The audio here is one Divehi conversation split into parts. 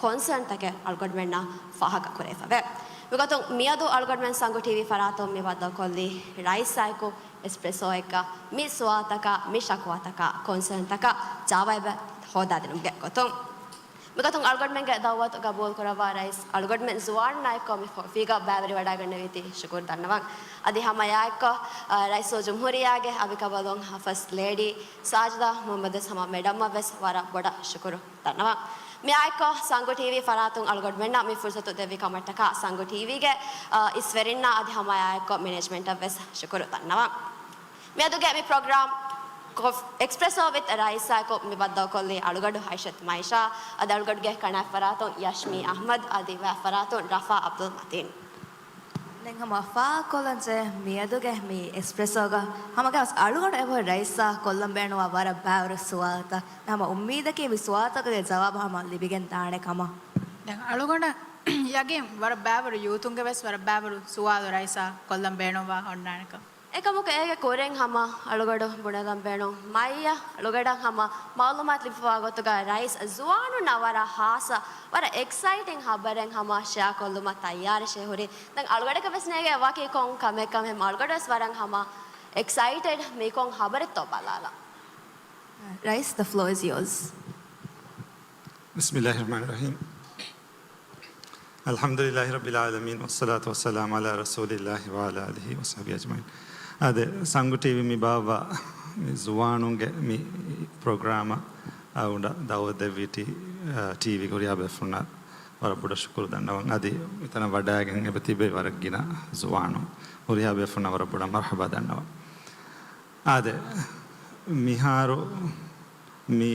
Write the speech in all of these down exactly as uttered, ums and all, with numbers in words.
ކޮންސާންތަކެއް އަޅުގަނޑުމެންނަށް ފާހަގަކުރެވިފަވޭ. މިގޮތުން މިއަދު އަޅުގަނޑުމެން ސަނގު ޓީވީ ފަރާތުން މި ބައްދަލުކޮށްލީ ރައީސާއެކު އެސްޕްރެސޯއެއްގަ މި ސުވާލުތަކާ، މި ޝަކުވާތަކާ، ކޮންސާންތަކާ ޖަވާބެއް ހޯދާދިނުމުގެ ގޮތުން. މިގޮތުން އަޅުގަނޑުމެންގެ ދައުވަތު ގަބޫލުކުރައްވާ ރައީސް އަޅުގަނޑުމެން ޒުވާނުންނާއެކު މި ފޮތްފީގަ ބައިވެރިވަޑައިގަންނެވީތީ ޝުކުރު ދަންނަވަން. އަދި ހަމަ އެއާއެއްކޮށް، އަ، ރައީސުލްޖުމްހޫރިއްޔާގެ އަނބިކަނބަލުން ފަސްޓް ލޭޑީ ސާޖިދާ މުހައްމަދު ވެސް ހަމަ މެޑަމަށް ވެސް ވަރަށް ބޮޑަށް ޝުކުރު ދަންނަވަން. މިއާއެކު ސަނގު ޓީވީ ފަރާތުން އަޅުގަނޑުމެންނަށް މި ފުރުސަތު ދެއްވި ކަމަށްޓަކާ ސަނގު ޓީވީގެ، އަ، އިސްވެރިންނާ އަދި ހަމައާއެކު މެނޭޖްމަންޓަށް ވެސް ޝުކުރު ދަންނަވަން. މިއަދުގެ މި ޕްރޮގްރާމް ކޮ-، އެސްޕްރެސޯ ވިތް ރައީސާއެކު މި ބައްދަލުކޮށްލީ އަޅުގަޑު އައިޝަތު މައިޝާ، އަދި އަޅުގަޑުގެ ކަނާތް ފަރާތުން ޔަޝްމީ އަޙްމަދު، އަދި ވައި ފަރާތުން ރަފާ އަބްދުލް މަތީން. ދެން ހަމަ ފާހަގަކޮށްލަންޖެހޭ މިއަދުގެ މި އެސްޕްރެސޯގަ ހަމަގައި ވެސް އަޅުގަނޑު އެބަހުރި ރައީސާ ކޮށްލަން ބޭނުންވާ ވަރަށް ބައިވަރު ސުވާލުތައް. ހަމަ އުއްމީދަކީ މި ސުވާލުތަކުގެ ޖަވާބު ހަމަ ލިބިގެން ދާނެ ކަމަށް. ދެން އަޅުގަނޑަށް ޔަގީން ވަރަށް ބައިވަރު ޔޫތުންގެ ވެސް ވަރަށް ބައިވަރު ސުވާލު ރައީސާ ކޮށްލަން ބޭނުންވާ އޮންނާނެކަން. އެކަމަކު އޭގެ ކުރިން ހަމަ އަޅުގަޑު ބުނެލަން ބޭނުން މައިޔަށް އަޅުގަޑަށް ހަމަ މައުލޫމާތު ލިބިފަވާ ގޮތުގަ ރައީސް ޒުވާނުންނަށް ވަރަށް ހާއްސަ، ވަރަށް އެކްސައިޓިން ޚަބަރެއް ހަމަ ޝެއާ ކޮށްލުމަށް ތައްޔާރަށޭ ހުރީ. ދެން އަޅުގަޑަކަށް ވެސް ނޭނގޭ ވަކި ކޮން ކަމެއްކަމެއް. އަޅުގަޑު ވެސް ވަރަށް ހަމަ އެކްސައިޓެޑް މިކޮން ޚަބަރެއްތޯ ބަލާލަން. ރައީސް، the floor is yours. بسم الله الرحمن الرحيم. الحمد لله رب العالمين، والصلاة والسلام على رسول الله وعلى آله وصحبه أجمعين. އާދެ، ސަނގު ޓީވީ މި ބާއްވާ މި ޒުވާނުންގެ މި ޕްރޮގްރާމަށް އަޅުގަނޑަށް ދައުވަތު ދެއްވީ ޓީ-، އާ، ޓީވީގެ ހުރިހާ ބޭފުޅުންނަށް ވަރަށް ބޮޑަށް ޝުކުރު ދަންނަވަން. އަދި މިތަނަށް ވަޑައިގެން އެބަ ތިބޭ ވަރަށް ގިނަ ޒުވާނުން، ހުރިހާ ބޭފުޅުންނަށް ވަރަށް ބޮޑަށް މަރުޙަބާ ދަންނަވަން. އާދެ، މިހާރު މި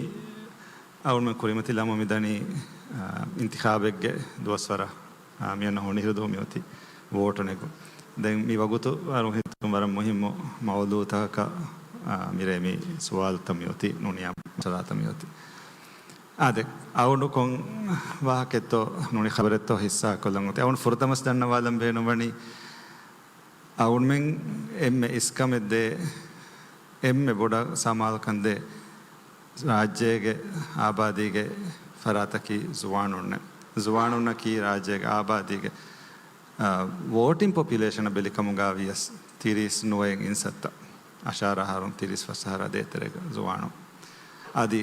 އަޅުގަނޑުމެން ކުރިމަތިލަމުން މިދަނީ، އާ، އިންތިޚާބެއްގެ ދުވަސްވަރަށް، އާ، މިއަންނަ ހޮނިހިރު ދުވަހު މިއޮތީ ވޯޓު ނެގުން. ދެން މި ވަގުތު ވަރުން ހިތުން ވަރަށް މުހިއްމު މައުޟޫޢުތަކަކަށް، އާ، މިރޭ މި ސުވާލުތައް މިއޮތީ، ނޫނިޔާ މައްސަލާތައް މިއޮތީ. އާދެ، އަޅުގަނޑު ކޮން ވާހަކައެއްތޯ ނޫނީ ޚަބަރެއްތޯ ހިއްސާ ކޮށްލަން އޮތީ. އަޅުގަނޑު ފުރަތަމަސް ދަންނަވާލަން ބޭނުންވަނީ، އަޅުގަނޑުމެން އެންމެ އިސްކަމެއް ދޭ، އެންމެ ބޮޑަށް ސަމާލުކަން ދޭ ރާއްޖޭގެ އާބާދީގެ ފަރާތަކީ ޒުވާނުންނޭ. ޒުވާނުންނަކީ ރާއްޖޭގެ އާބާދީގެ، އާ، ވޯޓިން ޕޮޕިއުލޭޝަނަށް ބެލިކަމުގަ ވިޔަސް ތިރީސް ނުވައިން އިން ސައްތަ. އަށާރަ އަހަރުން ތިރީސް ފަސް އަހަރާ ދޭތެރޭގަ ޒުވާނުން. އަދި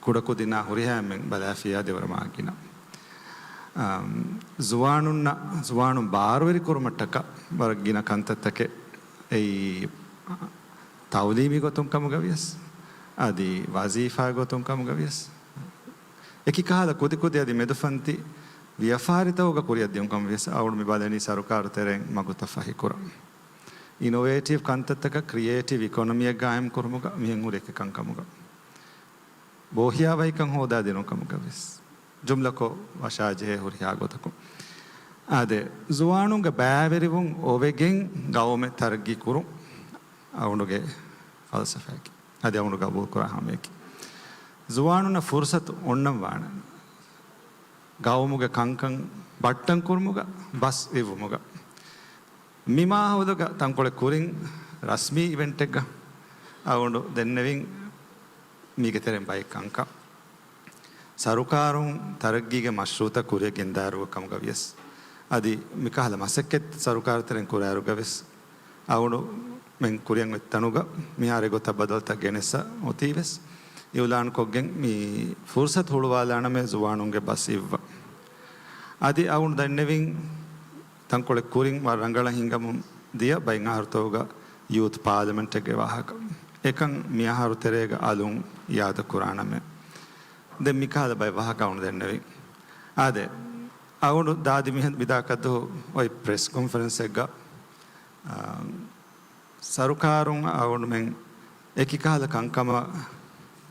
ކުޑަކުދިންނާ ހުރިހާ އެންމެން ބަލާފިޔާ ދެވަރަ މާ ގިނަ. އާ، ޒުވާނުންނަށް، ޒުވާނުން ބާރުވެރި ކުރުމަށްޓަކާ ވަރަށް ގިނަ ކަންތައްތަކެއް އެއީ، ތައުލީމީ ގޮތުން ކަމުގަ ވިޔަސް، އަދި ވަޒީފާ ގޮތުން ކަމުގަ ވިޔަސް، އެކި ކަހަލަ ކުދިކުދި އަދި މެދުފަންތި ވިޔަފާރިތަކުގަ ކުރިއަށް ދިއުން ކަމުގަ ވިޔަސް، އަޅުގަނޑު މި ބަލަނީ ސަރުކާރު ތެރެއިން މަގުތައް ފަހިކުރަން. އިނޮވޭޓިވް ކަންތައްތަކަށް ކްރިއޭޓިވް އިކޮނޮމީއެއް ގާއިމް ކުރުމުގަ މިހެން ހުރި އެކި ކަންކަމުގަ ބޯހިޔާވަހިކަން ހޯދާދިނުން ކަމުގަ ވެސް ޖުމްލަކޮށް ވަށާޖެހޭ ހުރިހާ ގޮތަކުން. އާދެ، ޒުވާނުންގެ ބައިވެރިވުން އޮވެގެން ގައުމެއް ތަރައްގީ ކުރުން އަޅުގަނޑުގެ ފަލްސަފާއަކީ. އަދި އަޅުގަނޑު ގަބޫލުކުރާ ހަމައަކީ. ޒުވާނުންނަށް ފުރުސަތު އޮންނަން ވާނެ. ގައުމުގެ ކަންކަން ބައްޓަން ކުރުމުގަ، ބަސް އިއްވުމުގަ. މި މާހައުލުގަ ތަންކޮޅެއް ކުރިން ރަސްމީ އިވެންޓެއްގަ އަޅުގަނޑު ދެންނެވިން މީގެ ތެރެއިން ބައެއް ކަންކަން. ސަރުކާރުން ތަރައްގީގެ މަޝްރޫޢުތައް ކުރިއަށް ގެންދާއިރު ކަމުގަ ވިޔަސް، އަދި މިކަހަލަ މަސައްކަތް ސަރުކާރު ތެރެއިން ކުރާއިރުގަ ވެސް، އަޅުގަނޑުމެން ކުރިއަށް އޮތް ތަނުގަ މިހާރު އެގޮތަށް ބަދަލުތައް ގެނެއްސަ އޮތީ ވެސް، އިއުލާންކޮށްގެން މި ފުރުސަތު ހުޅުވާލާނަމޭ ޒުވާނުންގެ ބަސް އިއްވަން. އަދި އަޅުގަނޑު ދެންނެވިން ތަންކޮޅެއް ކުރިން ވަރަށް ރަނގަޅަށް ހިނގަމުން ދިޔަ ބައެއް އަހަރުތަކުގަ ޔޫތު ޕާލަމެންޓެއްގެ ވާހަކަ. އެކަން މި އަހަރު ތެރޭގަ އަލުން އިއާދަ ކުރާނަމޭ. ދެން މިކަހަލަ ބައެއް ވާހަކަ އަޅުގަނޑު ދެންނެވިން. އާދެ، އަޅުގަނޑު ދާދި މިހެން މިދާ ކައްދު އޮތް ޕްރެސް ކޮންފަރެންސެއްގަ، އާ، ސަރުކާރުން އަޅުގަނޑުމެން އެކި ކަހަލަ ކަންކަމަށް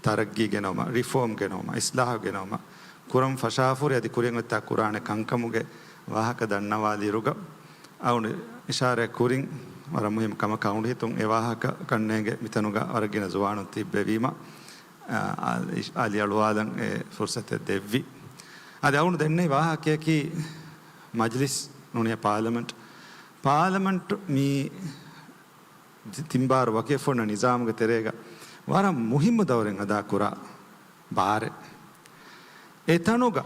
ތަރައްގީ ގެނައުމަށް، ރިފޯމް ގެނައުމަށް، އިސްލާހު ގެނައުމަށް ކުރަން ފަށާފަހުރި އަދި ކުރިއަށް އޮތްތާ ކުރާނެ ކަންކަމުގެ ވާހަކަ ދަންނަވާލިއިރުގަ، އަޅުގަނޑު އިޝާރާތް ކުރިން ވަރަށް މުހިއްމު ކަމަކަށް އަޅުގަނޑު ހިތުން އެ ވާހަކަ ކަންނޭނގެ މިތަނުގަ ވަރަށް ގިނަ ޒުވާނުން ތިއްބެވީމަ، އާ، އާ، އަލިއަޅުވާލަން އެ ފުރުސަތެއް ދެއްވި. އަދި އަޅުގަނޑު ދެންނެވި ވާހަކަޔަކީ މަޖްލިސް ނޫނީ ޕާލަމެންޓް. ޕާލަމެންޓް މީ ތިން ބާރު ވަކިވެފަ ހުންނަ ނިޒާމުގެ ތެރޭގަ ވަރަށް މުހިއްމު ދައުރެއް އަދާކުރާ ބާރެއް. އެތަނުގަ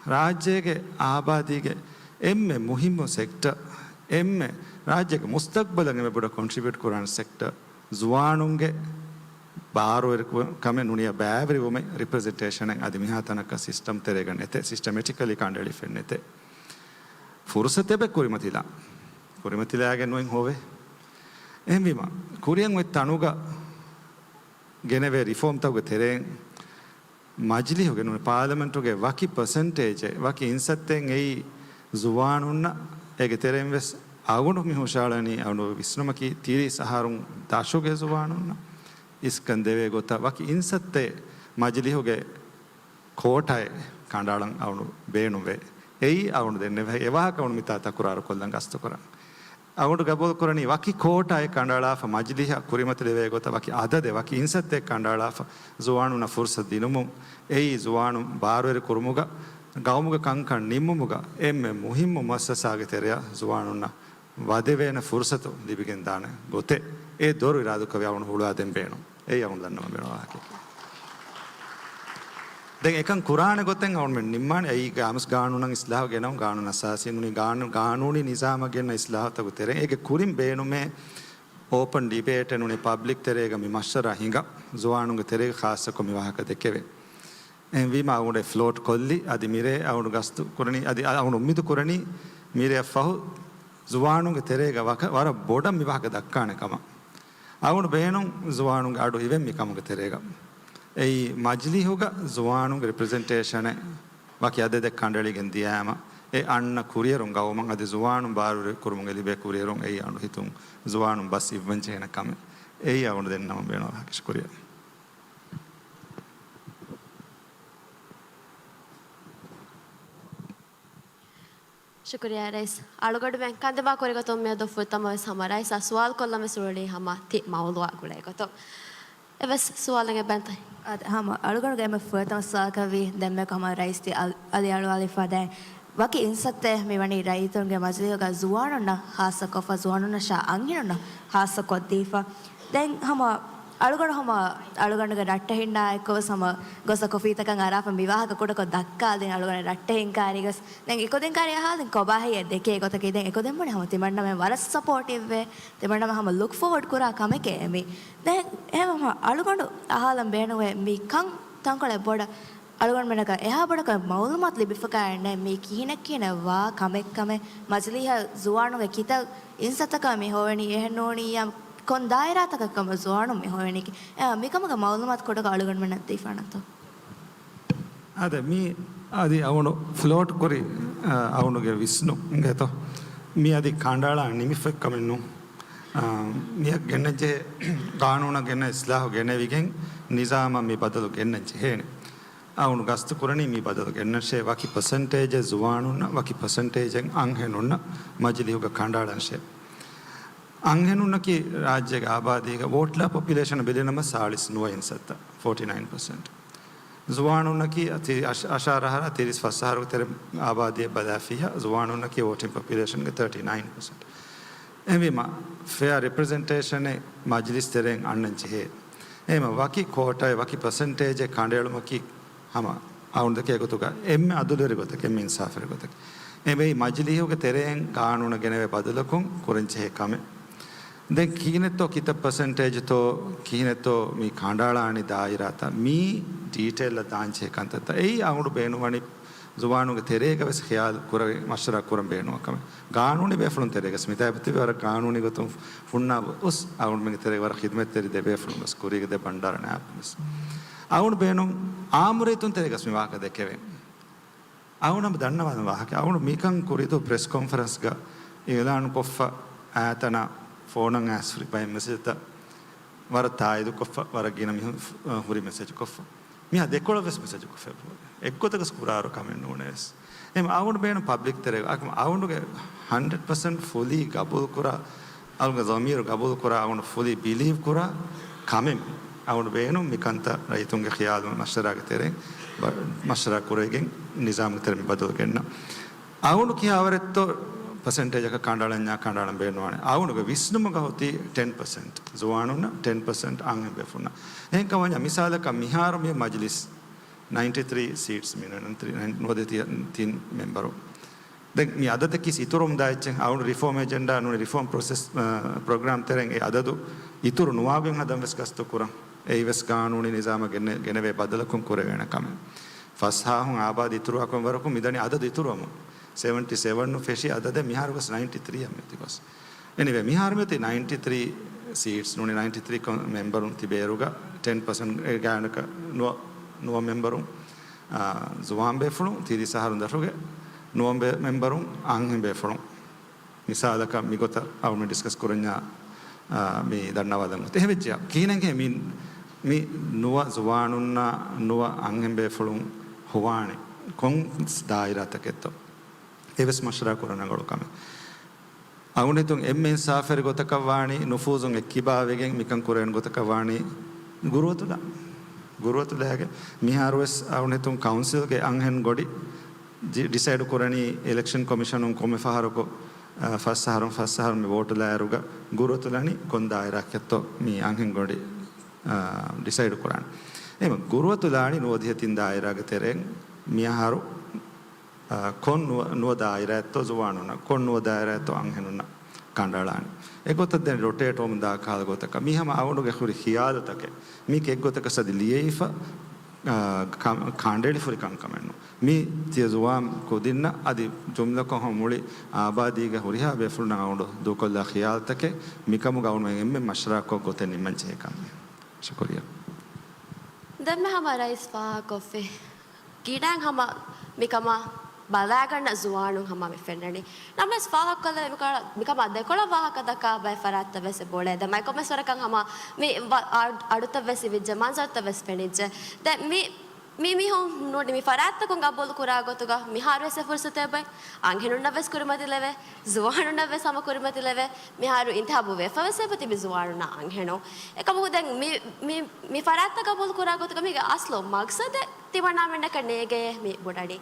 ރާއްޖޭގެ އާބާދީގެ އެންމެ މުހިއްމު ސެކްޓަ، އެންމެ ރާއްޖޭގެ މުސްތަގްބަލަށް އެންމެ ބޮޑަށް ކޮންޓްރިބިއުޓް ކުރާނެ ސެކްޓަ، ޒުވާނުންގެ ބާރުވެރިކަމެއް ނޫނީ ބައިވެރިވުމެއް، ރިޕްރެޒެންޓޭޝަނެއް އަދި މިހާތަނަކަށް ސިސްޓަމް ތެރޭގަ ނެތޭ، ސިސްޓަމެޓިކަލީ ކަނޑައެޅިފައެއް ނެތޭ. ފުރުސަތެއް ކުރިމަތިލާ، ކުރިމަތިލާގެން ނުއިން ހޮވޭ. އެހެންވީމަ، ކުރިއަށް އޮތް ތަނުގަ ގެނެވޭ ރިފޯމްތަކުގެ ތެރެއިން މަޖިލީހުގެ ނޫނީ ޕާލަމެންޓުގެ ވަކި ޕަސެންޓޭޖެއް، ވަކި އިންސައްތައެއް އެއީ ޒުވާނުންނަށް. އޭގެ ތެރެއިން ވެސް އަޅުގަނޑު މި ހުށަހަޅަނީ، އަޅުގަނޑު ވިސްނުމަކީ ތިރީސް އަހަރުން ދަށުގެ ޒުވާނުންނަށް އިސްކަން ދެވޭ ގޮތަށް ވަކި އިންސައްތައެއް މަޖިލީހުގެ ކޯޓާއެއް ކަނޑައަޅަން އަޅުގަނޑު ބޭނުންވޭ. އެއީ އަޅުގަނޑު ދެންނެވި އެ ވާހަކަ އަޅުގަނޑު މިތާ ތަކުރާރު ކޮށްލަން ގަސްތު ކުރަން. އަޅުގަނޑު ގަބޫލު ކުރަނީ ވަކި ކޯޓާއެއް ކަނޑައަޅާފަ، މަޖިލީހަށް ކުރިމަތިލެވޭ ގޮތަށް ވަކި އަދަދެއް، ވަކި އިންސައްތައެއް ކަނޑައަޅާފަ، ޒުވާނުންނަށް ފުރުސަތު ދިނުމުން، އެއީ ޒުވާނުން ބާރުވެރި ކުރުމުގަ، ގައުމުގެ ކަންކަން ނިންމުމުގަ އެންމެ މުހިއްމު މުއައްސަސާގެ ތެރެއަށް ޒުވާނުންނަށް ވަދެވޭނެ ފުރުސަތު ލިބިގެންދާނެ ގޮތެއް. އެ ދޮރު އިރާދަކުރެވި އަޅުގަނޑު ހުޅުވާދޭން ބޭނުން. އެއީ އަޅުގަނޑު ދަންނަވަން ބޭނުން ވާހަކަ. ދެން އެކަން ކުރާނެ ގޮތެއް އަޅުގަނޑުމެން ނިންމާނެ. އެއީ ގާމިސް ގާނޫނަށް އިސްލާހު ގެނައުން، ގާނޫނު އަސާސީން ނޫނީ ގާނޫ-، ގާނޫނީ ނިޒާމަށް ގެންނަ އިސްލާހުތަކުގެ ތެރެއިން. އޭގެ ކުރިން ބޭނުމޭ އޯޕަން ޑިބޭޓެއް ނޫނީ ޕަބްލިކް ތެރޭގަ މި މަޝްވަރާ ހިނގާ، ޒުވާނުންގެ ތެރޭގަ ޚާއްޞަކޮށް މި ވާހަކަ ދެކެވޭ. އެހެންވީމަ އަޅުގަނޑު ފްލޯޓް ކޮށްލި، އަދި މިރޭ އަޅުގަނޑު ގަސްތު ކުރަނީ، އަދި އަ-، އަޅުގަނޑު އުއްމީދު ކުރަނީ މިރޭއަށް ފަހު ޒުވާނުންގެ ތެރޭގަ ވަކަ-، ވަރަށް ބޮޑަށް މި ވާހަކަ ދައްކާނެ ކަމަށް. އަޅުގަނޑު ބޭނުން ޒުވާނުންގެ އަޑު އިވެން މި ކަމުގެ ތެރޭގަ. އެއީ މަޖިލީހުގަ ޒުވާނުންގެ ރިޕްރެޒެންޓޭޝަނެއް ވަކި އަދަދެއް ކަނޑައެޅިގެން ދިޔާމަ، އެ އަންނަ ކުރިއެރުން ގައުމަށް އަދި ޒުވާނުން ބާރުވެރި ކުރުމުގެ ލިބޭ ކުރިއެރުން އެއީ އަޅުގަނޑު ހިތުން ޒުވާނުން ބަސް އިއްވަން ޖެހޭނެ ކަމެއް. އެއީ އަޅުގަނޑު ދެންނަމަ ބޭނުން ވާހަކަ. ޝުކުރިއްޔާ. ޝުކުރިއްޔާ ރައީސް. އަޅުގަނޑުމެން ކަންދިމާ ކުރި ގޮތުން މިއަދު ފުރަތަމަ ވެސް ހަމަ ރައީސްއަށް ސުވާލު ކޮށްލަން ވެސް އުޅުނީ ހަމަ ތި މައުޟޫޢާ ގުޅޭ ގޮތުން. އެވެސް ސުވާލެއް އެބައިންތަ؟ އާދެ، ހަމަ އަޅުގަނޑުގެ އެންމެ ފުރަތަމަ ސުވާލަކަށް ވީ، ދެންމެ ހަމަ ރައީސް ތި އަލި-، އަލިއަޅުވާލިފަ ދޭ ވަކި އިންސައްތައެއް މި ވަނީ ރައްޔިތުންގެ މަޖިލީހުގަ ޒުވާނުންނަށް ޚާއްޞަކޮށްފަ، ޒުވާނުންނަށާ އަންހެނުންނަށް ޚާއްޞަކޮށްދީފަ. ދެން ހަމަ އަޅުގަނޑު ހަމަ އަޅުގަނޑުގެ ރައްޓެހިންނާ އެއްކޮށް ވެސް ހަމަ ގޮސް ކޮފީތަކަށް އަރާފަ މި ވާހަކަ ކުޑަކޮށް ދައްކާލިން އަޅުގަނޑު ރައްޓެހިން ކާރި ގޮސް. ދެން އެކުދިން ކާރި އަހާލިން ކޮބާހޭ ދެކޭ ގޮތަކީ. ދެން އެކުދިން ބުނި ހަމަ ތިމަންނަމެން ވަރަށް ސަޕޯޓިވްވޭ. ތިމަންނަމެން ހަމަ ލުކް ފޯވަޑް ކުރާ ކަމެކޭ މި. ދެން އެހެން ހަމަ އަޅުގަނޑު އަހާލަން ބޭނުންވޭ މި ކަން ތަންކޮޅެއް ބޮޑަށް އަޅުގަނޑުމެންނަކަށް އެހާ ބޮޑަކަށް މައުލޫމާތު ލިބިފަކާ ނެތް މީ ކިހިނެއް ކިހިނެއް ވާ ކަމެއްކަމެއް، މަޖިލީހަށް ޒުވާނުންގެ ކިތައް އިންސައްތަކަށް މި ހޮވެނީ، އެހެންނޫނިއްޔާ ކޮން ދާއިރާތަކަށް ކަމަށް ޒުވާނުން މި ހޮވެނީކީ. އެ، މިކަމުގެ މައުލޫމާތު ކުޑަކޮށް އަޅުގަނޑުމެންނަށް ދީފާނަންތޯ؟ އާދެ، މީ އަދި އަޅުގަނޑު ފްލޯޓް ކުރި، އަ، އަޅުގަނޑުގެ ވިސްނުން އިނގޭތޯ؟ މީ އަދި ކަނޑައަޅާ ނިމިފައި ކަމެއް ނޫން. އާ، މިއަށް ގެންނަންޖެހޭ ގާނޫނަށް ގެންނަ އިސްލާހު ގެނެވިގެން ނިޒާމަށް މި ބަދަލު ގެންނަން ޖެހޭނެ. އަޅުގަނޑު ގަސްތު ކުރަނީ މި ބަދަލު ގެންނަންށޭ، ވަކި ޕަސެންޓޭޖެއް ޒުވާނުންނަށް، ވަކި ޕަސެންޓޭޖެއް އަންހެނުންނަށް މަޖިލީހުގަ ކަނޑައަޅަންށޭ. އަންހެނުންނަކީ ރާއްޖޭގެ އާބާދީގެ ވޯޓްލާ ޕޮޕިއުލޭޝަނަށް ބެލިނަމަ ސާޅީސް ނުވަ އިންސައްތަ، ފޯޓީ ނައިން ޕަސެންޓް. ޒުވާނުންނަކީ އަތި އަށް-، އަށާރަ އަހަރާ ތިރީސް ފަސް އަހަރުގެ ތެރެ އާބާދީއަށް ބަލާފިއްޔާ، ޒުވާނުންނަކީ ވޯޓިން ޕޮޕިއުލޭޝަންގެ ތާޓީ ނައިން ޕަސެންޓް. އެހެންވީމަ، ފެއާ ރިޕްރެޒެންޓޭޝަނެއް މަޖިލިސް ތެރެއިން އަންނަން ޖެހޭ. އެހެންވީމަ، ވަކި ކޯޓާއެއް ވަކި ޕަސެންޓޭޖެއް ކަނޑައެޅުމަކީ ހަމަ އަޅުގަނޑު ދެކޭ ގޮތުގަ އެންމެ އަދުލުވެރި ގޮތަކީ، އެންމެ އިންސާފުވެރި ގޮތަކީ. އެހެންވެ، މަޖިލީހުގެ ތެރެއިން ގާނޫނަށް ގެނެވޭ ބަދަލަކުން ކުރަން ޖެހޭ ކަމެއް. ދެން ކިހިނެއްތޯ ކިތައް ޕަސެންޓޭޖްތޯ ކިހިނެއްތޯ މި ކަނޑައަޅާނީ ދާއިރާތައް މީ ޑީޓެއިލްއަށް ދާންޖެހޭ ކަންތައްތައް. އެއީ އަޅުގަނޑު ބޭނުންވަނީ ޒުވާނުންގެ ތެރޭގަ ވެސް ޚިޔާލު ކުރެވި މަޝްވަރާ ކުރަން ބޭނުންވާ ކަމެއް. ގާނޫނީ ބޭފުޅުން ތެރޭގަސް މިތާ ތިބި ވަރަށް ގާނޫނީ ގޮތުން ހުންނާ އުސް އަޅުގަނޑުމެންގެ ތެރޭގަ ވަރަށް ޚިދުމަތްތެރި ދެ ބޭފުޅުން ގަސް ކުރީގެ ދެ ބަންޑާރަ ނާއިބު ވެސް. އަޅުގަނޑު ބޭނުން އާއްމު ރައްޔިތުން ތެރޭގަސް މި ވާހަކަ ދެކެވޭ. އަޅުގަނޑު ދަންނަވާލަން ވާހަކަ. އަޅުގަނޑު މިކަން ކުރިދޫ ޕްރެސް ކޮންފަރެންސްގަ އިއުލާނުކޮށްފަ އާތަނާ ފޯނަށް އައިސް ހުރި ބައެއް މެސެޖްތައް ވަރަށް ތާއީދުކޮށްފަ، ވަރަށް ގިނަ މީހުން ހުރި މެސެޖްކޮށްފަ. މިހާ ދެކޮޅަށް ވެސް މެސެޖްކޮށްފަ. އެއްގޮތަކަސް ކުރާރު ކަމެއް ނޫނޭވެސް. އެހެން އަޅުގަނޑު ބޭނުން ޕަބްލިކް ތެރޭ، އަޅުގަނޑުގެ ހަންޑްރެޑް ޕަސެންޓް ފުލީ ގަބޫލުކުރާ، އަޅުގަނޑުގެ ޒަމީރު ގަބޫލުކުރާ، އަޅުގަނޑު ފުލީ ބިލީވް ކުރާ ކަމެއް. އަޅުގަނޑު ބޭނުން މިކަންތައް ރައްޔިތުންގެ ޚިޔާލު މަޝްވަރާގެ ތެރެއިން ބަ-، މަޝްވަރާ ކުރެވިގެން ނިޒާމުގެ ތެރެ މި ބަދަލު ގެންނަ. އަޅުގަނޑު ކިހާވަރެއްތޯ ޕަސެންޓޭޖަކަށް ކަނޑައަޅަންޏާ ކަނޑައަޅަން ބޭނުންވާނެ. އަޅުގަނޑުގެ ވިސްނުމުގަ ހޮތީ ޓެން ޕަސެންޓް ޒުވާނުންނަށް، ޓެން ޕަސެންޓް އަންހެން ބޭފުޅުންނަށް. އެހެންކަމަށް މިސާލަކަށް މިހާރު މި މަޖިލިސް ނައިންޓީ ތްރީ ސީޓްސް މި ނައިންޓީ ތްރީ، ނައިން-، ނުވަދިހަ ތި-، ތިން މެމްބަރު. ދެން މި އަދަދަކީ އިތުރުވަމުން ދާ އެއްޗެއް. އަޅުގަނޑު ރިފޯމް އެޖެންޑާ ނޫނީ ރިފޯމް ޕްރޮސެސް، އާ، ޕްރޮގްރާމް ތެރެއިން އެ އަދަދު އިތުރު ނުވާގޮތް ހަދަން ވެސް ގަސްތު ކުރަން. އެއީ ވެސް ގާނޫނީ ނިޒާމަށް ގެނެ-، ގެނެވޭ ބަދަލަކުން ކުރެވޭނެ ކަމެއް. ފަސްހާހުން އާބާދީ އިތުރުވާކަމަށް ވަރަކުން މިދަނީ އަދަދު އިތުރުވަމުން. ސެވެންޓީ ސެވަން ނު ފެށި އަދަދެއް މިހާރު ވެސް ނައިންޓީ ތްރީ އަށް މި ތިގޮސް. އެނިވޭ، މިހާރު މިއޮތީ ނައިންޓީ ތްރީ ސީޓްސް ނޫނީ ނައިންޓީ ތްރީ ކޮން-، މެމްބަރުން ތިބޭރުގަ ޓެން ޕަސެންޓް ގާތްގަނޑަކަށް ނުވަ-، ނުވަ މެމްބަރުން، އާ، ޒުވާން ބޭފުޅުން، ތިރީސް އަހަރުން ދަށުގެ ނުވަ މެ-، މެމްބަރުން އަންހެން ބޭފުޅުން. މިސާލަކަށް މިގޮތަށް އަޅުގަނޑު ޑިސްކަސް ކުރަންޏާ، އާ، މި ދަންނަވާލަން އޮތީ. އެހެންވެއްޖެޔާ، ކިހިނެއްހޭ މި، މި ނުވަ ޒުވާނުންނާ ނުވަ އަންހެން ބޭފުޅުން ހޮވާނީ ކޮން ދާއިރާތަކެއްތޯ؟ އެވެސް މަޝްވަރާ ކުރަން ރަނގަޅު ކަމެއް. އަޅުގަނޑު ހިތުން އެންމެ އިންސާފުވެރި ގޮތަކަށް ވާނީ ނުފޫޒުން އެއްކިބާވެގެން މިކަން ކުރެވޭނެ ގޮތަކަށް ވާނީ ގުރުއަތުލާ. ގުރުއަތުލާގެ މިހާރު ވެސް އަޅުގަނޑު ހިތުން ކައުންސިލްގެ އަންހެން ގޮނޑި ޑި-، ޑިސައިޑް ކުރަނީ އިލެކްޝަން ކޮމިޝަނުން ކޮންމެ ފަހަރަކު، އަ، ފަސް އަހަރުން ފަސް އަހަރު މި ވޯޓުލާއިރުގަ ގުރުއަތުލަނީ ކޮން ދާއިރާއަކަށްތޯ މި އަންހެން ގޮނޑި، އަ، ޑިސައިޑް ކުރާނެ. އެހެން ގުރުއަތުލާނީ ނުވަދިހަ ތިން ދާއިރާގެ ތެރެއިން މިއަހަރު އާ، ކޮން ނުވަ، ނުވަ ދާއިރާއެއްތޯ ޒުވާނުންނަށް، ކޮން ނުވަ ދާއިރާއެއްތޯ އަންހެނުންނަށް ކަނޑައަޅާނެ. އެގޮތަށް ދެން ރޮޓޭޓް ވަމުން ދާ ކަހަލަ ގޮތަކަށް މީ ހަމަ އަޅުގަނޑުގެ ހުރި ޚިޔާލުތަކެއް. މީކީ އެއްގޮތަކަށް އަދި ލިޔެވިފަ، އާ، ކަ-، ކަނޑައެޅިފަ ހުރި ކަންކަމެއް ނޫން. މީ ތިޔަ ޒުވާން ކުދިންނަށް އަދި ޖުމްލަކޮށް ހަމަ މުޅި އާބާދީގެ ހުރިހާ ބޭފުޅުންނަށް އަޅުގަނޑު ދޫކޮށްލާ ޚިޔާލުތަކެއް. މިކަމުގަ އަޅުގަނޑު އެންމެ މަޝްވަރާކޮށް ގޮތެއް ނިންމަން ޖެހޭ ކަމެއް. ޝުކުރިއްޔާ. ދެންމެ ހަމަ ރައީސް ފާހަގަކޮށްފި. ގިނައިން ހަމަ މިކަމާ ބަލާގަންނަ ޒުވާނުން ހަމަ މި ފެންނަނީ. ނަމަވެސް ފާހަގަކޮށްލެވޭ މިކަމާ، މިކަމާ ދެކޮޅަށް ވާހަކަ ދައްކާ ބައެއް ފަރާތްތައް ވެސް އެބައުޅޭ. ދެން މައިކޮންމެސް ވަރަކަށް ހަމަ މި ވަ-، އަ-، އަޑުތައް ވެސް އިވިއްޖެ، މަންޒަރުތައް ވެސް ފެނިއްޖެ. ދެން މި، މި މީހުން ނޫނީ މި ފަރާތްތަކުން ގަބޫލު ކުރާ ގޮތުގަ މިހާރު ވެސް އެ ފުރުސަތެއް އެބައޮތް. އަންހެނުންނަށް ވެސް ކުރިމަތިލެވޭ، ޒުވާނުންނަށް ވެސް ހަމަ ކުރިމަތިލެވޭ. މިހާރު އިންތިހާބު ވެފަ ވެސް އެބަ ތިބި ޒުވާނުންނާ އަންހެނުން. އެކަމަކު ދެން މި، މި، މި ފަރާތްތައް ގަބޫލު ކުރާ ގޮތުގަ މީގެ އަސްލު މަގްސަދެއް ތިމަންނާމެންނަކަށް ނޭގޭ މި ބުނަނީ.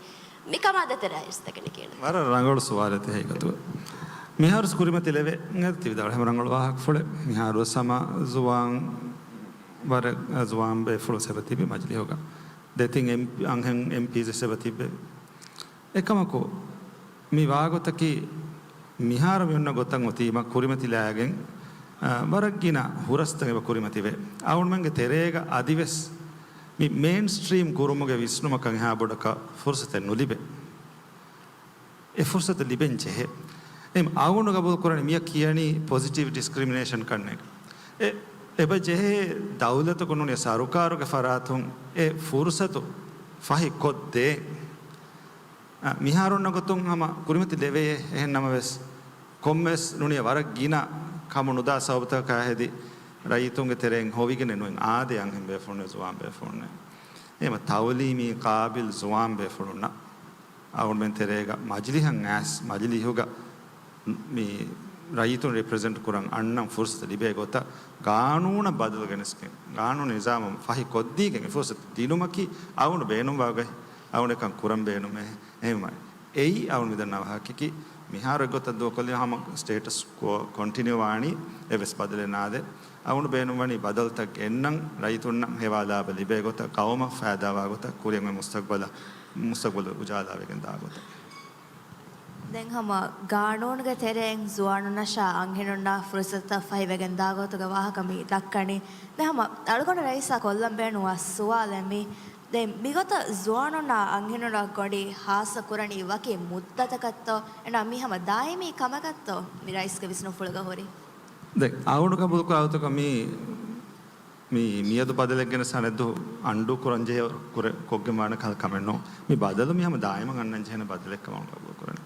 މިކަމާ ދޭތެރޭ އިސްތަކެނި ކީނެ. ވަރަށް ރަނގަޅު ސުވާލެއް ތި ހަގީގަތުގަ. މިހާރު ކުރިމަތި ލެވޭ ތި ވިދާޅުވި ހަމަ ރަނގަޅު ވާހަކަފުޅެއް. މިހާރު ވެސް ހަމަ ޒުވާން، ވަރަށް ޒުވާން ބޭފުޅުން އެބަ ތިބި މަޖިލީހުގަ. ދެތިން އެމް-، އަންހެން އެމްޕީސް ވެސް އެބަ ތިއްބެވި. އެކަމަކު، މި ވާގޮތަކީ މިހާރު މި އޮންނަ ގޮތަށް އޮތީމަ ކުރިމަތިލާގެން، އާ، ވަރަށް ގިނަ ހުރަސްތައް އެބަ ކުރިމަތިވޭ. އަޅުގަނޑުމެންގެ ތެރޭގަ އަދިވެސް މި މެއިންސްޓްރީމް ކުރުމުގެ ވިސްނުމަކަށް އެހާ ބޮޑަކަށް ފުރުސަތެއް ނުލިބޭ. އެ ފުރުސަތު ލިބެން ޖެހޭ. އެހެން އަޅުގަނޑު ގަބޫލު ކުރަނީ މިއަށް ކިޔަނީ ޕޮޒިޓިވް ޑިސްކްރިމިނޭޝަން ކަންނޭނގެ. އެ، އެބަ ޖެހޭ ދައުލަތަކުން ނޫނީ ސަރުކާރުގެ ފަރާތުން އެ ފުރުސަތު ފަހި ކޮށްދޭ. އަ، މިހާރު އޮންނަ ގޮތުން ހަމަ ކުރިމަތި ލެވޭ. އެހެން ނަމަވެސް، ކޮންމެވެސް ނޫނީ ވަރަށް ގިނަ ކަމު ނުދާ ސަބަބުތަކާ ހެދި، ރައްޔިތުންގެ ތެރެއިން ހޮވިގެނެއް ނުވެ އާދޭ އަންހެން ބޭފުޅުންނެއް ޒުވާން ބޭފުޅުންނެއް. އެހެން ތައުލީމީ ޤާބިލް ޒުވާން ބޭފުޅުންނަށް އަޅުގަނޑުމެން ތެރޭގަ މަޖިލީހަށް އައިސް، މަޖިލީހުގަ މި ރައްޔިތުން ރެޕްރެޒެންޓް ކުރަން އަންނަން ފުރުސަތު ލިބޭ ގޮތަށް ގާނޫނަށް ބަދަލު ގެނެސްގެން، ގާނޫނު ނިޒާމަށް ފަހި ކޮށްދީގެން އެ ފުރުސަތު ދިނުމަކީ އަޅުގަނޑު ބޭނުންވާ ގޮތް، އަޅުގަނޑު އެކަން ކުރަން ބޭނުމޭ. އެހެންވެ، އެއީ އަޅުގަނޑު މިދަންނަ ވާހަކައަކީ. މިހާރު އެއްގޮތަށް ދޫކޮށްލީ ހަމަ ސްޓޭޓަސް ކޯ ކޮންޓިނިއު ވާނީ، އެއްވެސް ބަދަލެއް ނާދޭ. އަޅުގަނޑު ބޭނުންވަނީ ބަދަލުތައް ގެންނަން، ރައްޔިތުންނަށް ހެވާ ލާބަ ލިބޭ ގޮތަށް، ޤައުމަށް ފައިދާވާ ގޮތަށް، ކުރިއަށް އޮތް މުސްތަޤްބަލަށް، މުސްތަޤްބަލު އުޖާލާވެގެން ދާ ގޮތަށް. ދެން ހަމަ ގާނޫނުގެ ތެރެއިން ޒުވާނުންނަށާ އަންހެނުންނާ ފުރުސަތުތައް ފަހިވެގެން ދާ ގޮތުގެ ވާހަކަ މި ދައްކަނީ. ދެން ހަމަ އަޅުގަނޑު ރައީސާ ކޮށްލަން ބޭނުންވާ ސުވާލެއް މީ. ދެން މިގޮތަށް ޒުވާނުންނާ އަންހެނުންނާ ގޮނޑި ހާއްސަ ކުރަނީ ވަކި މުއްދަތަކަށްތޯ؟ އެނާ މީ ހަމަ ދާއިމީ ކަމަކަށްތޯ މި ރައީސްގެ ވިސްނުންފުޅުގަ ހުރީ؟ ދެން އަޅުގަނޑު ގަބޫލުކުރާ ގޮތަކަށް މީ، މީ މިއަދު ބަދަލެއް ގެނެސް އަނެއްދުވަހު އަންޑޫ ކުރަންޖެހޭ ކުރެ-، ކޮށްގެން ވާނެ ކަހަލަ ކަމެއް ނޫން. މި ބަދަލު މީ ހަމަ ދާއިމަށް އަންނަން ޖެހޭނެ ބަދަލެއް ކަމަށް ގަބޫލު ކުރަނީ.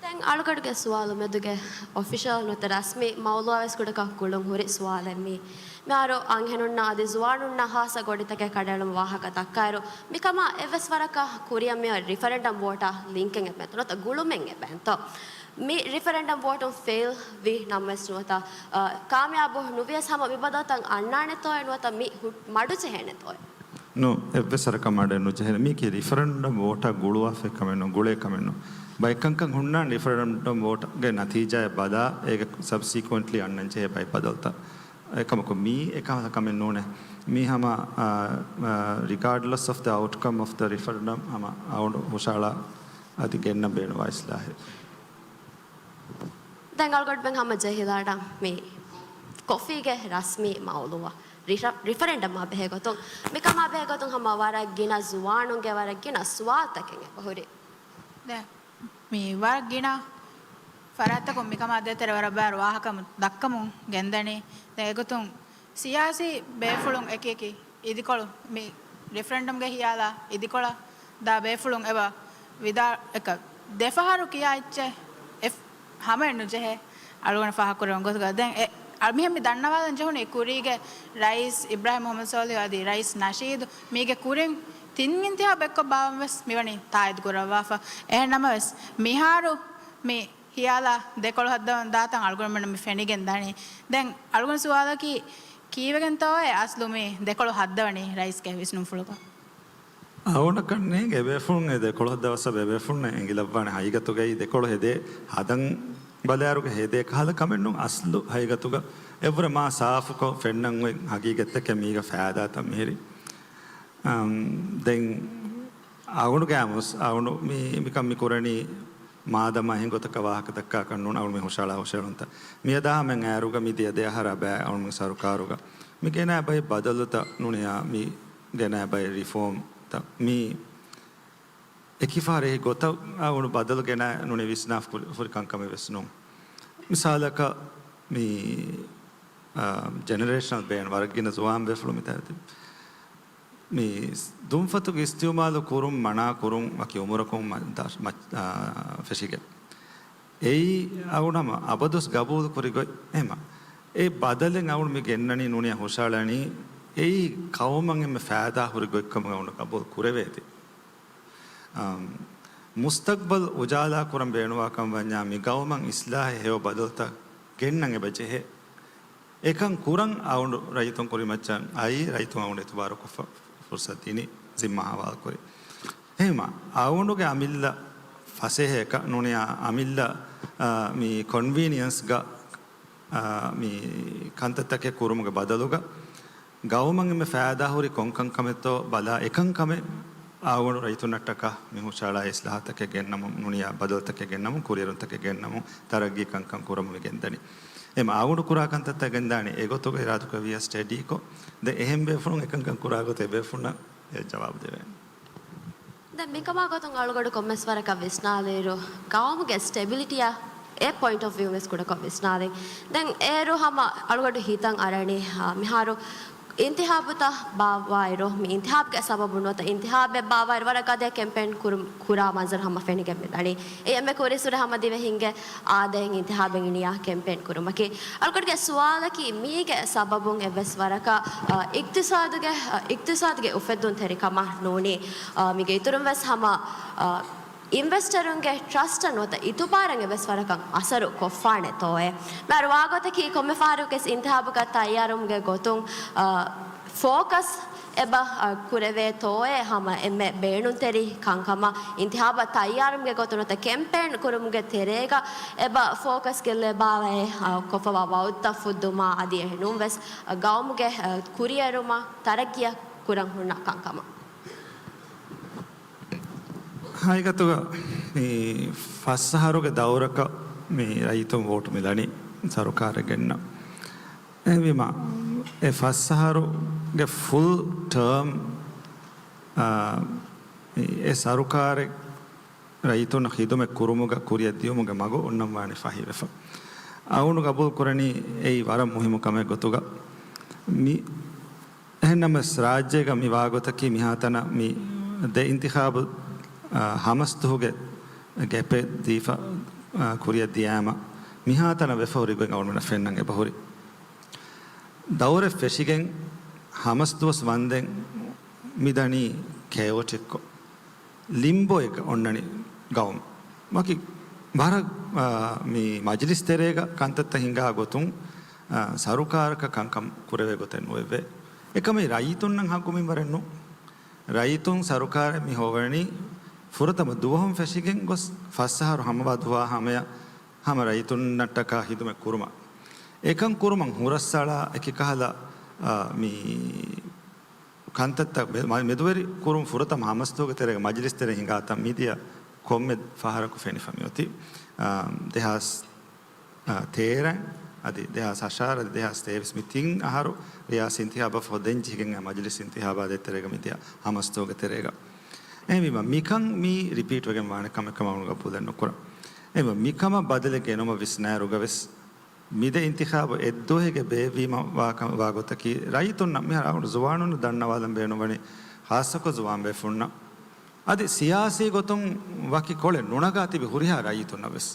ދެން އަޅުގަނޑުގެ ސުވާލު މެދުގެ އޮފިޝަލް ނުވަތަ ރަސްމީ މައުޟޫޢާ ވެސް ކުޑަކޮށް ގުޅުން ހުރި ސުވާލެއް މީ. މިހާރު އަންހެނުންނާ އަދި ޒުވާނުންނާ ހާއްސަ ގޮނޑިތަކެއް ކަނޑައެޅުމުގެ ވާހަކަ ދައްކާއިރު، މިކަމާ އެއްވެސް ވަރަކަށް ކުރިއަށް މިއޮތް ރިފަރެންޑަމް ވޯޓާ ލިންކެއް އެބައެއްތޯ ނުވަތަ ގުޅުމެއް އެބައެއްތޯ؟ މި ރިފަރެންޑަމް ވޯޓުން ފެއިލް ވީ ނަމަވެސް ނުވަތަ، އަ، ކާމިޔާބު ނުވިޔަސް ހަމަ މި ބަދަލުތައް އަންނާނެތޯއޭ ނުވަތަ މި ހު-، މަޑުޖެހޭނެތޯއޭ؟ ނޫން، އެއްވެސް ވަރަކަށް މަޑެއް ނުޖެހޭނެ. މީކީ ރިފަރެންޑަމް ވޯޓާ ގުޅުވާފައި ކަމެއް ނޫން، ގުޅޭ ކަމެއް ނޫން. ބައެއް ކަންކަން ހުންނާނެ ރިފަރެންޑަމް ވޯޓުގެ ނަތީޖާއެއް ބަލާ، އޭގެ ސަބްސީކުއެންޓްލީ އަންނަން ޖެހޭ ބައެއް ބަދަލުތައް. އެކަމަކު މީ އެކަހަލަ ކަމެއް ނޫނޭ. މީ ހަމަ، އާ، އާ، regardless of the outcome of the referendum، ހަމަ އަޅުގަނޑު ހުށަހަޅާ އަދި ގެންނަން ބޭނުންވާ އިސްލާހެއް. ދެން އަޅުގަނޑުމެން ހަމަ ޖެހިލާނަން މި ކޮފީގެ ރަސްމީ މައުލޫއަށް ރިފަ-، ރިފަރެންޑަމާ ބެހޭ ގޮތުން، މިކަމާ ބެހޭ ގޮތުން ހަމަ ވަރަށް ގިނަ ޒުވާނުންގެ ވަރަށް ގިނަ ސުވާލުތަކެއް އެބަހުރި. ދެން މި ވަރަށް ގިނަ ފަރާތްތަކުން މިކަމާ ދޭތެރޭ ވަރަށް ބާރު ވާހަކަ ދައްކަމުން ގެންދަނީ. ދެން އެގޮތުން ސިޔާސީ ބޭފުޅުން އެކި އެކި އިދިކޮޅު މި ރިފަރެންޑަމްގެ ހިޔާލާ އިދިކޮޅަށް ދާ ބޭފުޅުން އެބަ ވިދާ އެކަ ދެފަހަރު ކިޔާ އެއްޗެއް އެ ހަމައެއް ނުޖެހޭ އަޅުގަނޑު ފާހަގަކުރެވުނު ގޮތުގަ. ދެން އެ، އަ، މިހެން މި ދަންނަވާލަން ޖެހުނީ ކުރީގެ ރައީސް އިބްރާހިމް މުހައްމަދު ސޯލިހު އަދި ރައީސް ނަޝީދު މީގެ ކުރިން ތިން އިންތިހާބު އެއްކޮށް ބާވަން ވެސް މިވަނީ ތާއީދު ކުރައްވާފަ. އެހެން ނަމަވެސް މިހާރު މި ހިޔާލާ ދެކޮޅު ހައްދަވަން ދާތަން އަޅުގަނޑުމެންނަށް މި ފެނިގެން ދާނީ. ދެން އަޅުގަނޑު ސުވާލަކީ، ކީއްވެގެންތޯއޭ އަސްލު މި ދެކޮޅު ހައްދަވަނީ ރައީސްގެ ވިސްނުންފުޅުގަ؟ އަޅުގަނޑަކަށް ނޭނގެ އެބޭފުޅުން އެ ދެކޮޅު ހައްދަވާ ސަބަބު އެބޭފުޅުންނަށް އެނގިލައްވާނެ ހަގީގަތުގައި ދެކޮޅު ހެދޭ ހަދަން ބަލާއިރުގަ ހެދޭ ކަހަލަ ކަމެއް ނޫން. އަސްލު ހަގީގަތުގަ އެއްވުރެ މާ ސާފުކޮށް ފެންނަން އޮތް ހަގީގަތްތަކެއް މީގަ ފައިދާތައް މިހިރީ. އަމް، ދެން އަޅުގަނޑުގެ އަމުސް އަޅުގަނޑު މި، މިކަން މި ކުރަނީ މާދަމާ އެހެން ގޮތަކަށް ވާހަކަ ދައްކާކަށް ނޫން. އަޅުގަނޑު މި ހުށަހަޅާ ހުށަހެޅުންތައް މިއަދާ ހަމަ އައިރުގަ މި ދިޔަ ދެ އަހަރާ ބައި އަޅުގަނޑު ސަރުކާރުގަ މި ގެނައި ބައެއް ބަދަލުތައް ނޫނިއްޔާ މި ގެނައި ބައެއް ރިފޯމްތައް މި އެކި ފަހަރެއް ގޮތަށް އަޅުގަނޑު ބަދަލު ގެނައި ނޫނީ ވިސްނާފަ ކުރި، ކުރި ކަންކަމެއް ވެސް ނޫން. މިސާލަކަށް މި، އާ، ޖެނެރޭޝަނަލް ބޭން ވަރަށް ގިނަ ޒުވާން ބޭފުޅުން މިތާ މި ދުންފަތުގެ އިސްތިއުމާލު ކުރުން މަނާ ކުރުން ވަކި އުމުރަކުން މަ-، ދާ-، މަ-، އާ، ފެށިގެން. އެއީ އަޅުގަނޑު ހަމަ އަބަދުވެސް ގަބޫލު ކުރި ގޮތް. އެހެންމަ އެ ބަދަލެއް އަޅުގަނޑު މި ގެންނަނީ ނޫނިއްޔާ ހުށަހަޅަނީ އެއީ ޤައުމަށް އެންމެ ފައިދާ ހުރި ގޮތްކަމަށް އަޅުގަނޑު ގަބޫލު ކުރެވޭތީ. އާ، މުސްތަޤްބަލް އުޖާލާ ކުރަން ބޭނުންވާ ކަމަށް ވަންޏާ މި ގައުމަށް އިސްލާހެއް ހެޔޮ ބަދަލުތައް ގެންނަން އެބަ ޖެހޭ. އެކަން ކުރަން އަޅުގަނޑު ރައްޔިތުން ކުރިމައްޗަށް އައީ، ރައްޔިތުން އަޅުގަނޑު އިތުބާރުކޮށްފަ ފުރުސަތު ދިނީ ޒިންމާ ހަވާލުކުރި. އެހެންމަ އަޅުގަނޑުގެ އަމިއްލަ ފަސޭހައަކަށް ނޫނިއްޔާ އަމިއްލަ، އާ، މި ކޮންވީނިއަންސްގަ، އާ، މި ކަންތައްތަކެއް ކުރުމުގެ ބަދަލުގަ ގައުމަށް އެންމެ ފައިދާހުރި ކޮންކަންކަމެއްތޯ ބަލާ އެކަންކަމެއް އަޅުގަނޑު ރައްޔިތުންނަށްޓަކާ މި ހުށަހަޅާ އިސްލާހަތަކެއް ގެންނަމުން، ނޫނިއްޔާ ބަދަލުތަކެއް ގެންނަމުން، ކުރިއެރުންތަކެއް ގެންނަމުން، ތަރައްގީ ކަންކަން ކުރަމުން މި ގެންދަނީ. އެމަ އަޅުގަނޑު ކުރާ ކަންތައްތައް ގެންދާނީ އެގޮތުގަ އިރާދަކުރެއްވިޔާ ސްޓަޑީކޮށް، ދެން އެހެން ބޭފުޅުން އެކަންކަން ކުރާ ގޮތަށް އެބޭފުޅުންނަށް އެ ޖަވާބު ދެވޭނެ. ދެން މިކަމާ ގޮތުން އަޅުގަނޑު ކޮންމެސް ވަރަކަށް ވިސްނާލިއިރު، ގައުމުގެ ސްޓެބިލިޓީއާ އެ ޕޮއިންޓް އޮފް ވިއުން ވެސް ކުޑަކޮށް ވިސްނާލިން. ދެން އޭރު ހަމަ އަޅުގަނޑު ހިތަށް އަރަނީ، އާ، މިހާރު އިންތިހާބުތައް ބާއްވާއިރު، މި އިންތިހާބުގެ ސަބަބުން ނުވަތަ އިންތިހާބެއް ބާއްވާއިރު ވަރަށް ގަދަ ކެމްޕޭން ކުރު-، ކުރާ މަންޒަރު ހަމަ ފެނިގެން މިދަނީ. އެ އެންމެ ކުރިއްސުރެ ހަމަ ދިވެހިންގެ އާދައިން އިންތިހާބެއް އިނިޔާ ކެމްޕޭން ކުރުމަކީ. އަޅުގަނޑުގެ ސުވާލަކީ މީގެ ސަބަބުން އެއްވެސް ވަރަކަށް، އަ، އިޤްތިޞާދުގެ، އަ، އިޤްތިޞާދުގެ އުފެއްދުންތެރިކަމަށް ނޫނީ، އަ، މީގެ އިތުރުން ވެސް ހަމަ، އަ، އިންވެސްޓަރުންގެ ޓްރަސްޓަށް ނުވަތަ އިތުބާރަށް އެއްވެސް ވަރަކަށް އަސަރު ކޮށްފާނެތޯއޭ؟ މިހާރު ވާގޮތަކީ ކޮންމެ ފަހަރަކުވެސް އިންތިހާބުގަ ތައްޔާރުވުމުގެ ގޮތުން، އަ، ފޯކަސް އެބަ، އަ، ކުރެވޭތޯއޭ ހަމަ އެންމެ ބޭނުންތެރި ކަންކަމަށް އިންތިހާބަށް ތައްޔާރުވުމުގެ ގޮތުން ނުވަތަ ކެމްޕޭން ކުރުމުގެ ތެރޭގަ އެބަ ފޯކަސް ގެއްލޭބާވައޭ، އަ، ކޮށްފަވާ ވައުދުތައް ފުއްދުމާ އަދި އެހެންނޫން ވެސް، އަ، ގައުމުގެ، އަ، ކުރިއެރުމަށް ތަރައްގީއަށް ކުރަން ހުންނަ ކަންކަމަށް. ހަގީގަތުގަ މި ފަސް އަހަރުގެ ދައުރަކަށް މި ރައްޔިތުން ވޯޓު މިލަނީ ސަރުކާރެއް ގެންނަ. އެހެންވީމަ، އެ ފަސް އަހަރުގެ ފުލް ޓާމް، އާ، އެ ސަރުކާރެއް ރައްޔިތުންނަށް ޚިދުމަތް ކުރުމުގަ ކުރިއަށް ދިޔުމުގެ މަގު އޮންނަން ވާނީ ފަހިވެފަ. އަޅުގަނޑު ގަބޫލު ކުރަނީ އެއީ ވަރަށް މުހިއްމު ކަމެއް ގޮތުގަ. މި އެހެންނަމަވެސް، ރާއްޖޭގަ މި ވާގޮތަކީ މިހާތަނަށް މި ދެ އިންތިޚާބު، އާ، ހަމަސްދުހުގެ ގެޕެއް ދީފަ، އާ، ކުރިއަށް ދިޔާމަ، މިހާތަނަށް ވެފަ ހުރި ގޮތް އަޅުގަނޑުމެންނަށް ފެންނަން އެބަހުރި. ދައުރެއް ފެށިގެން ހަމަސްދުވަސް ވަންދެން މިދަނީ ކެއޮޓިކްކޮށް. ލިމްބޯއެއްގަ އޮންނަނީ ގައުމު. ވަކި ވަރަށް، އާ، މި މަޖިލިސް ތެރޭގަ ކަންތައްތައް ހިނގާ ގޮތުން، އާ، ސަރުކާރަކަށް ކަންކަން ކުރެވޭ ގޮތެއް ނުވެވޭ. އެކަމެއް ރައްޔިތުންނަށް ހައްގު މިންވަރެއް ނޫން. ރައްޔިތުން ސަރުކާރެއް މި ހޮވަނީ ފުރަތަމަ ދުވަހުން ފެށިގެން ގޮސް ފަސް އަހަރު ހަމަވާ ދުވާ ހަމަޔަށް ހަމަ ރައްޔިތުންނަށްޓަކާ ހިދުމަތް ކުރުމަށް. އެކަން ކުރުމަށް ހުރަސްއަޅާ އެކި ކަހަލަ، އާ، މި ކަންތައްތައް މެ-، މެ-، މެދުވެރި ކުރުން ފުރަތަމަ ހަމަސްދުވަހުގެ ތެރޭގަ މަޖިލިސް ތެރެއިން ހިނގާތަން މިދިޔަ ކޮންމެ ފަހަރަކު ފެނިފަ މިއޮތީ، އާ، ދެހާސް، އާ، ތޭރަ އަދި ދެހާސް ހަށާރަ އަދި ދެހާސް ތޭވީސް މި ތިން އަހަރު ރިޔާސީ އިންތިހާބަށް ފަހު ދެން ޖެހިގެން އައި މަޖިލިސް އިންތިހާބާ ދޭތެރޭގަ މިދިޔަ ހަމަސްދުވަހުގެ ތެރޭގަ. އެހެންވީމަ މިކަން މީ ރިޕީޓް ވެގެން ވާނެ ކަމެއް ކަމަށް ގަބޫލެއް ނުކުރަން. އެހެންވީމަ މިކަމަށް ބަދަލެއް ގެނުމަށް ވިސްނާއިރުގަ ވެސް މި ދެ އިންތިޚާބު އެއްދުވަހެއްގެ ބޭއްވީމަ ވާ ކަ-، ވާ ގޮތަކީ، ރައްޔިތުންނަށް މިހާރު އަޅުގަނޑު ޒުވާނުންނަށް ދަންނަވާލަން ބޭނުންވަނީ، ޚާއްޞަކޮށް ޒުވާން ބޭފުޅުންނަށް. އަދި ސިޔާސީ ގޮތުން ވަކި ކޮޅެއް ނުނަގާ ތިބި ހުރިހާ ރައްޔިތުންނަށް ވެސް.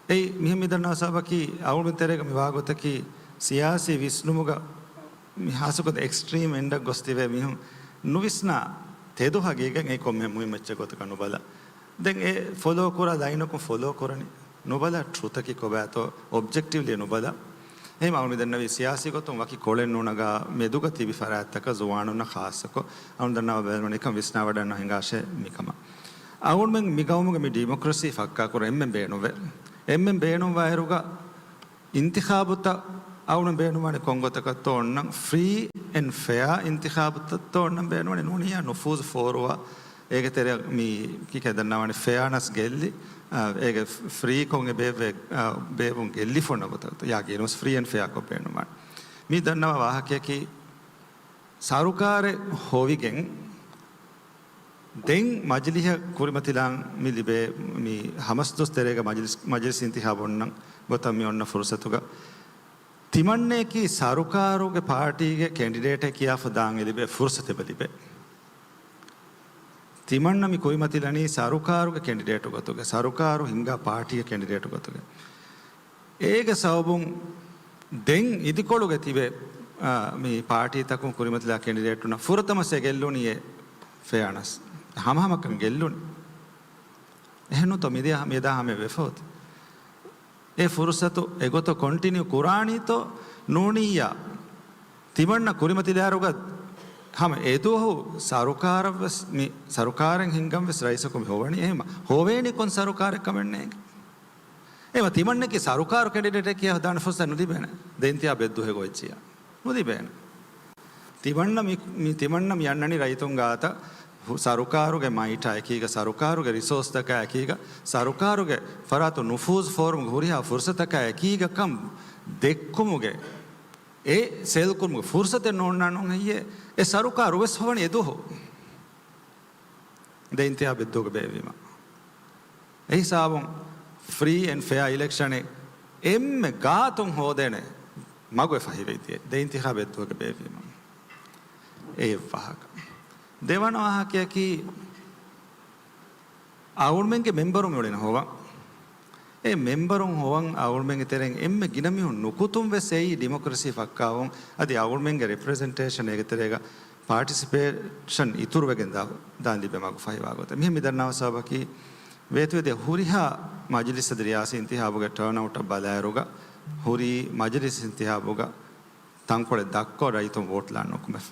އެއީ މިހެން މި ދަންނަވާ ސަބަބަކީ، އަޅުގަނޑު ތެރޭގަ މި ވާ ގޮތަކީ، ސިޔާސީ ވިސްނުމުގަ މި ޚާއްޞަކޮށް އެކްސްޓްރީމް އެންޑަށް ގޮސް ތިބޭ މީހުން ނުވިސްނާ ތެދު ހަގީގަތް އެއީ ކޮންމެ މުހިންމު އެއްޗެއް ގޮތަކަށް ނުބަލާ. ދެން އެ ފޮލޯ ކުރާ ލައިނަކުން ފޮލޯ ކުރަނީ. ނުބަލާ ޓްރުތަކީ ކޮބާތޯ އޮބްޖެކްޓިވްލީ ނުބަލާ. އެހެން އަޅުގަނޑު މި ދަންނަވީ ސިޔާސީ ގޮތުން ވަކި ކޮޅެއް ނުނަގާ މެދުގަ ތިބި ފަރާތްތަކަށް ޒުވާނުންނަށް ޚާއްޞަކޮށް އަޅުގަނޑު ދަންނަވާ ބޭނުންވަނީ ނިކަން ވިސްނާވަޑަން ނުހިނގާށޭ މިކަމަށް. އަޅުގަނޑުމެން މި ގައުމުގަ މި ޑިމޮކްރަސީ ފައްކާކުރަން އެންމެން ބޭނުންވޭ. އެންމެން ބޭނުންވާއިރުގަ އިންތިޚާބުތައް އަޅުގަނޑު ބޭނުންވާނެ ކޮން ގޮތަކަށްތޯ އޮންނަން، ފްރީ އެންޑް ފެއާ އިންތިޚާބުތައްތޯ އޮންނަން ބޭނުންވާނެ. ނޫނިއްޔާ ނުފޫޒު ފޯރުވާ، އޭގެ ތެރެއަށް މި ކިކޭ ދަންނަވާނެ ފެއާނަސް ގެއްލި، އާ، އޭގެ ފްރީކޮށް އެ ބޭއްވޭ، އާ، ބޭއްވުން ގެއްލިފަ އޮންނަ ގޮތަކަށް ޔާ ގެނުސް ފްރީ އެންޑް ފެއާކޮށް ބޭނުންވާނެ. މި ދަންނަވާ ވާހަކަޔަކީ ސަރުކާރެއް ހޮވިގެން ދެން މަޖިލީހަށް ކުރިމަތިލާން މި ލިބޭ މި ހަމަސްދުވަސް ތެރޭގަ މަޖިލިސް، މަޖިލިސް އިންތިޚާބު އޮންނަ ގޮތަށް މި އޮންނަ ފުރުސަތުގަ ތިމަންނައަކީ ސަރުކާރުގެ ޕާޓީގެ ކެންޑިޑޭޓެއް ކިޔާފަ ދާން އެ ލިބޭ ފުރުސަތެއް އެބަ ލިބޭ. ތިމަންނަ މި ކުރިމަތިލަނީ ސަރުކާރުގެ ކެންޑިޑޭޓު ގޮތުގެ، ސަރުކާރު ހިންގާ ޕާޓީގެ ކެންޑިޑޭޓު ގޮތުގެ. އޭގެ ސަބަބުން ދެން އިދިކޮޅުގަ ތިބެ، އާ، މި ޕާޓީތަކުން ކުރިމަތިލާ ކެންޑިޑޭޓުންނަށް ފުރަތަމަ ސެ ގެއްލުނީ އެ ފެއާނަސް. ހަމަހަމަކަން ގެއްލުނީ. އެހެންނުތޯ މިދިޔަ، މިއަދާ ހަމަ ވެފަ އޮތީ. އެ ފުރުސަތު އެގޮތަށް ކޮންޓިނިއު ކުރާނީތޯ ނޫނިއްޔާ ތިމަންނަ ކުރިމަތިލާއިރުގަ ހަމަ އެދުވަހު ސަރުކާރަށްވެސް މި، ސަރުކާރެއް ހިންގަން ވެސް ރައީސަކު މި ހޮވަނީ. އެހެން ހޮވޭނީ ކޮން ސަރުކާރެއް ކަމެއް ނޭނގެ. އެމަ ތިމަންނަކީ ސަރުކާރު ކެންޑިޑޭޓެއް ކިޔާ ދާނެ ފުރުސަތެއް ނުލިބޭނެ. ދެން ތިޔާ ބެއްދުވަހެއް އޮތްޖިޔާ. ނުލިބޭނެ. ތިމަންނަ މި، މި ތިމަންނަ މި އަންނަނީ ރައްޔިތުން ގާތަށް ހު-، ސަރުކާރުގެ މައިޓާ އެކީގަ، ސަރުކާރުގެ ރިސޯސްތަކާ އެކީގަ، ސަރުކާރުގެ ފަރާތު ނުފޫޒު ފޯރުމުގެ ހުރިހާ ފުރުސަތަކާ އެކީގަ ކަން ދެއްކުމުގެ، އެ ސެލް ކުރުމުގެ ފުރުސަތެއް ނޯންނާނު ހެއްޔޭ؟ އެ ސަރުކާރު ވެސް ހޮވަނީ އެދުވަހު. ދެ އިންތިޚާބެއް ދޫގަ ބޭއްވީމަ. އެ ހިސާބުން ފްރީ އެންޑް ފެއާ އިލެކްޝަނެއް އެންމެ ގާތުން ހޯދޭނެ މަގު އެ ފަހިވެއްޖެ. ދެ އިންތިޚާބެއް ދޫގަ ބޭއްވީމަ. އެއް ވާހަކަ. ދެވަނަ ވާހަކަޔަކީ، އަޅުގަނޑުމެންގެ މެމްބަރުން އުޅެން ހޮވަން. އެ މެމްބަރުން ހޮވަން އަޅުގަނޑުމެންގެ ތެރެއިން އެންމެ ގިނަ މީހުން ނުކުތުން ވެސް އެއީ ޑިމޮކްރަސީ ފައްކާވުން، އަދި އަޅުގަނޑުމެންގެ ރެޕްރެޒެންޓޭޝަން އޭގެ ތެރޭގަ ޕާޓިސިޕޭޝަން އިތުރުވެގެން ދާ، ދާން ލިބޭ މަގު ފަހިވާ ގޮތަށް. މިހެން މި ދަންނަވާ ސަބަބަކީ، ވޭތުވެދިޔަ ހުރިހާ މަޖިލިސް އަދި ރިޔާސީ އިންތިޚާބުގެ ޓާންއައުޓަށް ބަލާއިރުގަ، ހުރީ މަޖިލިސް އިންތިޚާބުގަ ތަންކޮޅެއް ދަށްކޮށް ރައްޔިތުން ވޯޓް ލާން ނުކުމެފަ.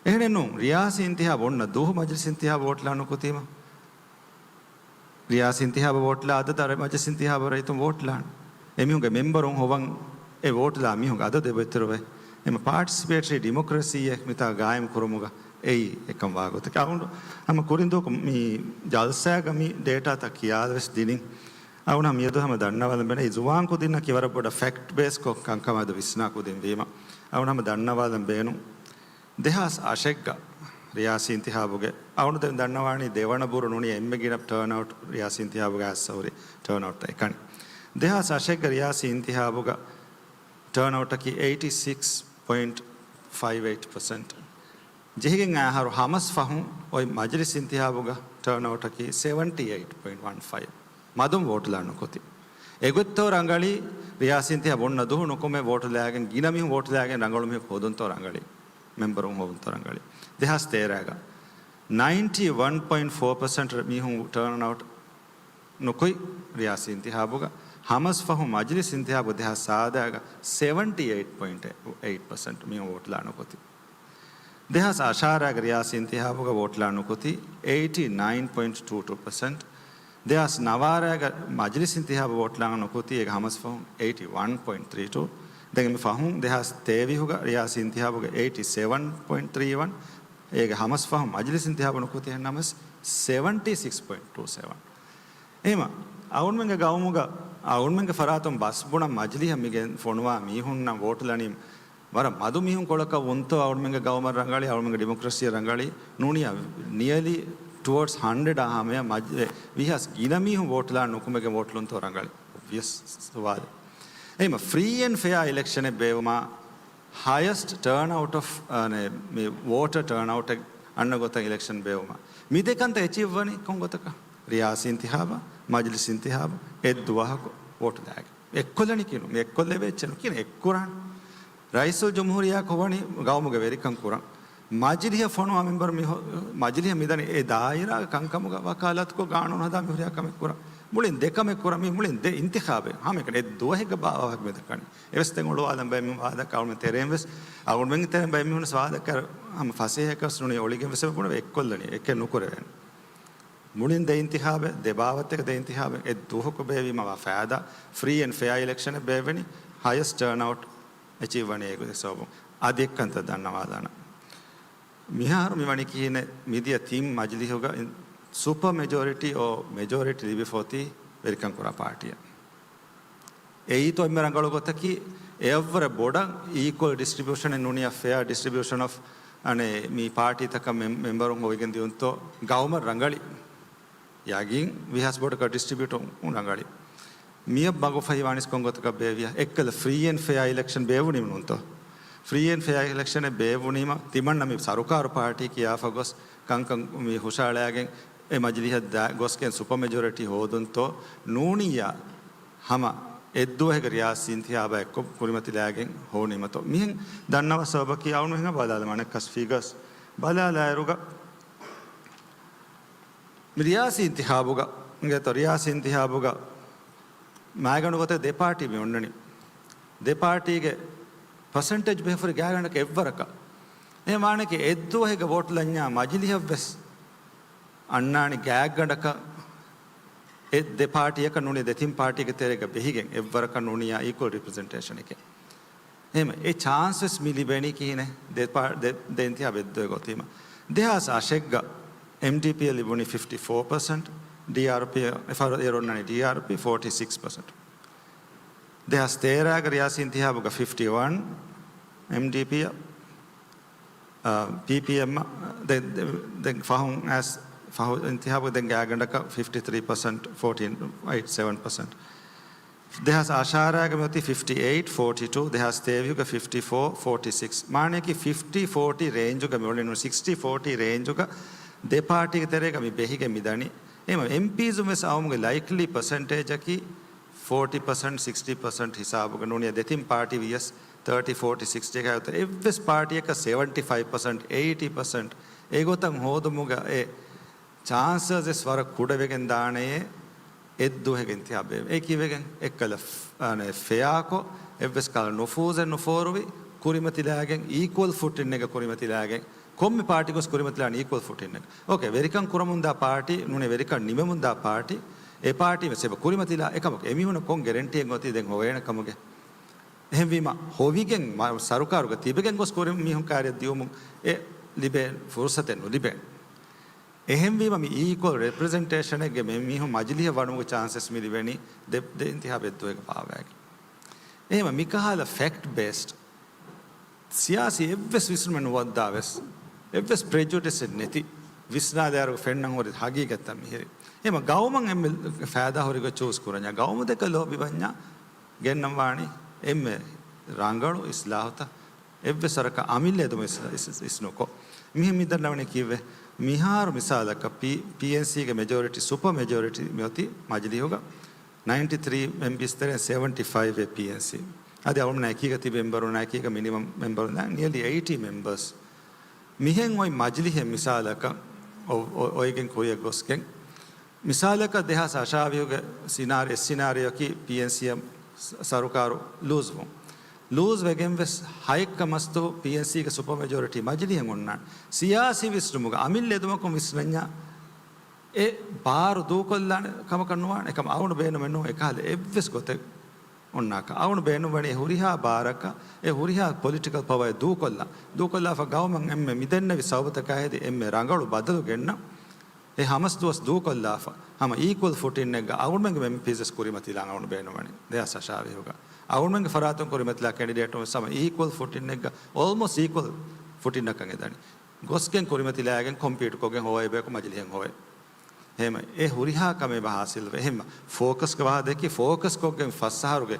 އެހެނެއްނޫން، ރިޔާސީ އިންތިޚާބު އޮންނަ ދުވަހު މަޖިލިސް އިންތިޚާބު ވޯޓް ލާން ނުކުތީމަ. ރިޔާސީ އިންތިޚާބަށް ވޯޓް ލާ އަދަދަށް މަޖިލިސް އިންތިޚާބަށް ރައްޔިތުން ވޯޓް ލާން. އެމީހުންގެ މެމްބަރުން ހޮވަން އެ ވޯޓް ލާ މީހުންގެ އަދަދު އެބައިތިރުވޭ. އެމަ ޕާޓިސިޕޭޓަރީ ޑިމޮކްރަސީއެއް މިތާ ގާއިމް ކުރުމުގަ އެއީ އެކަން ވާގޮތަކީ. އަޅުގަނޑު ހަމަ ކުރިން ދުވަހަކު މި ޖަލްސާގަ މި ޑޭޓާތައް ކިޔާލަވެސް ދިނިން. އަޅުގަނޑު މިއަދު ހަމަ ދަންނަވާލަން ބޭނުން. އެ ޒުވާން ކުދިންނަކީ ވަރަށް ބޮޑަށް ފެކްޓް ބޭސްކޮށް ކަންކަމާ ދު ވިސްނާ ކުދިން ވީމަ. އަޅުގަނޑު ހަމަ ދަންނަވާލަން ބޭނުން. ދެހާސް އަށެއްގަ ރިޔާސީ އިންތިޚާބުގެ، އަޅުގަނޑު ދެން ދަންނަވާނީ ދެވަނަ ބުރު ނޫނީ އެންމެ ގިނަ ޓާންއައުޓް ރިޔާސީ އިންތިޚާބުގަ އައްސަ ހުރި ޓާންއައުޓް އެކަނި. ދެހާސް އަށެއްގަ ރިޔާސީ އިންތިޚާބުގަ ޓާންއައުޓަކީ އެއިޓީ ސިކްސް ޕޮއިންޓް ފައިވް އެއިޓް ޕަސެންޓް. ޖެހިގެން އައި އަހަރު ހަމަސް ފަހުން އޮތް މަޖިލިސް އިންތިޚާބުގަ ޓާންއައުޓަކީ ސެވެންޓީ އެއިޓް ޕޮއިންޓް ވަން ފައިވް. މަދުން ވޯޓުލާ ނުކުތި. އެގޮތްތޯ ރަނގަޅީ، ރިޔާސީ އިންތިޚާބު އޮންނަ ދުވަހު ނުކުމެ ވޯޓުލާގެން ގިނަ މީހުން ވޯޓުލާގެން ރަނގަޅު މީހަކު ހޯދުންތޯ ރަނގަޅީ. މެމްބަރުން ހޮވުންތޯ ރަނގަޅީ. ދެހާސް ތޭރަގަ ނައިންޓީ ވަން ޕޮއިންޓް ފޯ ޕަސެންޓް މީހުން ޓާންއައުޓް ނުކުތް ރިޔާސީ އިންތިޚާބުގަ. ހަމަސް ފަހު މަޖިލިސް އިންތިޚާބު ދެހާސް ސާދަގަ ސެވެންޓީ އެއިޓް ޕޮއިންޓް އެއިޓް ޕަސެންޓް މީހުން ވޯޓުލާ ނުކުތި. ދެހާސް އަށާރަގަ ރިޔާސީ އިންތިޚާބުގަ ވޯޓުލާ ނުކުތީ އެއިޓީ ނައިން ޕޮއިންޓް ޓޫ ޓޫ ޕަސެންޓް. ދެހާސް ނަވާރަގަ މަޖިލިސް އިންތިޚާބު ވޯޓުލާ ނުކުތީ އޭގެ ހަމަސް ފަހުން އެއިޓީ ވަން ޕޮއިންޓް ތްރީ ޓޫ. ދެން މި ފަހުން ދެހާސް ތޭވީހުގަ ރިޔާސީ އިންތިހާބުގަ އެއިޓީ ސެވަން ޕޮއިންޓް ތްރީ ވަން، އޭގެ ހަމަސް ފަހުން މަޖިލިސް އިންތިހާބު ނުކުތީ އެހެންނަމަސް ސެވެންޓީ ސިކްސް ޕޮއިންޓް ޓޫ ސެވަން. އެހެމަ އަޅުމެންގެ ގައުމުގަ އަޅުމެންގެ ފަރާތުން ބަސް ބުނަން މަޖިލިހަށް މިގެން ފޮނުވާ މީހުންނަށް ވޯޓު ލަނީ ވަރަށް މަދު މީހުން ކޮޅަކަށް ވުންތޯ އަޅުމެންގެ ގައުމަށް ރަނގަޅީ، އަޅުމެންގެ ޑިމޮކްރަސީއަށް ރަނގަޅީ ނޫނިޔާ ނިއަލީ ޓުވަރޑްސް ހަންޑްރެޑް އާ ހަމަޔަށް މަޖި-، ވީހާސް ގިނަ މީހުން ވޯޓުލާ ނުކުމެގެން ވޯޓުލުންތޯ ރަނގަޅީ؟ އޮބްވިއަސް ސުވާލެއް. އެހެމަ ފްރީ އެންޑް ފެއާ އިލެކްޝަނެއް ބޭއްވުމާ ހަޔަސްޓް ޓާން އައުޓް އޮފް، އަނެ، މި ވޯޓަރ ޓާން އައުޓެއް އަންނަ ގޮތަށް އިލެކްޝަން ބޭއްވުމަށް މި ދެ ކަންތައް އެޗީވް ވަނީ ކޮން ގޮތަކަށް؟ ރިޔާސީ އިންތިހާބަށް، މަޖިލިސް އިންތިހާބަށް އެއްދުވަހަކު ވޯޓު ދާގެން. އެއްކޮށްލަނީ ކިހިނެއް؟ މި އެއްކޮށްލެވޭ އެއްޗެއް ނޫން. ކިހިނެއް އެއްކުރާނީ؟ ރައީސުލްޖުމްހޫރިއްޔާ ކޮށްވަނީ ގައުމުގެ ވެރިކަން ކުރަން. މަޖިލިހަށް ފޮނުވާ މެމްބަރު މި ހޮ-، މަޖިލިހަށް މިދަނީ އެ ދާއިރާގެ ކަންކަމުގަ ވަކާލާތުކޮށް ގާނޫނު ހަދާ މި ހުރިހާ ކަމެއް ކުރަން. މުޅިން ދެ ކަމެއް ކުރަން. މި މުޅިން ދެ އިންތިޚާބެއް. ހަމައެކަނި އެއްދުވަހެއްގަ ބާވަހަކަ މިދައްކަނީ. އެވެސް ދެން އޮޅުވާލަން ބައެއް މީހުން ވާދަކަ އަޅުމެން ތެރޭން ވެސް، އަޅުމެންގެ ތެރެއިން ބައެއް މީހުން ވާދަކަ ހަމަ ފަސޭހަކަސް ނޫނީ އޮޅިގެން ވެސް އެބަ ބުނެވޭ އެއްކޮށްލަނީ. އެކެއް ނުކުރެވޭނެ. މުޅިން ދެ އިންތިޚާބެއް، ދެ ބާވަތެއް، ދެ އިންތިޚާބެއް އެއް ދުވަހަކު ބޭއްވީމަ ވާ ފައިދާ، ފްރީ އެންޑް ފެއާ އިލެކްޝަނެއް ބޭއްވެނީ، ހަޔަސްޓް ޓާން އައުޓް އެޗީވް ވަނީ އޭގެ ސަބަބުން. އަދި އެއްކަންތައް ދަންނަވާލާނަން. މިހާރު މި ވަނީ ކިހިނެއް؟ މިދިޔަ ތިން މަޖިލިހުގަ ސުޕަ މެޖޯރިޓީ އޯ މެޖޯރިޓީ ލިބިފަ އޮތީ ވެރިކަން ކުރާ ޕާޓީއަށް. އެއީތޯ އެންމެ ރަނގަޅު ގޮތަކީ، އެއަށްވުރެ ބޮޑަށް އީކުއަލް ޑިސްޓްރިބިއުޝަނެއް ނޫނިޔާ ފެއާ ޑިސްޓްރިބިއުޝަން އޮފް، އަނެ، މި ޕާޓީތަކަށް މެ-، މެމްބަރުން ހޮވިގެން ދިއުންތޯ ގައުމަށް ރަނގަޅީ. ޔަގީން ވީހާސް ބޮޑަކަށް ޑިސްޓްރިބިއުޓު ރަނގަޅީ. މިއަށް މަގުފަހިވާނީސް ކޮން ގޮތަކަށް ބޭއްވިޔާ؟ އެއްކަލަ ފްރީ އެންޑް ފެއާ އިލެކްޝަން ބޭއްވުނީމަ ނޫންތޯ؟ ފްރީ އެންޑް ފެއާ އިލެކްޝަނެއް ބޭއްވުނީމަ ތިމަންނަ މި ސަރުކާރު ޕާޓީ ކިޔާފަ ގޮސް ކަންކަން މި ހުށައަޅާގެން އެ މަޖިލިހަށް ދާ-، ގޮސްގެން ސުޕަ މެޖޯރިޓީ ހޯދުންތޯ ނޫނިއްޔާ ހަމަ އެއްދުވަހެއްގެ ރިޔާސީ އިންތިހާބާ އެއްކޮށް ކުރިމަތިލާގެން ހޯނީމަތޯ؟ މިހެން ދަންނަވާ ސަބަބަކީ އަޅުން ހިނގާ ބަލާލަމާނެ ކަސް ފިގަސް ބަލާލާއިރުގަ މި ރިޔާސީ އިންތިހާބުގަ، އިނގޭތޯ ރިޔާސީ އިންތިހާބުގަ މާގަނޑު ގޮތެއް ދެ ޕާޓީ މި އޮންނަނީ. ދެ ޕާޓީގެ ޕަސެންޓޭޖް ބެހޭފުރި ގާތްގަނޑަކަށް އެއްވަރަކަށް. އެ މާނައަކީ އެއްދުވަހެއްގަ ވޯޓު ލަންޏާ މަޖިލިހަށްވެސް އަންނާނެ ގާތްގަނޑަކަށް އެ ދެ ޕާޓީއަކަށް ނޫނީ ދެތިން ޕާޓީގެ ތެރޭގަ ބެހިގެން އެއްވަރަކަށް ނޫނިޔާ އީކުއަލް ރެޕްރެޒެންޓޭޝަނެކޭ. އެހެމަ އެ ޗާންސް ވެސް މި ލިބެނީ ކިހިނެއް؟ ދެ ޕާ-، ދެ، ދެ އިންތިހާބު އެއްދުވަހެއްގަ އޮތީމަ. ދެހާސް އަށެއްގަ އެމްޑީޕީއަށް ލިބުނީ ފިފްޓީ ފޯ ޕަސެންޓް، ޑީއާރްޕީ އެފަރު އޭރު އޮންނަނީ ޑީއާރްޕީ ފޯޓީ ސިކްސް ޕަސެންޓް. ދެހާސް ތޭރައިގެ ރިޔާސީ އިންތިހާބުގަ ފިފްޓީ ވަން އެމްޑީޕީއަށް، އާ، ޕީޕީއެމް، ދެ-، ދެ-، ދެން ފަހުން އައިސް، ފަހު އިންތިހާބު ދެން ގާތްގަނޑަކަށް ފިފްޓީ ތްރީ ޕަސެންޓް، ފޯޓީން އެއިޓް ސެވަން ޕަސެންޓް. ދެހާސް އަށާރައިގަ މި އޮތީ ފިފްޓީ އެއިޓް ފޯޓީ ޓޫ، ދެހާސް ތޭވީހުގަ ފިފްޓީ ފޯ ފޯޓީ ސިކްސް. މާނައަކީ ފިފްޓީ ފޯޓީ ރޭންޖުގަ މި އޮޅިނު ސިކްސްޓީ ފޯޓީ ރޭންޖުގަ ދެ ޕާޓީގެ ތެރޭގަ މި ބެހިގެން މި ދަނީ. އެހެމަ އެމްޕީސް ވެސް އައުމުގެ ލައިކްލީ ޕަސެންޓޭޖަކީ ފޯޓީ ޕަސެންޓް، ސިކްސްޓީ ޕަސެންޓް ހިސާބުގަ ނޫނިޔާ ދެތިން ޕާޓީ ވިޔަސް ތާޓީ، ފޯޓީ، ސިކްސްޓީ ގާތު އެއްވެސް ޕާޓީއަކަށް ސެވެންޓީ ފައިވް ޕަސެންޓް، އެއިޓީ ޕަސެންޓް އެގޮތަށް ހޯދުމުގަ އެ ޗާންސަސް ވެސް ވަރަށް ކުޑަވެގެން ދާނެޔޭ އެއްދުވަހެއްގެ އިންތިހާބެއް. އެ ކީއްވެގެން؟ އެއްކަލަ ފް-، އަނެ، ފެއާކޮށް، އެއްވެސް ކަހަލަ ނުފޫޒެއް ނުފޯރުވި، ކުރިމަތިލާގެން، އީކުއަލް ފުޓިންއެއްގަ ކުރިމަތިލާގެން، ކޮންމެ ޕާޓީ ގޮސް ކުރިމަތިލާނީ އީކުއަލް ފުޓިންއެއް. އޯކޭ، ވެރިކަން ކުރަމުންދާ ޕާޓީ، ނޫނީ ވެރިކަން ނިމެމުންދާ ޕާޓީ، އެ ޕާޓީ ވެސް އެބަ ކުރިމަތިލާ އެކަމަކު އެމީހުންނަށް ކޮން ގެރެންޓީއެއް އޮތީ ދެން ހޮވޭނެ ކަމުގެ؟ އެހެންވީމަ، ހޮވިގެން މަ-، ސަރުކާރުގަ ތިބެގެން ގޮސް ކުރި މީހުން ކާރިއަށް ދިއުމުން އެ ލިބޭ ފުރުސަތެއް ނުލިބޭނެ. އެހެންވީމަ، މި އީކުއަލް ރެޕްރެޒެންޓޭޝަނެއްގެ މި މީހުން މަޖިލީހަށް ވަޑުމުގެ ޗާންސެސް މި ލިބެނީ ދެ، ދެ އިންތިހާބު އެއްދުވަހެއްގަ ބާއްވައިގެން. އެހެންވީމަ، މިކަހަލަ ފެކްޓް ބޭސްޑް ސިޔާސީ އެއްވެސް ވިސްނުމެއް ނުވައްދާ ވެސް، އެއްވެސް ޕްރެޖުޑިސެއް ނެތި ވިސްނާލާއިރު ފެންނަން ހުރި ހަގީގަތްތައް މިހިރީ. އެހެންވީމަ، ގައުމަށް އެންމެ ފައިދާ ހުރި ގޮތް ޗޫސް ކުރަންޏާ، ގައުމު ދެކެ ލޯބިވަންޏާ، ގެންނަން ވާނީ އެންމެ ރަނގަޅު އިސްލާހުތައް، އެއްވެސް ވަރަކަށް އަމިއްލަ އެދުމަށް އިސް، އިސް، އިސް ނުކޮށް. މިހެން މި ދަންނަވަނީ ކީއްވެ؟ މިހާރު މިސާލަކަށް ޕީ، ޕީއެންސީގެ މެޖޯރިޓީ، ސުޕަ މެޖޯރިޓީ މިއޮތީ މަޖިލީހުގަ ނައިންޓީ ތްރީ އެމްޕީސް ތެރެއިން ސެވެންޓީ ފައިވް އެ ޕީއެންސީ. އަދި އަޅުމެންނާ އެކީގަ ތިބި މެމްބަރުންނާ އެކީގަ މިނިމަމް މެމްބަރުން ނިއަލީ އެއިޓީ މެމްބަރސް. މިހެން އޮތް މަޖިލީހެއް މިސާލަކަށް އޮ، އޮ، އޮތްގެން ކުރިއަށް ގޮސްގެން، މިސާލަކަށް ދެހާސް އަށާވީހުގެ ސިނާރި، އެއް ސިނާރިއޯއަކީ ޕީއެންސީއަށް ސަ، ސަރުކާރު ލޫޒްވުން. ލޫޒް ވެގެން ވެސް ހައެއްކަ މަސްތު ޕީއެންސީގެ ސުޕަ މެޖޯރިޓީ މަޖިލީހަށް އޮންނާނެ. ސިޔާސީ ވިސްނުމުގަ އަމިއްލަ އެދުމަކުން ވިސްނަންޏާ، އެ ބާރު ދޫކޮށްލާނެ ކަމަކަށް ނުވާނެ. އެކަމަ އަޅުގަނޑު ބޭނުމެއް ނޫން އެކަހަލަ އެއްވެސް ގޮތެއް އޮންނާކަށް އަޅުގަނޑު ބޭނުންވަނީ އެ ހުރިހާ ބާރަކަށް، އެ ހުރިހާ ޕޮލިޓިކަލް ޕަވަރެއް ދޫކޮށްލާ، ދޫކޮށްލާފަ ގައުމަށް އެންމެ މިދެންނެވި ސަބަބުތަކާ ހެދި އެންމެ ރަނގަޅު ބަދަލު ގެންނަ، އެ ހަމަސް ދުވަސް ދޫކޮށްލާފަ، ހަމަ އީކުއަލް ފުޓިންއެއްގަ އަޅުގަނޑުމެންގެ އެމްޕީސް ވެސް ކުރިމަތިލާން އަޅުގަނޑު ބޭނުންވަނީ. ދެހާސް އަށާވީހުގަ އަޅުގަނޑުމެންގެ ފަރާތުން ކުރިމަތިލާ ކެނޑިޑޭޓުން ވެސް ހަމަ އީކުއަލް ފުޓިންއެއްގަ، އޯލްމޯސްޓް އީކުއަލް ފުޓިންއަކަށް އެދަނީ. ގޮސްގެން ކުރިމަތިލާގެން ކޮމްޕީޓް ކޮށްގެން ހޮވައި ބަޔަކު މަޖިލީހެއް ހޮވައި. އެހެން އެ ހުރިހާ ކަމެއް އެބަ ހާސިލްވޭ. އެހެން ފޯކަސްގެ ވާހަކަ ދެއްކި، ފޯކަސް ކޮށްގެން ފަސް އަހަރުގެ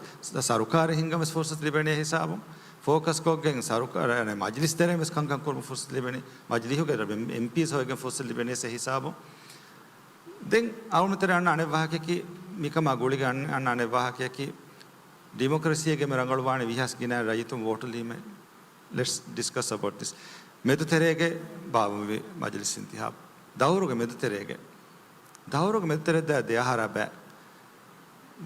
ސަރުކާރެއް ހިންގަން ވެސް ފުރުސަތު ލިބެނީ އެ ހިސާބުން. ފޯކަސް ކޮށްގެން ސަރުކާ-، މަޖިލިސް ތެރޭ ވެސް ކަންކަން ކުރުމަށް ފުރުސަތު ލިބެނީ. މަޖިލީހުގެ އެމްޕީސް ހޮވެގެން ފުރުސަތު ލިބެނީ އެ ހިސާބުން. ދެން އަޅުގަނޑު ތެރޭ އަންނަ އަނެއް ވާހަކައަކީ، މިކަމާ ގުޅިގެން އަން-، އަންނަ އަނެއް ވާހަކައަކީ، ޑިމޮކްރަސީގެ މި ރަނގަޅުވާނެ ވީހާވެސް ގިނަ ރައްޔިތުން ވޯޓު ލީމެ. Let's discuss about this. މެދުތެރޭގެ ބާއްވަންވީ މަޖިލިސް އިންތިހާބު. ދައުރުގެ މެދުތެރޭގެ. ދައުރުގެ މެދުތެރެއަށް ދާ ދެ އަހަރާ ބައި.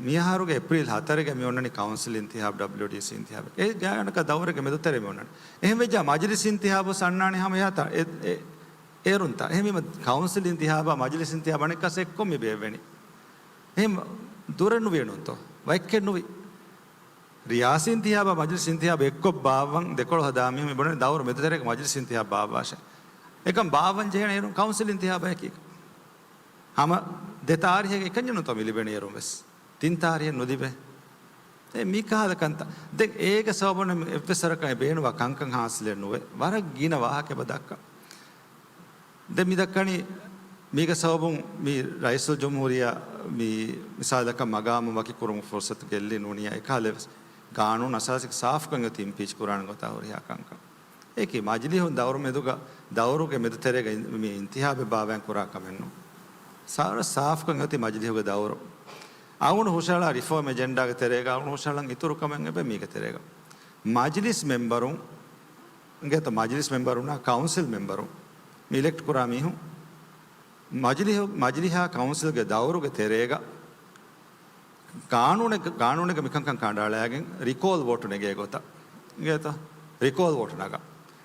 މިއަހަރުގެ އޭޕްރީލް ހަތަރުގަ މި އޮންނަނީ ކައުންސިލް އިންތިހާބު، ޑަބްލިއުޑީސީ އިންތިހާބެއް. އެ ގާތްގަނޑަކަށް ދައުރެއްގެ މެދުތެރޭ މި އޮންނަނީ. އެހެން ވެއްޖާ މަޖިލިސް އިންތިހާބު ވެސް އަންނާނެ ހަމަ އެހާ ތަ-، އެ-، އެ-، އޭރުންތަ؟ އެހެންވީމަ ކައުންސިލް އިންތިހާބާ މަޖިލިސް އިންތިހާބު އަނެއްކާސް އެއްކޮށް މި ބޭއްވެނީ. އެހެން ދުރެއް ނުވިޔަނުންތޯ؟ ވައްކެއް ނުވި. ރިޔާސީ އިންތިހާބާ މަޖިލިސް އިންތިހާބު އެއްކޮށް ބާއްވަން ދެކޮޅު ހަދާ މީހުން މި ބުނަނީ ދައުރު މެދުތެރޭގަ މަޖިލިސް އިންތިހާބު ބާއްވާށޭ. އެކަން ބާއްވަން ޖެހޭނެ އޭރުން ކައުންސިލް އިންތިހާބަކީ. ހަމަ ދެ ތާރީހެއް އެކަންޏެއް ނުތޯ މި ލިބެނީ އޭރުން ވެސް. ތިން ތާރީހެއް ނުލިބޭ. އެ މިކަހަލަ ކަންތައް. ދެން އޭގެ ސަބަބުން އެއްވެސް ވަރަކަށް އެ ބޭނުންވާ ކަންކަން ހާސިލެއް ނުވޭ. ވަރަށް ގިނަ ވާހަކަ އެބަ ދައްކަން. ދެން މި ދައްކަނީ މީގެ ސަބަބުން މި ރައީސުލްޖުމްހޫރިއްޔާ މި މިސާލަކަށް މަގާމު ވަކި ކުރުމުގެ ފުރުސަތު ގެއްލި ނޫނިއްޔާ އެކަހަލަ ވެސް ގާނޫނު އަސާސީގެ ސާފުކަން އޮތީ އިމްޕީޗް ކުރާނެ ގޮތާ ހުރިހާ ކަންކަން. އެކި މަޖިލީހުން ދައުރު މެދުގަ، ދައުރުގެ މެދުތެރޭގަ މި އިންތިހާބެއް ބާއްވާން ކުރާ ކަމެއް ނޫން. ސާރަ ސާފުކަން އޮތީ މަޖިލީހުގެ ދައުރު. އަޅުގަނޑު ހުށަހަޅާ ރިފޯމް އެޖެންޑާގެ ތެރޭގަ އަޅުގަނޑު ހުށަހަޅަން އިތުރު ކަމެއް އެބަ މީގެ ތެރޭގަ. މަޖިލިސް މެމްބަރުން، އިނގޭތަ މަޖިލިސް މެމްބަރުންނާ ކައުންސިލް މެމްބަރުން މި އިލެކްޓް ކުރާ މީހުން މަޖިލިހު-، މަޖިލިހާ ކައުންސިލްގެ ދައުރުގެ ތެރޭގަ ގާނޫނެއް-، ގާނޫނެއްގަ މިކަންކަން ކަނޑައަޅައިގެން ރިކޯލް ވޯޓު ނެގޭ ގޮތަށް. އިނގޭތަ؟ ރިކޯލް ވޯޓު ނަގާ.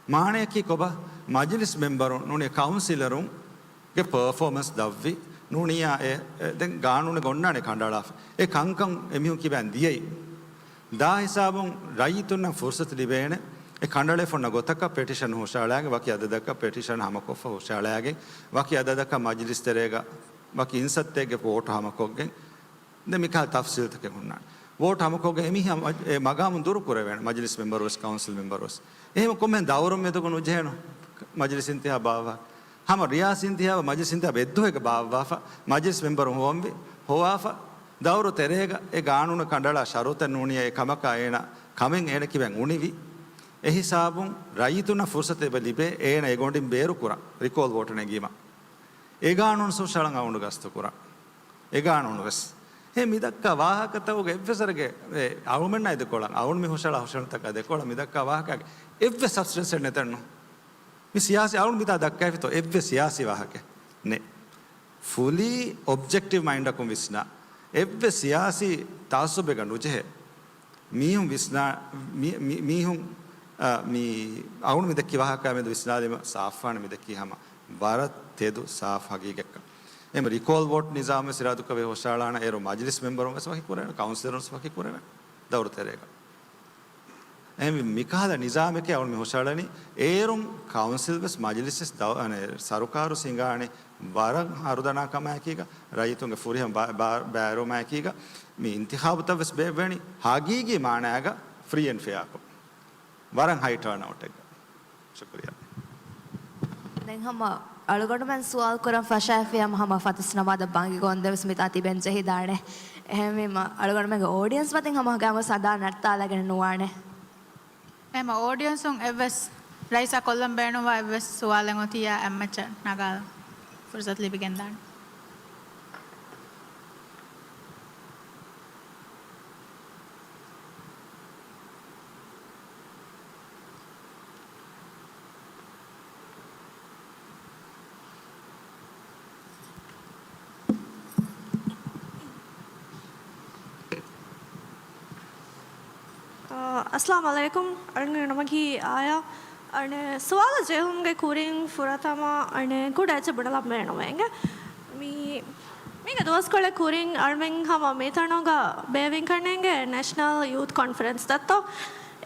މާނަޔަކީ ކޮބާ؟ މަޖިލިސް މެމްބަރުން ނޫނީ ކައުންސިލަރުންގެ ޕަރފޯމަންސް ދަށްވި ނޫނިއްޔާ އެ، އެ، ދެން ގާނޫނެއްގަ އޮންނާނެ ކަނޑައަޅާފަ. އެ ކަންކަން އެމީހުން ކިބައިން ދިޔައީ. ދާ ހިސާބުން ރައްޔިތުންނަށް ފުރުސަތު ލިބޭނެ އެ ކަނޑައަޅައިފަ އޮންނަ ގޮތަކަށް ޕެޓިޝަން ހުށަހަޅާގެން ވަކި އަދަދަކަށް ޕެޓިޝަން ހަމަކޮށްފަ ހުށަހަޅާގެން ވަކި އަދަދަކަށް މަޖިލިސް ތެރޭގަ ވަކި އިންސައްތައެއްގެ ވޯޓު ހަމަކޮށްގެން ދެން މިކަހަލަ ތަފްސީލްތަކެއް ހުންނާނެ. ވޯޓް ހަމަކޮށްގެން އެމީހާ އެ މަގާމުން ދުރު ކުރެވޭނެ، މަޖިލިސް މެމްބަރުވެސް، ކައުންސިލް މެމްބަރުވެސް. އެހެން ކޮންމެހެން ދައުރު މެދުގަ ނުޖެހޭނު މަޖިލިސް އިންތިހާބު ބާއްވާ. ހަމަ ރިޔާސީ އިންތިހާބު، މަޖިލިސް އިންތިހާބު އެއްދުވަހެއްގަ ބާއްވާފަ، މަޖިލިސް މެމްބަރު ހޮވަންވި، ހޮވާފަ، ދައުރު ތެރޭގަ އެ ގާނޫނު ކަނޑައަޅާ ޝަރުތެއް ނޫނިއްޔާ އެ ކަމަކާ އޭނަ ކަމެއް އޭނަ ކިބައިން އުނިވި. އެ ހިސާބުން ރައްޔިތުންނަށް ފުރުސަތެއް އެބަ ލިބޭ އޭނަ އެގޮނޑިން ބޭރުކުރަން ރިކޯލް ވޯޓު ނެގީމަ. އެ ގާނޫނު ހުށަހަޅަން އަޅުގަނޑު ގަސްތުކުރަން. އެ ގާނޫނު ވެސް. އެ މިދައްކާ ވާހަކަތަކުގެ އެއްވެސް ވަރެއްގެ، އެ، އަޅުމެންނާ ދެކޮޅަށް، އަޅުން މި ހުށަހަޅާ ހުށަހެޅުންތަކާ ދެކޮޅަށް މިދައްކާ ވާހަކައިގެ އެއްވެސް ސަބްސްޓެންސެއް ނެތެއްނު. މި ސިޔާސީ އަޅުން މިތާ ދައްކައިފިތޯ އެއްވެސް ސިޔާސީ ވާހަކައެއް ނެ. ފުލީ އޮބްޖެކްޓިވް މައިންޑަކުން ވިސްނާ، އެއްވެސް ސިޔާސީ ތައައްސުބެއްގަ ނުޖެހޭ. މީހުން ވިސްނާ-، މީ-، މީ-، މީހުން، އަ، މީ އަޅުން މިދެއްކި ވާހަކައާ މެދު ވިސްނާލީމަ ސާފުވާނެ މިދެއްކީ ހަމަ ވަރަށް ތެދު ސާފު ހަގީގަތްކަން. އެހެން ރިކޯލް ވޯޓް ނިޒާމު ވެސް އިރާދަކުރެއްވި ހުށަހަޅާނަ އޭރު މަޖިލިސް މެމްބަރުން ވެސް ވަކި ކުރޭނެ، ކައުންސިލަރުން ވެސް ވަކި ކުރޭނެ ދައުރު ތެރޭގަ. އެހެންވީ މިކަހަލަ ނިޒާމެކޭ އަޅުން މި ހުށަހަޅަނީ އޭރުން ކައުންސިލް ވެސް މަޖިލިސް ވެސް ދައު-، އަނެ، ސަރުކާރު ސިނގާނެ ވަރަށް ހަރުދަނާ ކަމާއެކީގަ، ރައްޔިތުންގެ ފުރިހަމަ ބާ-، ބާ-، ބައިވެރިވުމާއެކީގަ، މި އިންތިޚާބުތައް ވެސް ބޭއްވެނީ ހަގީގީ މާނައިގަ ފްރީ އެންޑް ފެއާކޮށް. ވަރަށް ހައި ޓާންއައުޓެއްގަ. ޝުކުރިއްޔާ. ދެން ހަމަ އަޅުގަނޑުމެން ސުވާލު ކުރަން ފަށާފިއްޔާ ހަމަ ފަތިސް ނަމާދަށް ބަންގި ގޮންދެވެސް މިތާ ތިބެން ޖެހިދާނެ. އެހެންވީމަ އަޅުގަނޑުމެންގެ އޯޑިއަންސް މަތިން ހަމަ ގައިމުވެސް ހަދާ ނައްތާލަގެން ނުވާނެ. އެހެމަ އޯޑިއަންސުން އެއްވެސް ރައީސާ ކޮށްލަން ބޭނުންވާ އެއްވެސް ސުވާލެއް އޮތިއްޔާ އެއްމައްޗަށް ނަގާލަން ފުރުސަތު ލިބިގެންދާނެ. އައްސަލާމު ޢަލައިކުމް. އަޅުގަނޑު ނަމަކީ އާޔާ. އަނެއް ސުވާލު ޖެހުމުގެ ކުރިން ފުރަތަމަ އަނެއް ކުޑަ އެއްޗެއް ބުނެލަން ބޭނުމޭ. މި، މީގެ ދުވަސްކޮޅެއް ކުރިން އަޅުމެން ހަމަ މިތަނުގަ ބޭއްވިން ކަންނޭނގެ ނޭޝަނަލް ޔޫތު ކޮންފަރެންސް ދައްތޯ.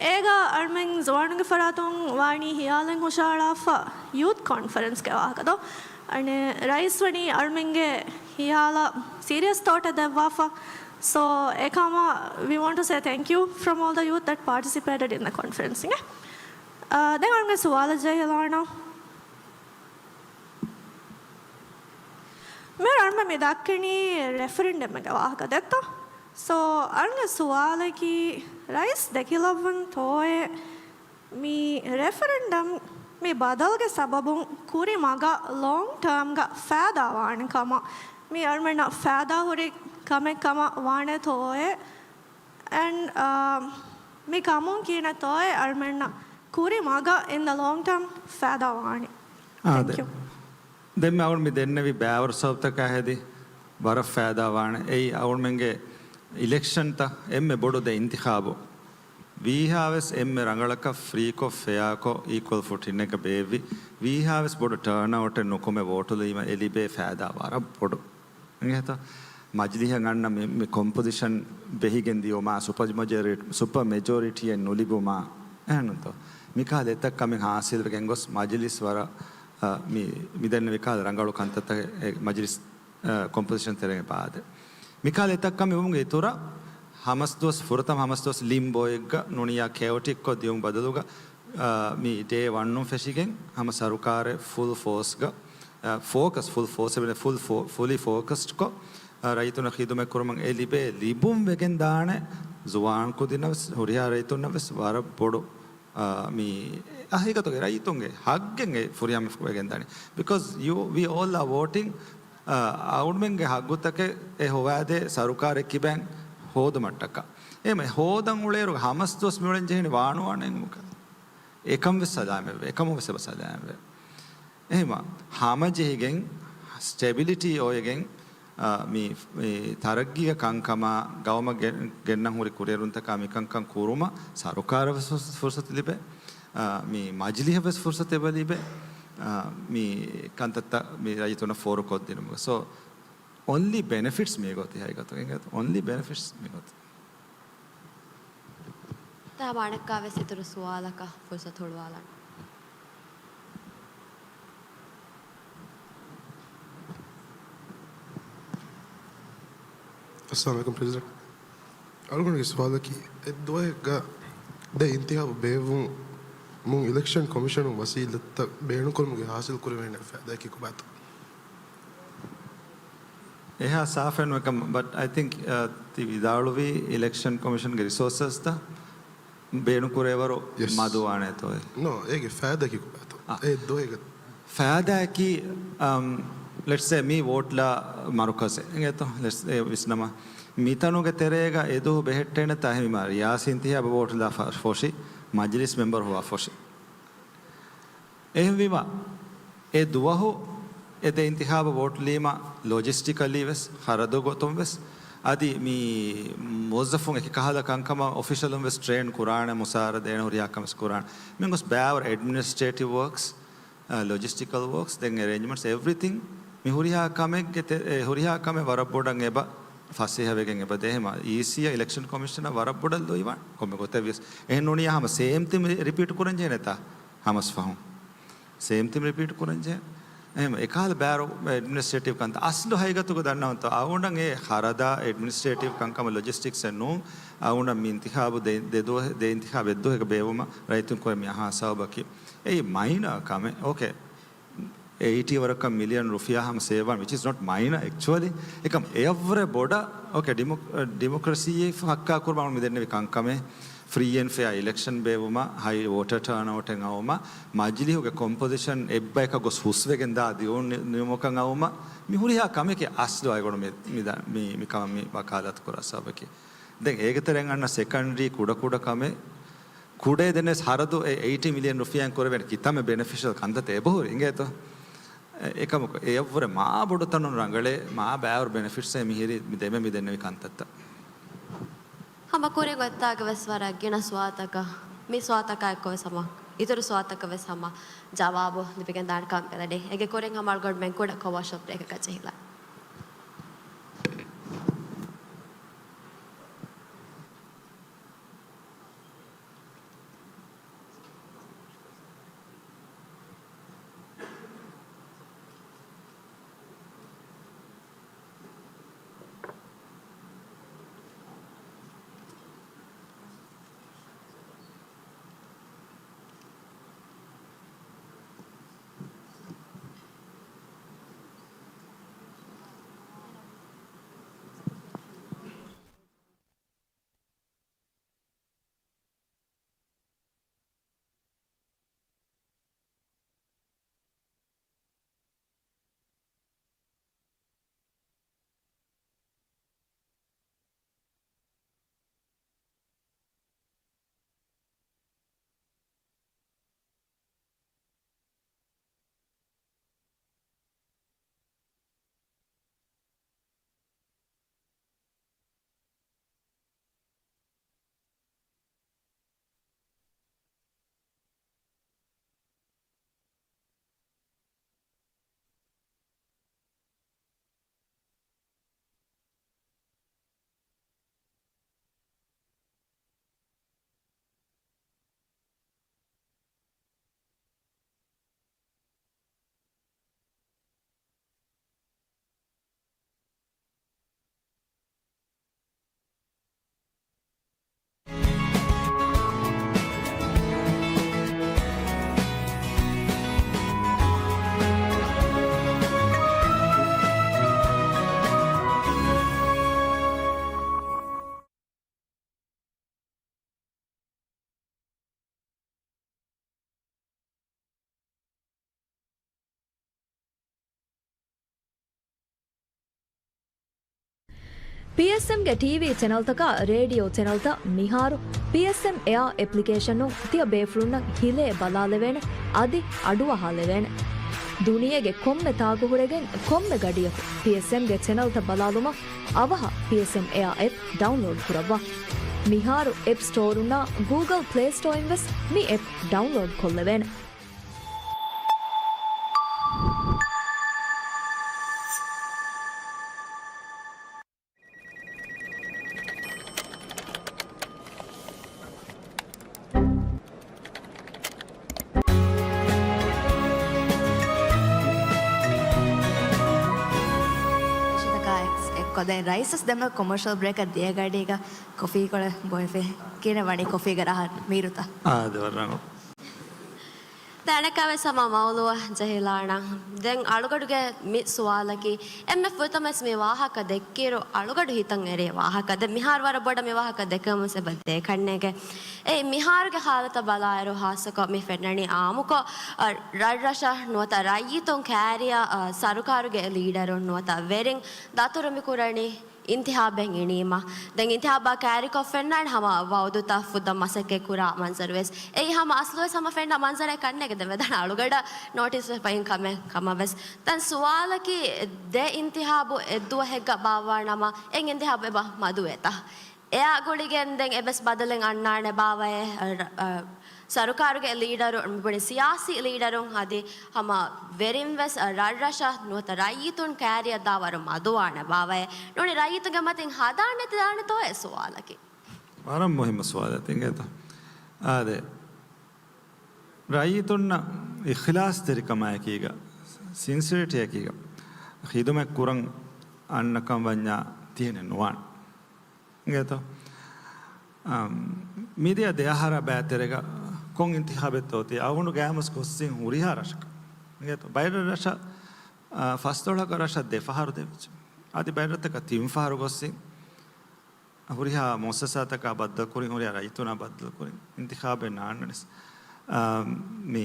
އޭގަ އަޅުމެން ޒުވާނުންގެ ފަރާތުން ވާނީ ހިޔާލެއް ހުށަހަޅާފަ ޔޫތު ކޮންފަރެންސްގެ ވާހަކަ ދޯ. އަނެއް ރައީސް ވަނީ އަޅުމެންގެ ހިޔާލަށް ސީރިއަސް ތޯޓެއް ދެއްވާފަ. So އެކަމަށް we want to say thank you from all the youth that participated in the conference. އާ، ދެން އަޅުމެން ސުވާލަށް ޖެހިލާނަ. މިހާރު އަޅުމެން މި ދައްކަނީ ރެފަރެންޑަމްގެ ވާހަކަ ދެއްތޯ؟ So އަޅުގެ ސުވާލަކީ، ރައީސް ދެކިލައްވަން ތޯއޭ މި ރެފަރެންޑަމް މި ބަދަލުގެ ސަބަބުން ކުރި މަގަށް ލޯންގް ޓާމްގަ ފައިދާ ވާނެ ކަމަށް، މި އަޅުމެންނަށް ފައިދާ ހުރި ކަމެއް ކަމަށް ވާނެ ތޯއޭ؟ އެންޑް، އާ، މި ކަމުން ކިހިނެއްތޯއޭ އަޅުމެންނަށް ކުރި މަގަށް in the long term ފައިދާ ވާނީ؟ އާދެ. Thank you. ދެން މި އަޅުން މި ދެންނެވި ބައިވަރު ސަބަބުތަކާ ހެދި ވަރަށް ފައިދާ ވާނެ. އެއީ އަޅުމެންގެ އިލެކްޝަންތައް އެންމެ ބޮޑު ދެ އިންތިޚާބު ވީހާވެސް އެންމެ ރަނގަޅަކަށް ފްރީކޮށް ފެއާކޮށް އީކުއަލް ފުޓިންއެއްގަ ބޭއްވި، ވީހާވެސް ބޮޑު ޓާންއައުޓެއް ނުކުމެ ވޯޓުލީމަ އެ ލިބޭ ފައިދާ ވަރަށް ބޮޑު. އިނގޭތޯ؟ މަޖިލީހަށް އަންނަ މި، މި ކޮމްޕޮޒިޝަން ބެހިގެން ދިޔުމާ، ސުޕަ މެޖޯރި-، ސުޕަ މެޖޯރިޓީއެއް ނުލިބުމާ، އެހެންނުތޯ؟ މިކަހަލަ އެތައް ކަމެއް ހާސިލްވެގެން ގޮސް މަޖިލިސް ވަރަށް، އަ، މި، މި ދެންނެވި ކަހަލަ ރަނގަޅު ކަންތައްތަކެއް އެ މަޖިލިސް، އަ، ކޮމްޕޮޒިޝަން ތެރޭގަ ބާދެ. މިކަހަލަ އެތައް ކަމެއް ވުމުގެ އިތުރަށް ހަމަސް ދުވަސް، ފުރަތަމަ ހަމަސް ދުވަސް ލިމްބޯއެއްގަ ނޫނިއްޔާ ކެއޮޓިކްކޮށް ދިޔުމުގެ ބަދަލުގަ، އާ، މި ޑޭ ވަނުން ފެށިގެން ހަމަ ސަރުކާރެއް ފުލް ފޯސްގަ، އާ، ފޯކަސް، ފުލް ފޯސް އެބަ ފުލް ފޯ-، ފުލީ ފޯކަސްޑްކޮށް، އާ، ރައްޔިތުންނަށް ޚިދުމަތް ކުރުމަށް އެ ލިބޭ ލިބުން ވެގެން ދާނެ ޒުވާން ކުދިންނަށް ވެސް ހުރިހާ ރައްޔިތުންނަށް ވެސް ވަރަށް ބޮޑު، އާ، މި ހަގީގަތުގެ ރައްޔިތުންގެ ހައްގެއް އެ ފުރިހަމަ ވެގެން ދާނެ. Because you, we all are voting، އާ، އަޅުމެންގެ ހައްގުތަކެއް އެ ހޮވާދޭ ސަރުކާރެއް ކިބައިން ހޯދުމަށްޓަކާ. އެހެން ހޯދަން އުޅޭއިރު ހަމަސް ދުވަސް މިއުޅެން ޖެހެނީ ވާނުވާނެ އެނގުމަކަށް. އެކަން ވެސް ސަލާމަތްވޭ. އެކަމުން ވެސް އެބަ ސަލާމަތްވޭ. އެހެންވީމަ، ހަމަޖެހިގެން، ސްޓެބިލިޓީ އޮވެގެން، އާ، މި، މި ތަރައްގީގެ ކަންކަމާ، ގައުމަށް ގެ-، ގެންނަން ހުރި ކުރިއެރުންތަކާ މިކަންކަން ކުރުމަށް ސަރުކާރަށް ވެސް ފުރުސަ-، ފުރުސަތު ލިބޭ. އާ، މި މަޖިލީހަށް ވެސް ފުރުސަތު އެބަ ލިބޭ. އާ، މި ކަންތައްތައް މި ރައްޔިތުންނަށް ފޯރުކޮށްދިނުމުގެ. So، only benefits މީގޮތީ ހަގީގަތުގައި. Only benefits މީގޮތީ. ތާ މާނައްކާ ވެސް އިތުރު ސުވާލަކަށް ފުރުސަތު ހުޅުވާލަން. އައްސަލާމު ޢަލައިކުމް ޕްރެޒިޑެންޓް. އަޅުގަނޑުގެ ސުވާލަކީ، އެއް ދުވަހެއްގަ ދެ އިންތިޚާބު ބޭއްވުމުން އިލެކްޝަން ކޮމިޝަނުން ވަސީލަތްތައް ބޭނުންކުރުމުގެ ހާސިލް ކުރެވޭނެ ފައިދާއަކީ ކޮބާތޯ؟ އެހާ ސާފެއް ނުވެ ކަމަށް، but I think، އަ، ތި ވިދާޅުވީ އިލެކްޝަން ކޮމިޝަންގެ ރިސޯސަސްތައް ބޭނުންކުރޭވަރު ޔެސް. މަދުވާނެތޯއޭ؟ ނޯ، އޭގެ ފައިދާއަކީ ކޮބާތޯ؟ އަ. އެ ދުވަހެއްގަ ފައިދާއަކީ، އަމް، let's say މީ ވޯޓްލާ މަރުކަޒެއް އިނގޭތޯ؟ Let's say ވިސްނަމާ، މިތަނުގެ ތެރޭގަ އެދުވަހު ބެހެއްޓޭނެތާ އެހެންވީމާ ރިޔާސީ އިންތިޚާބަށް ވޯޓްލާ ފަ-، ފޮށި، މަޖިލިސް މެމްބަރު ހޮވާ ފޮށި. އެހެންވީމާ، އެ ދުވަހު އެ ދެ އިންތިޚާބަށް ވޯޓްލީމަ ލޮޖިސްޓިކަލީ ވެސް، ޚަރަދު ގޮތުން ވެސް، އަދި މި މުވައްޒަފުން އެކި ކަހަލަ ކަންކަމަށް އޮފިޝަލުން ވެސް ޓްރޭން ކުރާނެ، މުސާރަ ދޭނެ، ހުރިހާ ކަމެއް ވެސް ކުރާނެ. މި ގޮސް ބައިވަރު އެޑްމިނިސްޓްރޭޓިވް ވޯކްސް، އަ، ލޮޖިސްޓިކަލް ވޯކްސް، ދެން އެރޭންޖްމަންޓްސް، އެވްރިތިން. މި ހުރިހާ ކަމެއްގެ ތެ-، އެ ހުރިހާ ކަމެއް ވަރަށް ބޮޑަށް އެބަ ފަސޭހަވެގެން އެބަ ދޭ. އެހެންވީމާ، އީސީއަށް އިލެކްޝަން ކޮމިޝަނަށް ވަރަށް ބޮޑަށް ލޯބިވާނެ. ކޮންމެ ގޮތެއް ވިޔަސް. އެހެން ނޫނިއްޔާ ހަމަ ސޭމް ތިން ރިޕީޓް ކުރަން ޖެހޭނެތާ ހަމަސް ފަހުން. ސޭމް ތިން ރިޕީޓް ކުރަން ޖެހޭ. އެހެން އެކަހަލަ ބައިވަރު އެޑްމިނިސްޓްރޭޓިވް ކަންތައް. އަސްލު ހަގީގަތުގަ ދަންނަވަންތޯ، އަޅުގަނޑަށް އެ ޚަރަދާ އެޑްމިނިސްޓްރޭޓިވް ކަންކަމަށް ލޮޖިސްޓިކްސް އެއް ނޫން. އަޅުގަނޑަށް މި އިންތިޚާބު ދެ-، ދެ ދުވަހެއް، ދެ އިންތިޚާބު އެއް ދުވަހެއްގަ ބޭއްވުމަށް ރައްޔިތުން ކުރެ މި އަހާ ސަބަބަކީ. އެއީ މައިނަރ ކަމެއް. އޯކޭ. އެއިޓީ ވަރަކަށް މިލިއަން ރުފިޔާ ހަމަ ސޭވް ވާން، which is not minor actually. އެކަމް އެއަށްވުރެ ބޮޑަށް، އޯކޭ، ޑިމޮ-، ޑިމޮކްރަސީއެއް ހައްކާ ކުރުމަށް މި ދެންނެވި ކަންކަމެއް، ފްރީ އެންޑް ފެއާ އިލެކްޝަން ބޭއްވުމަށް، ހައި ވޯޓަރ ޓާންއައުޓެއް އައުމަށް، މަޖިލީހުގެ ކޮމްޕޮޒިޝަން އެއްބަޔަކަށް ގޮސް ހުސްވެގެން ދާ ދިއުން ނި-، ނިމުމަކަށް އައުމަށް، މި ހުރިހާ ކަމެކޭ އަސްލު އަޅުގަނޑު މި، މި ދަ-، މި، މި ކަމަށް މި ވަކާލާތު ކުރާ ސަބަބަކީ. ދެން އޭގެ ތެރެއިން އަންނަ ސެކަންޑްރީ ކުޑަ ކުޑަ ކަމެއް، ކުޑައެއް ދެންނެވިޔަސް ހަރަދު އެ އެއިޓީ މިލިއަން ރުފިޔާއިން ކުރެވޭނެ ކިތަންމެ ބެނެފިޝަލް ކަންތައްތައް އެބަހުރި އިނގޭތޯ؟ އެ-، އެކަމަކު އެއަށްވުރެ މާ ބޮޑު ތަނުން ރަނގަޅޭ، މާ ބައިވަރު ބެނެފިޓްސްއޭ މިހިރީ މި ދެމެ މި ދެންނެވި ކަންތައްތައް. ހަމަ ކުރިން އޮތްތާގެ ވެސް ވަރަށް ގިނަ ސުވާލުތަކަށް، މި ސުވާލުތަކާ އެއްކޮށް ވެސް ހަމަ އިތުރު ސުވާލުތަކަށް ވެސް ހަމަ ޖަވާބު ލިބިގެން ދާނެ ކަމަށް ބެލެނީ. އޭގެ ކުރިން ހަމަ އަޅުގަނޑުމެން ކުޑަ ކޮމާޝަލް ބްރޭކަކަށް ޖެހިލާން. ޕީއެސްއެމްގެ ޓީވީ ޗެނަލްތަކާ ރޭޑިއޯ ޗެނަލްތައް މިހާރު ޕީއެސްއެމް އެއާ އެޕްލިކޭޝަނުން ތިޔަ ބޭފުޅުންނަށް ހިލޭ ބަލާލެވޭނެ، އަދި އަޑުއަހާލެވޭނެ. ދުނިޔޭގެ ކޮންމެ ތާގު ހުރެގެން ކޮންމެ ގަޑިއަކު ޕީއެސްއެމްގެ ޗެނަލްތައް ބަލާލުމަށް އަވަހަށް ޕީއެސްއެމް އެއާ އެޕް ޑައުންލޯޑް ކުރައްވާ. މިހާރު އެޕް ސްޓޯރުންނާ ގޫގަލް ޕްލޭ ސްޓޯއިން ވެސް މި އެޕް ޑައުންލޯޑް ކޮށްލެވޭނެ. ކޮދެ ރައީސް ދެމެ ކޮމަރޝަލް ބްރޭކަށް ދިޔަ ގަޑީގަ ކޮފީ ކޮޅެއް ބޮއެފި. ކިހިނެއް ވަނީ ކޮފީގެ ރަހަ މީރުތަ؟ އާދެ ވަރަށް ރަނގަޅު. ދެން އަނެއްކާވެސް ހަމަ މައުލޫއަށް ޖެހިލާނަން. ދެން އަޅުގަޑުގެ މި ސުވާލަކީ، އެންމެ ފުރަތަމަވެސް މި ވާހަކަ ދެއްކިއިރު އަޅުގަޑު ހިތަށް އެރި ވާހަކަ. ދެން މިހާރު ވަރަށް ބޮޑަށް މި ވާހަކަ ދެކެވުމަސް އެބަ ދޭކަށްނޭގެ. އެ މިހާރުގެ ހާލަތަށް ބަލާއިރު ހާއްސަކޮށް މި ފެންނަނީ އާއްމުކޮށް، އަ، ރަށްރަށަށް ނުވަތަ ރައްޔިތުން ކައިރިއަށް، އަ، ސަރުކާރުގެ ލީޑަރުން ނުވަތަ ވެރިން ދަތުރު މި ކުރަނީ އިންތިހާބެއް އިނީމަ. ދެން އިންތިހާބާ ކައިރިކޮށް ފެންނާނެ ހަމަ ވައުދުތައް ފުއްދަ މަސައްކަތް ކުރާ މަންޒަރުވެސް. އެއީ ހަމަ އަސްލުވެސް ހަމަ ފެންނަ މަންޒަރެއް ކަންނޭގެ ދެން ވެދާނެ އަޅުގަޑަށް ނޯޓިސް ފަހިން ކަމެއް ކަމަށްވެސް. ދެން ސުވާލަކީ ދެ އިންތިހާބު އެއްދުވަހެއްގަ ބާއްވާނަމަ އެ އިންތިހާބު އެބަ މަދުވޭތަ؟ އެއާ ގުޅިގެން ދެން އެބަސް ބަދަލެއް އަންނާނެ ބާވައޭ؟ އަ، ރަ-، އަ، ސަރުކާރުގެ ލީޑަރު، މިބުނި ސިޔާސީ ލީޑަރުން އަދި ހަމަ ވެރިން ވެސް، އަ، ރަށްރަށަށް ނުވަތަ ރައްޔިތުން ކައިރިއަށް ދާ ވަރު މަދުވާނެ ބާވައޭ؟ ނޫނީ ރައްޔިތުންގެ މަތިން ހަދާނެތި ދާނެތޯއޭ ސުވާލަކީ. ވަރަށް މުހިއްމު ސުވާލެއް ތިނގޭތޯ. އާދެ. ރައްޔިތުންނަށް އިޚްލާސްތެރިކަމާއެކީގަ، ސިންސިއަރިޓީއެކީގަ ޚިދުމަތް ކުރަން އަންނަކަން ވަންޏާ ތިހެނެއް ނުވާނެ. އިނގޭތޯ؟ އަމް، މިދިޔަ ދެއަހަރާ ބައިތެރޭގަ ކޮން އިންތިޚާބެއްތޯ ތި އަޅުގަނޑު ގައިމުވެސް ގޮއްސިން ހުރިހާ ރަށަކަށް. އިނގޭތޯ؟ ބައެއް ރަށަށް، އާ، ފަސްދޮޅަކަށް ރަށަށް ދެފަހަރު ދެވިއްޖެ. އަދި ބައެއް ރަށްތަކަށް ތިން ފަހަރު ގޮއްސިން. ހުރިހާ މުއައްސަސާތަކާ ބައްދަލުކުރިން، ހުރިހާ ރައްޔިތުންނާ ބައްދަލުކުރިން، އިންތިޚާބެއް ނާންނަނިސް. އާ، މި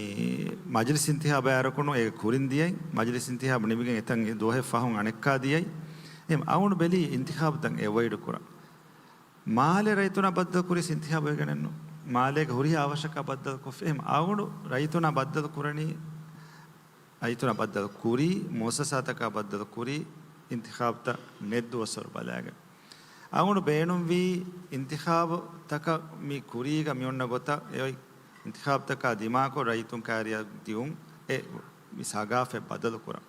މަޖިލިސް އިންތިޚާބާއިރުކުނު އޭގެ ކުރިން ދިޔައީ، މަޖިލިސް އިންތިޚާބު ނިމިގެން އެތަން ދުވަހެއް ފަހުން އަނެއްކާ ދިޔައީ. އެހެން އަޅުގަނޑު ބެލީ އިންތިޚާބުތައް އެވޮއިޑް ކުރަން. މާލެ ރައްޔިތުންނާ ބައްދަލުކުރީ އިންތިޚާބު ވެގެނެއްނު. މާލޭގެ ހުރިހާ އަވަށަކާ ބައްދަލުކޮށްފި. އެހެން އަޅުގަނޑު ރައްޔިތުންނާ ބައްދަލުކުރަނީ ރައްޔިތުންނާ ބައްދަލު ކުރީ، މުއައްސަސާތަކާ ބައްދަލު ކުރީ، އިންތިޚާބުތައް ނެތް ދުވަސްވަރު ބަލައިގެން. އަޅުގަނޑު ބޭނުންވީ އިންތިޚާބުތަކަށް މި ކުރީގަ މި އޮންނަ ގޮތަށް އެ އޮތް އިންތިޚާބުތަކާ ދިމާކޮށް ރައްޔިތުން ކައިރިއަށް ދިއުން އެ މި ސަގާފަތް ބަދަލުކުރަން.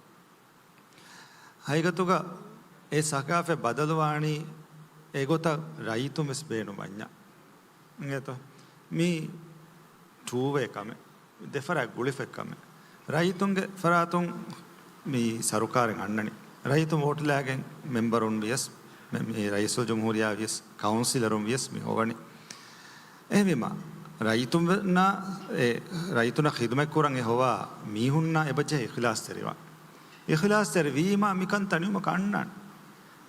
ހަގީގަތުގަ އެ ސަގާފަތް ބަދަލުވާނީ އެގޮތަށް ރައްޔިތުން ވެސް ބޭނުންވަންޏާ. އިނގޭތޯ؟ މީ ޓޫ ވޭ ކަމެއް. ދެފަރާތް ގުޅިފައި ކަމެއް. ރައްޔިތުންގެ ފަރާތުން މި ސަރުކާރެއް އަންނަނީ. ރައްޔިތުން ވޯޓުލާގެން މެމްބަރުން ވިޔަސް، މެ-، މި ރައީސުލްޖުމްހޫރިއްޔާ ވިޔަސް، ކައުންސިލަރުން ވިޔަސް މި ހޮވަނީ. އެހެންވީމަ، ރައްޔިތުންނާ، އެ، ރައްޔިތުންނަށް ޚިދުމަތް ކުރަން އެ ހޮވާ މީހުންނާ އެބަޖެހޭ އިޚްލާސްތެރިވާން. އިޚްލާސްތެރި ވީމަ މިކަންތައް ނިމުމަކަށް އަންނާނެ.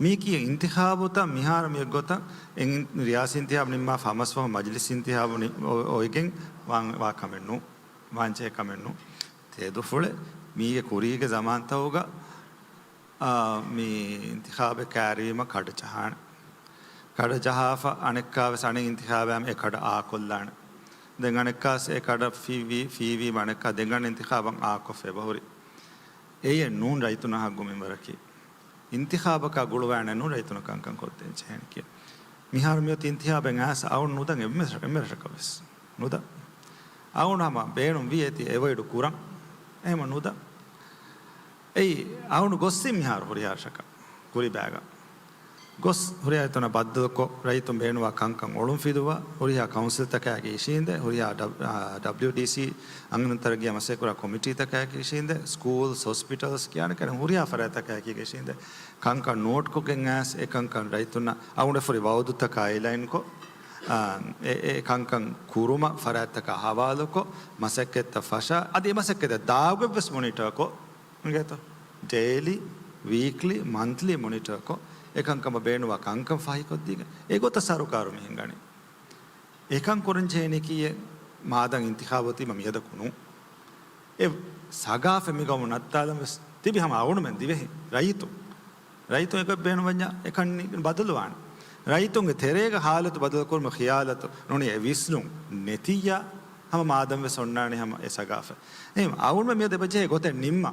މީކީ އިންތިޚާބުތައް މިހާރު މި ގޮތަށް އެ އިން-، ރިޔާސީ އިންތިޚާބު ނިންމާ ފަހު މަސް ފަހު މަޖިލިސް އިންތިޚާބު ނި-، އޮ-، އޮވެގެން ވާ، ވާ ކަމެއް ނޫން. ވާންޖެހޭ ކަމެއް ނޫން. ތެދުފުޅެއް މީގެ ކުރީގެ ޒަމާންތަކުގަ، އާ، މި އިންތިޚާބެއް ކައިރިވީމަ ކަޑަ ޖަހާނެ. ކަޑަ ޖަހާފަ އަނެއްކާވެސް އަނެއް އިންތިޚާބެއް އެ ކަޑަ އާކޮށްލާނެ. ދެން އަނެއްކާސް އެ ކަޑަ ފީވީ، ފީވީމަ އަނެއްކާ ދެން އަނެއް އިންތިޚާބަށް އާކޮށްފަ އެބަހުރި. އެއެއް ނޫން ރައްޔިތުންނަށް ހައްގު މިންވަރަކީ. އިންތިޚާބަކާ ގުޅުވާނެ ނޫން ރައްޔިތުންނަށް ކަންކަން ކޮށްދޭން ޖެހޭނެ ކިޔަން. މިހާރު މިއޮތީ އިންތިޚާބެއް އައިސް އަޅުގަނޑު ނުދަން އެންމެ، އެންމެ ރަށަކަށް ވެސް. ނުދަން. އަޅުގަނޑު ހަމަ ބޭނުން ވީ އޭތި އެވޮއިޑް ކުރަން. އެހެން ނުދަން. އެއީ އަޅުގަނޑު ގޮއްސިން މިހާރު ހުރިހާ ރަށަކަށް. ކުރިބައިގަ. ގޮސް ހުރިހާ ރައްޔިތުންނާ ބައްދަލުކޮށް، ރައްޔިތުން ބޭނުންވާ ކަންކަން އޮޅުންފިލުއްވާ، ހުރިހާ ކައުންސިލްތަކާއެކީ އިށީނދެ، ހުރިހާ ޑަބް-، އާ، ޑަބްލިއުޑީސީ އަންހެނުން ތަރައްގީއާ މަސައްކަތްކުރާ ކޮމިޓީތަކާއެކީ އިށީނދެ، ސްކޫލް، ހޮސްޕިޓަލްސް ކިޔާނެ ކަން ހުރިހާ ފަރާތްތަކާއެކީ އިށީނދެ، ކަންކަން ނޯޓްކޮށްގެން އައިސް، އެ ކަންކަން ރައްޔިތުންނަށް އަޅުގަނޑު ފުރި ވައުދުތަކާ އެލައިންކޮށް، އާ، އެ، އެ ކަންކަން ކުރުމަށް ފަރާތްތަކާ ހަވާލުކޮށް، މަސައްކަތްތައް ފަށާ، އަދި އެ މަސައްކަތަށް ދާގޮތްވެސް މޮނިޓަރކޮށް، އިނގޭތޯ؟ ޑެއިލީ، ވީކްލީ، މަންތްލީ މޮނިޓަރކޮށް، އެކަންކަމަށް ބޭނުންވާ ކަންކަން ފަހިކޮށްދީގެން، އެގޮތަށް ސަރުކާރު މި ހިންގަނީ. އެކަން ކުރަން ޖެހޭނީ ކީއެއް؟ މާދަން އިންތިޚާބު ތީމަ މިއަދަކު ނޫން. އެ ސަގާފަތް މި ގައުމު ނައްތާލަން ވެސް ތިބި ހަމަ އަޅުގަނޑުމެން ދިވެހި ރައްޔިތުން. ރައްޔިތުން އެކަން ބޭނުންވަންޏާ އެކަން ބަދަލުވާނެ. ރައްޔިތުންގެ ތެރޭގަ ހާލަތު ބަދަލުކުރުމަށް ޚިޔާލަތު ނޫނީ އެ ވިސްނުން ނެތިއްޔާ ހަމަ މާދަމް ވެސް އޮންނާނެ ހަމަ އެ ސަގާފަތް. އެހެން އަޅުގަނޑުމެން މިއަދު އެބަޖެހޭ ގޮތެއް ނިންމާ.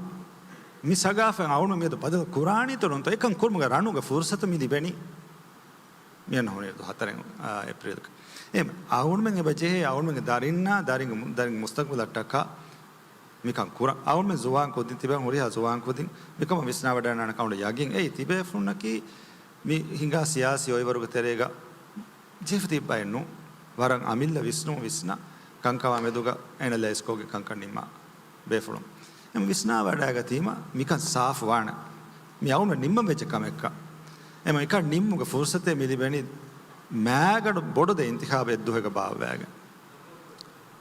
މި ސަގާފަތް އަޅުގަނޑުމެން މިއަދު ބަދަލު ކުރާނީތޯ ނޫންތޯ އެކަން ކުރުމުގެ ރަނުގެ ފުރުސަތު މި ލިބެނީ. މިއަންނަ ހުރި ދުވަހު ހަތަރެއް، އާ، އޭޕްރީލްގަ. އެހެން އަޅުގަނޑުމެން އެބަޖެހޭ އަޅުގަނޑުމެންގެ ދަރިންނާ ދަރިންގެ މު-، ދަރިންގެ މުސްތަޤްބަލަށްޓަކާ މިކަން ކުރަން. އަޅުމެން ޒުވާން ކުދިން ތިބޭ ހުރިހާ ޒުވާން ކުދިން މިކަމަށް ވިސްނާވަޑައިގަންނަ ކަމަށް ޔަގީން. އެއީ ތިބޭފުޅުންނަކީ މި ހިނގާ ސިޔާސީ އޮއިވަރުގެ ތެރޭގަ ޖެހިފަ ތިއްބައެއް ނޫން. ވަރަށް އަމިއްލަ ވިސްނުން ވިސްނާ ކަންކަމާ މެދުގަ އެނަލައިޒްކޮށްގެން ކަންކަން ނިންމާ ބޭފުޅުން. އެމަ ވިސްނާވަޑައިގަތީމަ މިކަން ސާފު ވާނެ. މި އަޅުމެން ނިންމަން ވެއްޖެ ކަމެއްކަ. އެމަ މިކަން ނިންމުގެ ފުރުސަތެއް މި ލިބެނީ މާގަނޑު ބޮޑު ދެ އިންތިޚާބެއް އެއްދުވަހެއްގަ ބާއްވައިގެން.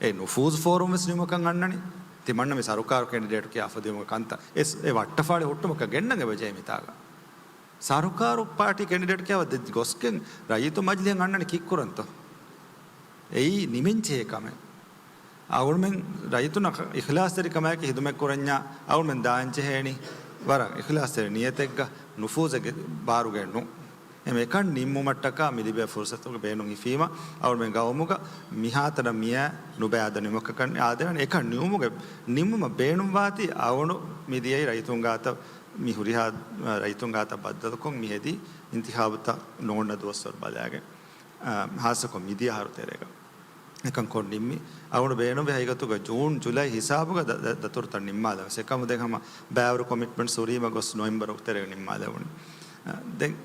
އެ ނުފޫޒު ފޯރުމް ވެސް ނިމުމަކަށް އަންނަނީ. ތިމަންނަ މި ސަރުކާރު ކެންޑިޑޭޓު ކިޔާފަ ދިއުމުގެ ކަންތައް އެސް އެ ވައްޓަފާޅި ހުއްޓުމަކަށް ގެންނަން އެބަޖެހޭ މިތާގަ. ސަރުކާރު ޕާޓީ ކެންޑިޑޭޓް ކިޔާފަ ދެ ގޮސްގެން ރައްޔިތު މަޖިލީހަށް އަންނަނީ ކީއްކުރަންތޯ؟ އެއީ ނިމެންޖެހޭ ކަމެއް. އަޅުމެން ރައްޔިތުންނަށް އިޚްލާޞްތެރިކަމާއެކީ ހިދުމަތް ކުރަންޏާ އަޅުމެން ދާންޖެހޭނީ ވަރަށް އިޚްލާޞްތެރި ނިޔަތެއްގަ ނުފޫޒެއްގެ ބާރުގައެއް ނޫން. އެމަ އެކަން ނިންމުމަށްޓަކާ މި ލިބޭ ފުރުސަތުގެ ބޭނުން ހިފީމަ، އަޅުމެން ގައުމުގަ މިހާތަނަށް މިއާ ނުބައި އާދަނުމަކަށް އާދެވޭނެ. އެކަން ނިމުމުގެ، ނިންމުމަށް ބޭނުންވާތީ އަޅުގަނޑު މި ދިޔައީ ރައްޔިތުން ގާތަށް މި ހުރިހާ، އަ، ރައްޔިތުން ގާތަށް ބައްދަލުކޮށް މި ހެދީ އިންތިޚާބުތައް ނޯންނަ ދުވަސްވަރު ބަލައިގެން، އަ، ހާއްސަކޮށް މިދިޔަ އަހަރު ތެރޭގަ. އެކަން ކޮށް ނިންމި. އަޅުގަނޑު ބޭނުންވި ހަގީގަތުގަ ޖޫން، ޖުލައި ހިސާބުގަ ދަ-، ދަ-، ދަތުރުތައް ނިންމާލަން ވެސް. އެކަމު ދެން ހަމަ ބައިވަރު ކޮމިޓްމަންޓްސް ހުރީމަ ގޮސް ނޮވެމްބަރު ތެރޭގަ ނިންމާލެވުނީ. އަ، ދެން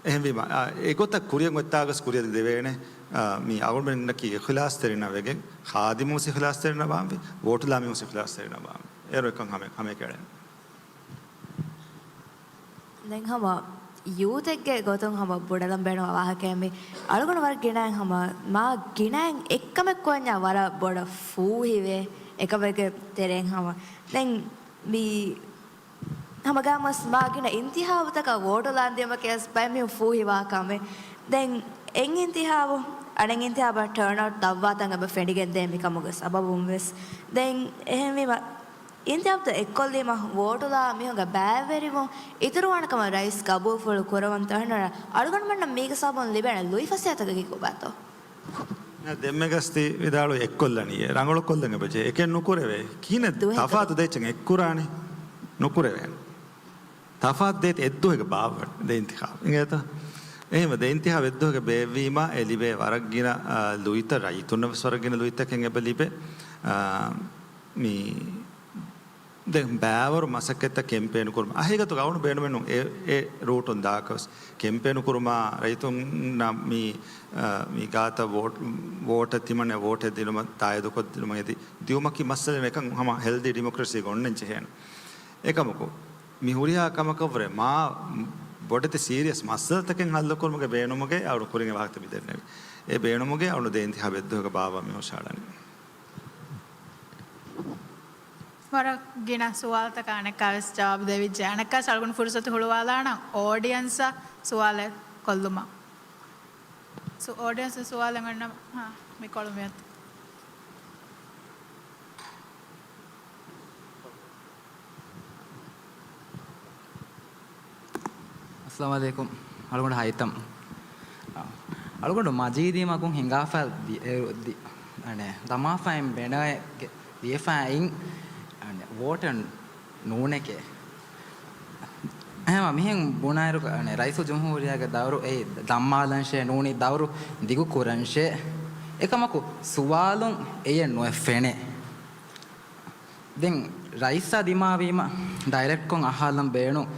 އެހެންވީމަ، އަ، އެގޮތަށް ކުރިއަށް އޮތްތާގަސް ކުރިއަށް ދެވޭނެ، އަ، މި އަޅުމެންނަކީ އިޚްލާޞްތެރިންނަށް ވެގެން، ޚާދިމުން ވެސް އިޚްލާޞްތެރިންނަށް ވާންވީ، ވޯޓުލާ މީހުން ވެސް އިޚްލާޞްތެރިންނަށް ވާންވީ. އޭރު އެކަން ހަމަ، ހަމައެކަނި. ދެން ހަމަ ޔޫތެއްގެ ގޮތުން ހަމަ ބުނެލަން ބޭނުން ވާހަކައެއް މި. އަޅުގަނޑު ވަރަށް ގިނައިން ހަމަ މާ ގިނައިން އެއްކަމެއް ކުރަންޏާ ވަރަށް ބޮޑަށް ފޫހިވޭ އެކަމެއްގެ ތެރެއިން ހަމަ. ދެން މި ހަމަ ގާމަސް މާ ގިނަ އިންތިހާބުތަކަށް ވޯޓު ލާންދިޔުމަކީ ވެސް ބައެއް މީހުން ފޫހިވާ ކަމެއް. ދެން އެއް އިންތިހާބު، އަނެއް އިންތިހާބަށް ޓާންއައުޓް ދަށްވާތަން އެބަ ފެނިގެންދޭ މިކަމުގެ ސަބަބުން ވެސް. ދެން އެހެންވީމަ، އިންތިހާބުތައް އެއްކޮށްލީމަ ވޯޓުލާ މީހުންގެ ބައިވެރިވުން އިތުރުވާނެ ކަމަށް ރައީސް ގަބޫލުފުޅު ކުރަވަން ތަހަނަ އަޅުގަނޑުމެންނަށް މީގެ ސަބަބުން ލިބޭނެ ލުއިފަސޭހަތަކަކީ ކޮބާތޯ؟ ދެންމެ ގަސްތި ވިދާޅުވި އެއްކޮށްލަނީ ރަނގަޅުކޮށްލަން އެބަޖެހޭ. އެކެއް ނުކުރެވޭ. ކިހިނެއް ދުވަހެއް ތަފާތު ދޭއްޗެއް އެއްކުރާނީ؟ ނުކުރެވޭނެ. ތަފާތު ދޭތި އެއްދުވަހެއްގަ ބާއްވަން ދެ އިންތިޚާބު. އިނގޭތަ؟ އެހެންވެ ދެ އިންތިޚާބު އެއްދުވަހެއްގަ ބޭއްވީމަ އެ ލިބޭ ވަރަށް ގިނަ، އާ، ލުއިތައް ރައްޔިތުންނަށް ވެސް ވަރަށް ގިނަ ލުއިތަކެއް އެބަ ލިބޭ. އާ، މި ދެން ބައިވަރު މަސައްކަތްތައް ކެމްޕޭނު ކުރުމަށް. އަހަރީގަތުގަ އަޅުގަނޑު ބޭނުމެއް ނޫން އެ، އެ ރޫޓުން ދާކަށް ވެސް. ކެމްޕޭނު ކުރުމާ ރައްޔިތުންނަށް މި، އަ، މި ގާތަށް ވޯޓް، ވޯޓެއް ތިމަންނަ ވޯޓެއް ދިނުމަށް ތާއީދުކޮށްދިނުމަށް އެދި ދިއުމަކީ މައްސަލައެއް އެކަން ހަމަ ހެލްދީ ޑިމޮކްރަސީގަ އޮންނަން ޖެހޭނެ. އެކަމަކު، މި ހުރިހާ ކަމަކަށްވުރެ މާ ބޮޑެތި ސީރިއަސް މައްސަލަތަކެއް ހައްލުކުރުމުގެ ބޭނުމުގައި އަޅު ކުރިން ވާހަކަ މި ދެންނެވި. އެ ބޭނުމުގައި އަޅު ދެ އިންތިޚާބު އެއްދުވަހެއްގަ ބާއްވަން މި ހުށަހަޅަނީ. ވަރަށް ގިނަ ސުވާލުތަކަށް އަނެއްކާވެސް ޖަވާބު ދެވިއްޖެ. އަނެއްކާވެސް އަޅުގަނޑު ފުރުސަތު ހުޅުވާލާނަން އޯޑިއަންސަށް ސުވާލެއް ކޮށްލުމަށް. ސު-، އޯޑިއަންސަށް ސުވާލެއް އޮންނަ، ހާ، މި ކޮޅު މިއޮތީ. އައްސަލާމު ޢަލައިކުމް. އަޅުގަނޑު ހައިތަމް. އަޅުގަނޑު މަޖީދީ މަގުން ހިނގާފަ ދި-، އެ، ދި-، އަނެ، ދަމާފައިން ބެނައެއްގެ ދިޔަފައިން، އަނެ، ވޯޓެއް ނޫނެކޭ. އެހެމަ މިހެން ބުނާއިރު، އަނެ، ރައީސުލްޖުމްހޫރިއްޔާގެ ދައުރު އެއީ ދަމާލަންށޭ ނޫނީ ދައުރު ދިގު ކުރަންށޭ. އެކަމަކު ސުވާލުން އެޔެއް ނުވެ ފެނޭ. ދެން ރައީސާ ދިމާވީމަ ޑައިރެކްޓްކޮށް އަހާލަން ބޭނުން،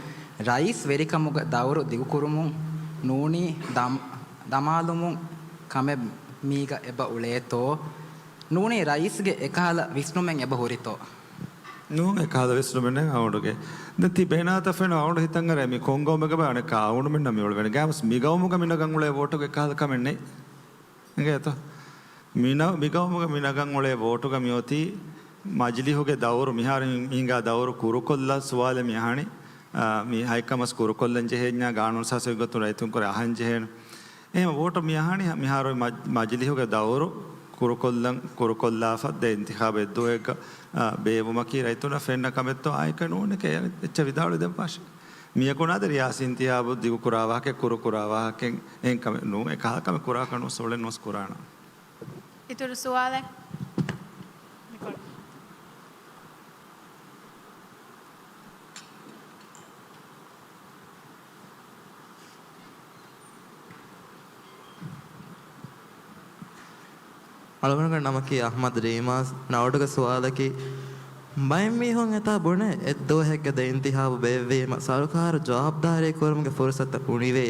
ރައީސް ވެރިކަމުގެ ދައުރު ދިގުކުރުމުން ނޫނީ ދަމް-، ދަމާލުމުން ކަމެއް މީގަ އެބަ އުޅޭތޯ؟ ނޫނީ ރައީސްގެ އެކަހަލަ ވިސްނުމެއް އެބަ ހުރިތޯ؟ ނޫން އެކަހަލަ ވިސްނުމެއް ނެތް އަޅުގަނޑުގެ. ދެން ތި ބެނާތަ ފެނު އަޅުގަނޑު ހިތަށް އަރާ މި ކޮން ގައުމެއްގަ ބާ އަނެއްކާ އަޅުގަނޑުމެންނަށް މި އުޅެވޭނެ. ގާމަސް މި ގައުމުގަ މި ނަގަން އުޅޭ ވޯޓުގެ އެކަހަލަ ކަމެއް ނެތް. އިނގޭތޯ؟ މިނަ-، މިގައުމުގަ މި ނަގަން އުޅޭ ވޯޓުގަ މިއޮތީ މަޖިލީހުގެ ދައުރު، މިހާރު މި ހިނގާ ދައުރު ކުރުކޮށްލާ ސުވާލެއް މި އަހަނީ. އާ، މި ހައެއްކަމަސް ކުރުކޮށްލަން ޖެހޭންޏާ ގާނޫނު ސާސް ގޮތުން ރައްޔިތުން ކުރެ އަހަން ޖެހޭނެ. އެހެން ވޯޓު މި އަހަނީ މިހާރު މަ-، މަޖިލީހުގެ ދައުރު ކުރުކޮށްލަން، ކުރުކޮށްލާފަ ދެ އިންތިޚާބު އެއްދުވަހެއްގަ، އާ، ބޭއްވުމަކީ ރައްޔިތުންނަށް ފެންނަ ކަމެއްތޯ އާއެކަ ނޫނެކޭ އެއްޗެއް ވިދާޅުވެ ދެއްވާށި. މިޔަކުނާދެ ރިޔާސީ އިންތިހާބު ދިގު ކުރާ ވާހަކަ ކުރު ކުރާ ވާހަކަ އެހެން ކަމެއް ނޫން. އެ ކަހަލަ ކަމެއް ކުރާކަށް ނޫން، ސޯޅެއް ނޫސް ކުރާނަ. އިތުރު ސުވާލެއް؟ އަޅުގަނޑުގެ ނަމަކީ އަޙްމަދު ރީމާސް. ނަވަޑުގެ ސުވާލަކީ، ބައެއް މީހުން އެތާ ބުނޭ، އެއްދުވަހެއްގެ ދެ އިންތިހާބު ބޭއްވީމަ، ސަރުކާރު ޖަވާބުދާރީ ކުރުމުގެ ފުރުސަތު އުނިވޭ.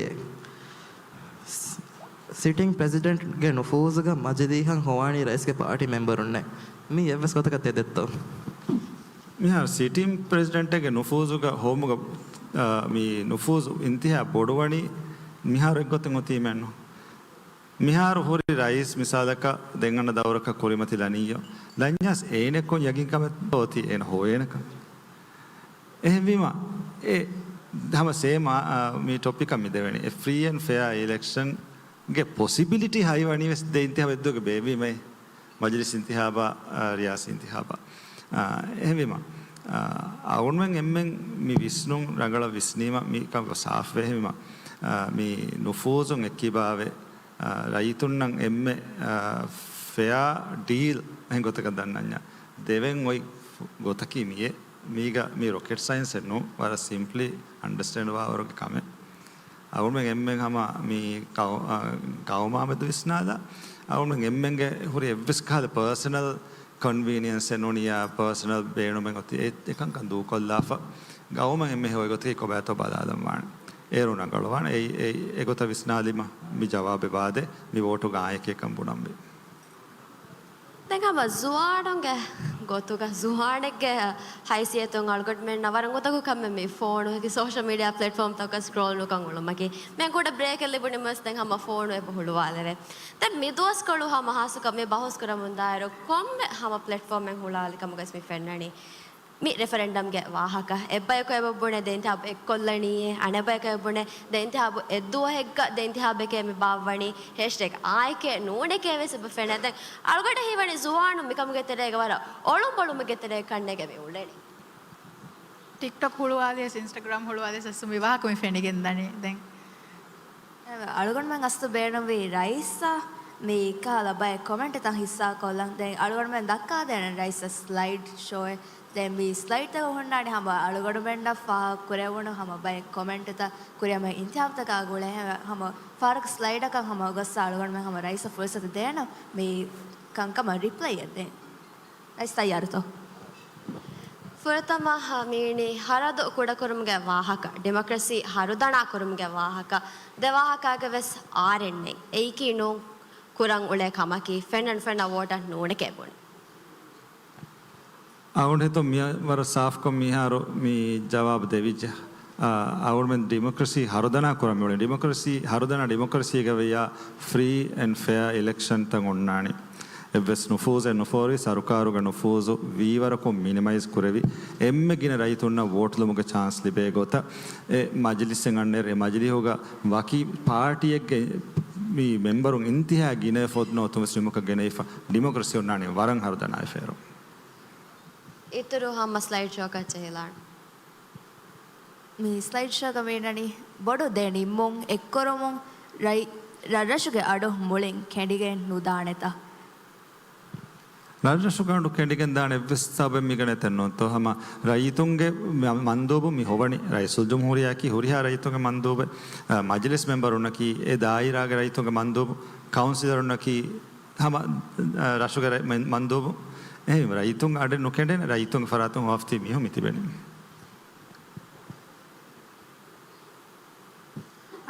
ސިޓިން ޕްރެޒިޑެންޓްގެ ނުފޫޒުގަ މަޖިލީހަށް ހޮވާނީ ރައީސްގެ ޕާޓީ މެމްބަރުންނޭ. މީ އެއްވެސް ގޮތަކަށް ތެދެއްތޯ؟ މިހާރު ސިޓިން ޕްރެޒިޑެންޓެއްގެ ނުފޫޒުގަ ހޮވުމުގަ، އާ، މި ނުފޫޒު އިންތިހާ ބޮޑުވަނީ މިހާރު އެއްގޮތެއް އޮތީމެއްނު. މިހާރު ހުރި ރައީސް މިސާލަކަށް ދެން އަންނަ ދައުރަކަށް ކުރިމަތިލަނީޔޯ. ލަންޏާސް އޭނަ ކޮން ޔަގީންކަމެއްތޯ އޮތީ އޭނަ ހޮވޭނެކަން. އެހެންވީމަ، އެ ހަމަ ސޭމް، އާ، މި ޓޮޕިކަށް މި ދެވެނީ. އެ ފްރީ އެންޑް ފެއާ އިލެކްޝަންގެ ޕޮސިބިލިޓީ ހައިވަނީ ވެސް ދެ އިންތިހާބު އެއްދުވަހުގެ ބޭއްވީމައޭ. މަޖިލިސް އިންތިހާބާ، އާ، ރިޔާސީ އިންތިހާބާ. އާ، އެހެންވީމަ، އާ، އަޅުގަނޑުމެން އެންމެން މި ވިސްނުން ރަނގަޅަށް ވިސްނީމަ މި ކަން ސާފުވޭ. އެހެންވީމަ، އާ، މި ނުފޫޒުން އެއްކިބާވެ، އާ، ރައްޔިތުންނަށް އެންމެ، އާ، ފެއާ ޑީލް އެހެން ގޮތަކަށް ދަންނަންޏާ ދެވެން އޮތް ގޮތަކީ މިއޭ. މީގަ މީ ރޮކެޓް ސައިންސެއް ނޫން، ވަރަށް ސިމްޕްލީ އަންޑަސްޓޭންޑް ވާވަރުގެ ކަމެއް. އަޅުގަނޑުމެން އެންމެން ހަމަ މި ޤައު-، އާ، ޤައުމާމެދު ވިސްނާލާ، އަޅުގަނޑުމެން އެންމެންގެ ހުރި އެއްވެސް ކަހަލަ ޕާސަނަލް ކޮންވީނިއަންސެއް ނޫނިއްޔާ ޕާސަނަލް ބޭނުމެއް އޮތީ އެ، އެކަންކަން ދޫކޮށްލާފަ، ގައުމަށް އެންމެ ހޮވޭ ގޮތަކީ ކޮބާތޯ ބަލާލަން ވާނެ. އޭރު ރަނގަޅުވާނެ. އެއީ، އެއީ އެގޮތަށް ވިސްނާލީމަ މި ޖަވާބެއް ވާދޭ، މި ވޯޓުގަ އާނއެކޭކަން ބުނަންވީ. ދެން ހަމަ ޒުވާނުންގެ ގޮތުގަ، ޒުވާނެއްގެ ހައިސިއްޔަތުން އަޅުގަނޑުމެންނަށް ވަރަށް އުނދަގޫ ކަމެއް މި ފޯނު، ސޯޝަލް މީޑިއާ ޕްލެޓްފޯމްތަކަށް ސްކްރޯލް ނުކަން އުޅުމަކީ. މި ކުޑަ ބްރޭކެއް ލިބުނީމަސް ދެން ހަމަ ފޯނު އެބަ ހުޅުވާލެވޭ. ދެން މި ދުވަސްކޮޅު ހަމަ ހާއްސަކޮށް މި ބަހުސް ކުރަމުންދާއިރު، ކޮންމެ ހަމަ ޕްލެޓްފޯމެއް ހުޅުވާލި ކަމުގަސް މި ފެންނަނީ. މި ރެފަރެންޑަމްގެ ވާހަކަ. އެއްބަޔަކު އެބަ ބުނޭ ދެ އިންތިހާބު އެއްކޮށްލަނީއޭ، އަނެއްބަޔަކު އެބަ ބުނޭ ދެ އިންތިހާބު އެއްދުވަހެއްގަ ދެ އިންތިހާބެކޭ މި ބާއްވަނީ. ހޭޝްޓޭގް އާއެކޭ ނޫނެކޭ ވެސް އެބަ ފެނޭ. ދެން އަޅުގަނޑަށް ހީވަނީ ޒުވާނުން މިކަމުގެ ތެރޭގަ ވަރަށް އޮޅުންބޮޅުމުގެ ތެރޭ ކަންނޭގެ މި އުޅެނީ. ޓިކްޓޮކް ހުޅުވާލިޔަސް، އިންސްޓަގްރާމް ހުޅުވާލިޔަސް މި ވާހަކަ މި ފެނިގެންދަނީ ދެން. އަޅުގަނޑުމެން އަސްލު ބޭނުންވީ ރައީސްއާ މި ކަހަލަ ބައެއް ކޮމެންޓްތައް ހިއްސާކޮށްލަން. ދެން އަޅުގަނޑުމެން ދައްކާދޭނެ ރައީސްއަށް ސްލައިޑް ޝޯއެއް. ދެން މި ސްލައިޑްތަކަށް ހުންނާނެ ހަމަ އަޅުގަނޑުމެންނަށް ފާހަގަކުރެވުނު ހަމަ ބައެއް ކޮމެންޓްތައް ކުރިއަށް މި އިންތިހާބުތަކާ ގުޅޭ ހަމަ ފަހަރަކު ސްލައިޑަކަށް ހަމަ ގޮއްސަ އަޅުގަނޑުމެން ހަމަ ރައީސަށް ފުރުސަތު ދޭނަ މި ކަންކަމަށް ރިޕްލައިއެއް ދޭން. ރައީސް ތައްޔާރުތޯ؟ ފުރަތަމަ މީނީ ހަރަދު ކުޑަކުރުމުގެ ވާހަކަ، ޑިމޮކްރަސީ ހަރުދަނާ ކުރުމުގެ ވާހަކަ، ދެ ވާހަކާގެ ވެސް އާރެއް ނެތް. އެއީކީ ނޫން ކުރަން އުޅޭ ކަމަކީ، ފެންނަން ފެންނަ ވޯޓަށް ނޫނެކޭ ބުން. އަޅުގަނޑު ހިތުން މި ވަރަށް ސާފްކޮށް މިހާރު މި ޖަވާބު ދެވިއްޖެ. އަ، އަޅުގަނޑުމެން ޑިމޮކްރަސީ ހަރުދަނާ ކުރަން މިއުޅެނީ. ޑިމޮކްރަސީ ހަރުދަނާ ޑިމޮކްރަސީގަ ވެޔާ ފްރީ އެންޑް ފެއާ އިލެކްޝަންތައް އޮންނާނެ. އެއްވެސް ނުފޫޒެއް ނުފޯރި، ސަރުކާރުގެ ނުފޫޒު ވީވަރަކުން މިނިމައިޒް ކުރެވި، އެންމެ ގިނަ ރައްޔިތުންނަށް ވޯޓުލުމުގެ ޗާންސް ލިބޭ ގޮތަށް އެ މަޖިލިސްއެއް އަންނައިރު، އެ މަޖިލީހުގަ ވަކި ޕާޓީއެއްގެ މި މެމްބަރުން އިންތިހާ ގިނަވެފަ އޮތުން ވެސް ނިމުމަކަށް ގެނައިފަ، ޑިމޮކްރަސީ އޮންނާނީ ވަރަށް ހަރުދަނާވެފައިރު. އިތުރު ހަމަ ސްލައިޑް ޝޯކަށް ޖެހިލާން. މި ސްލައިޑް ޝޯގަ މިއިންނަނީ ބޮޑު ދެ ނިންމުން އެއްކުރުމުން ރައި-، ރަށްރަށުގެ އަޑު މުޅިން ކެނޑިގެން ނުދާނެތަ؟ ރަށްރަށުގެ އަޑު ކެނޑިގެން ދާނެ އެއްވެސް ސަބަބެއް މިގަނެ ތެއްނުންތޯ؟ ހަމަ ރައްޔިތުންގެ މަ-، މަންދޫބު މި ހޮވަނީ ރައީސުލްޖުމްހޫރިއްޔާއަކީ ހުރިހާ ރައްޔިތުންގެ މަންދޫބެއް، އަ، މަޖިލިސް މެމްބަރުންނަކީ އެ ދާއިރާގެ ރައްޔިތުންގެ މަންދޫބު، ކައުންސިލަރުންނަކީ ހަމަ، އަ، ރަށުގެ ރައް-، މެ-، މަންދޫބު. އެހެން ރައްޔިތުން އަޑެއް ނުކެނޑެން ރައްޔިތުންގެ ފަރާތުން ހޮވާފަ ތިބި މީހުން މި ތިބެނީ.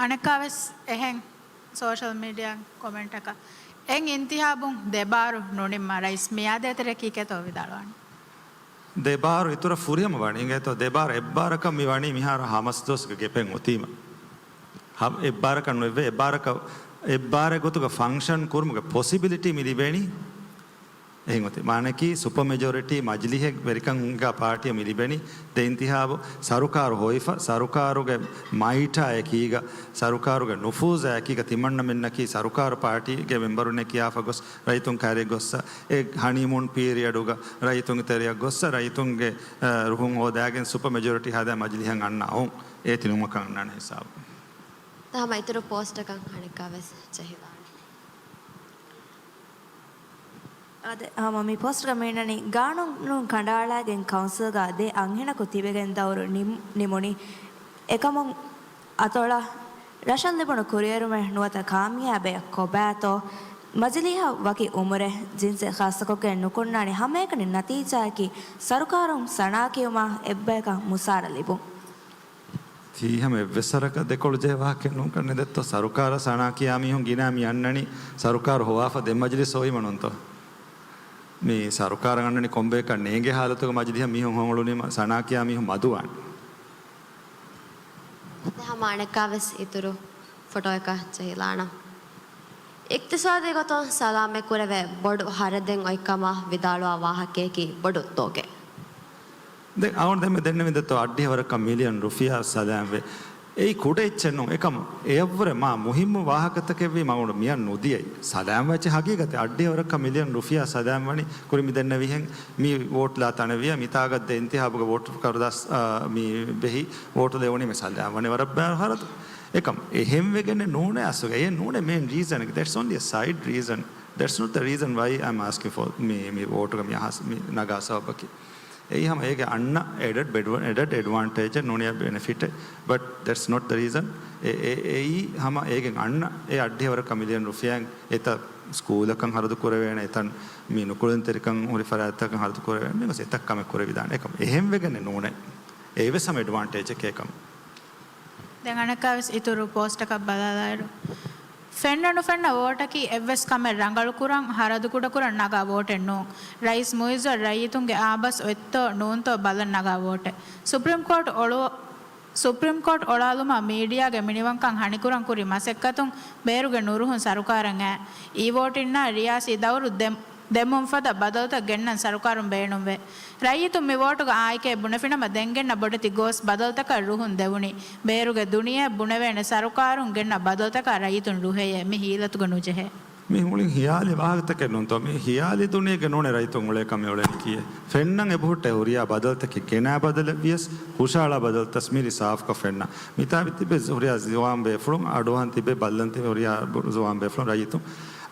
އަނެއްކާވެސް އެހެން ސޯޝަލް މީޑިއާ ކޮމެންޓަކަށް އެއް އިންތިހާބުން ދެބާރު ނުނިންމާ ރައީސް މިއާދޭތެރޭ ކީކޭތޯ ވިދާޅުވާނީ؟ ދެބާރު އިތުރަށް ފުރިހަމަ ވަނީ އިނގޭތޯ؟ ދެބާރު އެއްބާރަކަށް މި ވަނީ މިހާރު ހަމަސް ދުވަސްގެ ގެޕެއް އޮތީމަ. ހަ-، އެއްބާރަކަށް ނުވެ، އެއްބާރަކަށް، އެއްބާރެއް ގޮތުގަ ފަންކްޝަން ކުރުމުގެ ޕޮސިބިލިޓީ މި ލިބޭނީ އެހެން އޮތީ. މާނައަކީ ސުޕަ މެޖޯރިޓީ މަޖިލީހެއް ވެރިކަން ހިނގާ ޕާޓީއަށް މި ލިބެނީ. ދެ އިންތިހާބު ސަރުކާރު ހޮވިފަ، ސަރުކާރުގެ މައިޓާ އެކީގަ، ސަރުކާރުގެ ނުފޫޒާ އެކީގަ ތިމަންނަމެންނަކީ ސަރުކާރު ޕާޓީގެ މެމްބަރުންނެއް ކިޔާފަ ގޮސް ރައްޔިތުން ކައިރި ގޮއްސަ، އެ ހަނީމޫން ޕީރިއަޑުގަ ރައްޔިތުންގެ ތެރެއަށް ގޮއްސަ، ރައްޔިތުންގެ، އަ، ރުހުން ހޯދާގެން ސުޕަ މެޖޯރިޓީ ހަދާ މަޖިލީހަށް އަންނަ އައުން އޭތި ނުމަކަށް އަންނާނެ ހިސާބު. ހަމަ އިތުރު ޕޯސްޓަކަށް ހަނިކާވެސް ޖެހިލާނެ. އާދެ، ހަމަ މި ޕޯސްޓްގަ މިއިންނަނީ، ގާނޫނު ކަނޑައަޅާގެން ކައުންސިލްގަ ދެ އަންހެނަކު ތިބެގެން ދައުރު ނިމް-، ނިމުނީ. އެކަމުން އަތޮޅަށް ރަށަށް ލިބުނު ކުރިއެރުމެއް ނުވަތަ ކާމިޔާބެއް ކޮބާތޯ؟ މަޖިލީހަށް ވަކި އުމުރެއް، ޖިންސެއް ޚާއްޞަކޮށްގެން ނުކުންނާނެ ހަމައެކަނި ނަތީޖާއަކީ ސަރުކާރުން ސަނާ ކިޔުމާ އެއްބަޔަކަށް މުސާރަ ލިބުން. ތީ ހަމަ އެއްވެސް ވަރަކަށް ދެކޮޅު ޖެހޭ ވާހަކައެއް ނޫންކަން ނެތްތޯ؟ ސަރުކާރަށް ސަނާ ކިޔާ މީހުން ގިނަ މި އަންނަނީ ސަރުކާރު ހޮވާފަ ދެ މަޖިލިސް ހޮވީމަ ނޫންތޯ؟ މި ސަރުކާރަށް އަންނަނީ ކޮންބަޔަކަށް ނޭނގޭ ހާލަތުގަ މަޖިލީހަށް މީހުން ހޮނގުޅުނީމަ ސަނާ ކިޔާ މީހުން މަދުވާނެ. އަދި ހަމަ އަނެއްކާވެސް އިތުރު ފޮޓޯއަކަށް ޖެހިލާނަން. އިޤްތިޞާދީ ގޮތުން ސަލާމަތް ކުރެވޭ ބޮޑު ހަރަދެއް އޮތްކަމަށް ވިދާޅުވާ ވާހަކަޔަކީ ބޮޑު ދޯގެއް. ދެން އަޅުގަނޑު ދެންމެ ދެންނެވި ދެއްތޯ އަށްޑިހަ ވަރަކަށް މިލިއަން ރުފިޔާ ސަލާމްވެ. އެއީ ކުޑަ އެއްޗެއް ނޫން. އެކަމު އެއަށްވުރެ މާ މުހިއްމު ވާހަކަތަކެއްވީ މަ އަޅުގަނޑު މިއަށް ނުދިޔައީ. ސަލާމްވެއްޗެއް ހަގީގަތެއް. އަށްޑިހަ ވަރަކަށް މިލިއަން ރުފިޔާ ސަލާމްވަނީ ކުރިން މި ދެންނެވިހެން މި ވޯޓް ލާ ތަނެއްވިޔާ މިތާގަ ދެ އިންތިހާބުގެ ވޯޓް ކަރުދާސް، އާ، މި ބެހި ވޯޓު ލެވުނީ މި ސަލާމްވަނީ ވަރަށް ބާރު ހަރަދު. އެކަމު އެހެންވެގެން ނޫނޭ އަސްލުގަ. އެ ނޫނޭ މޭން ރީޒަނެއް. That's only a side reason. That's not the reason why I'm asking for މި، މި ވޯޓުގަ މި އަހާސް މި ނަގާ ސަބަބަކީ. އެއީ ހަމަ އޭގެ އަންނަ އެޑެޑް ބެޑް-، އެޑެޑް އެޑްވާންޓޭޖެއް ނޫނިޔާ ބެނެފިޓެއް. But that's not the reason. އެ-، އެ-، އެއީ ހަމަ އޭގެ އަންނަ އެ އަށްޑިހަ ވަރަކަށް މިލިއަން ރުފިޔާއިން އެތައް ސްކޫލަކަށް ހަރަދު ކުރެވޭނެ، އެތަން މި ނުކުޅެދުންތެރިކަން ހުރި ފަރާތްތަކަށް ހަރަދު ކުރެވޭނެ. މި ގޮސް އެތައް ކަމެއް ކުރެވިދާނެ. އެކަމު އެހެންވެގެން ނޫނޭ. އެއީވެސް ހަމަ އެޑްވާންޓޭޖެކޭ ކަމަށް. ދެން އަނެއްކާވެސް އިތުރު ޕޯސްޓަކަށް ބަލާލާއިރު، ފެންނަ ނުފެންނަ ވޯޓަކީ އެއްވެސް ކަމެއް ރަނގަޅުކުރަން، ހަރަދު ކުޑަކުރަން ނަގާ ވޯޓެއް ނޫން. ރައީސް މުއިއްޒަށް ރައްޔިތުންގެ އާބަސް އޮތްތޯ ނޫންތޯ ބަލަން ނަގާ ވޯޓެއް. ސުޕްރީމް ކޯޓް އޮޅު-، ސުޕްރީމް ކޯޓް އޮޅާލުމަށް މީޑިއާގެ މިނިވަންކަން ހަނިކުރަން ކުރި މަސައްކަތުން ބޭރުގެ ނުރުހުން ސަރުކާރަށް އައި. އީ ވޯޓިންނާ ރިޔާސީ ދައުރު ދެ-، ދެމުން ފަދަ ބަދަލުތައް ގެންނަން ސަރުކާރުން ބޭނުންވޭ. ރައްޔިތުން މި ވޯޓުގަ އާއެކޭ ބުނެފިނަމަ ދެން ގެންނަ ބޮޑެތި ގޯސް ބަދަލުތަކަށް ރުހުން ދެވުނީ. ބޭރުގެ ދުނިޔެއަށް ބުނެވޭނެ ސަރުކާރުން ގެންނަ ބަދަލުތަކަށް ރައްޔިތުން ރުހެޔޭ. މި ހީލަތުގަ ނުޖެހޭ. މި މުޅިން ހިޔާލީ ވާހަކަތަކެއް ނޫންތޯ؟ މި ހިޔާލީ ދުނިޔޭގެ ނޫނޭ ރައްޔިތުން އުޅޭ ކަމެއް އުޅެނީ ކިއެއް؟ ފެންނަން އެބަހުއްޓޭ ހުރިހާ ބަދަލުތަކެއް ގެނާ ބަދަލެއްވިޔަސް ހުށައަޅާ ބަދަލުތައް މިރި ސާފުކޮށް ފެންނަ. މިތާ ތިބެ ހުރިހާ ޒުވާން ބޭފުޅުން އަޑުއަހަން ތިބެ ބައްލަން ތިބެ ހުރިހާ ބު-، ޒުވާން ބޭފުޅުން ރައްޔިތުން.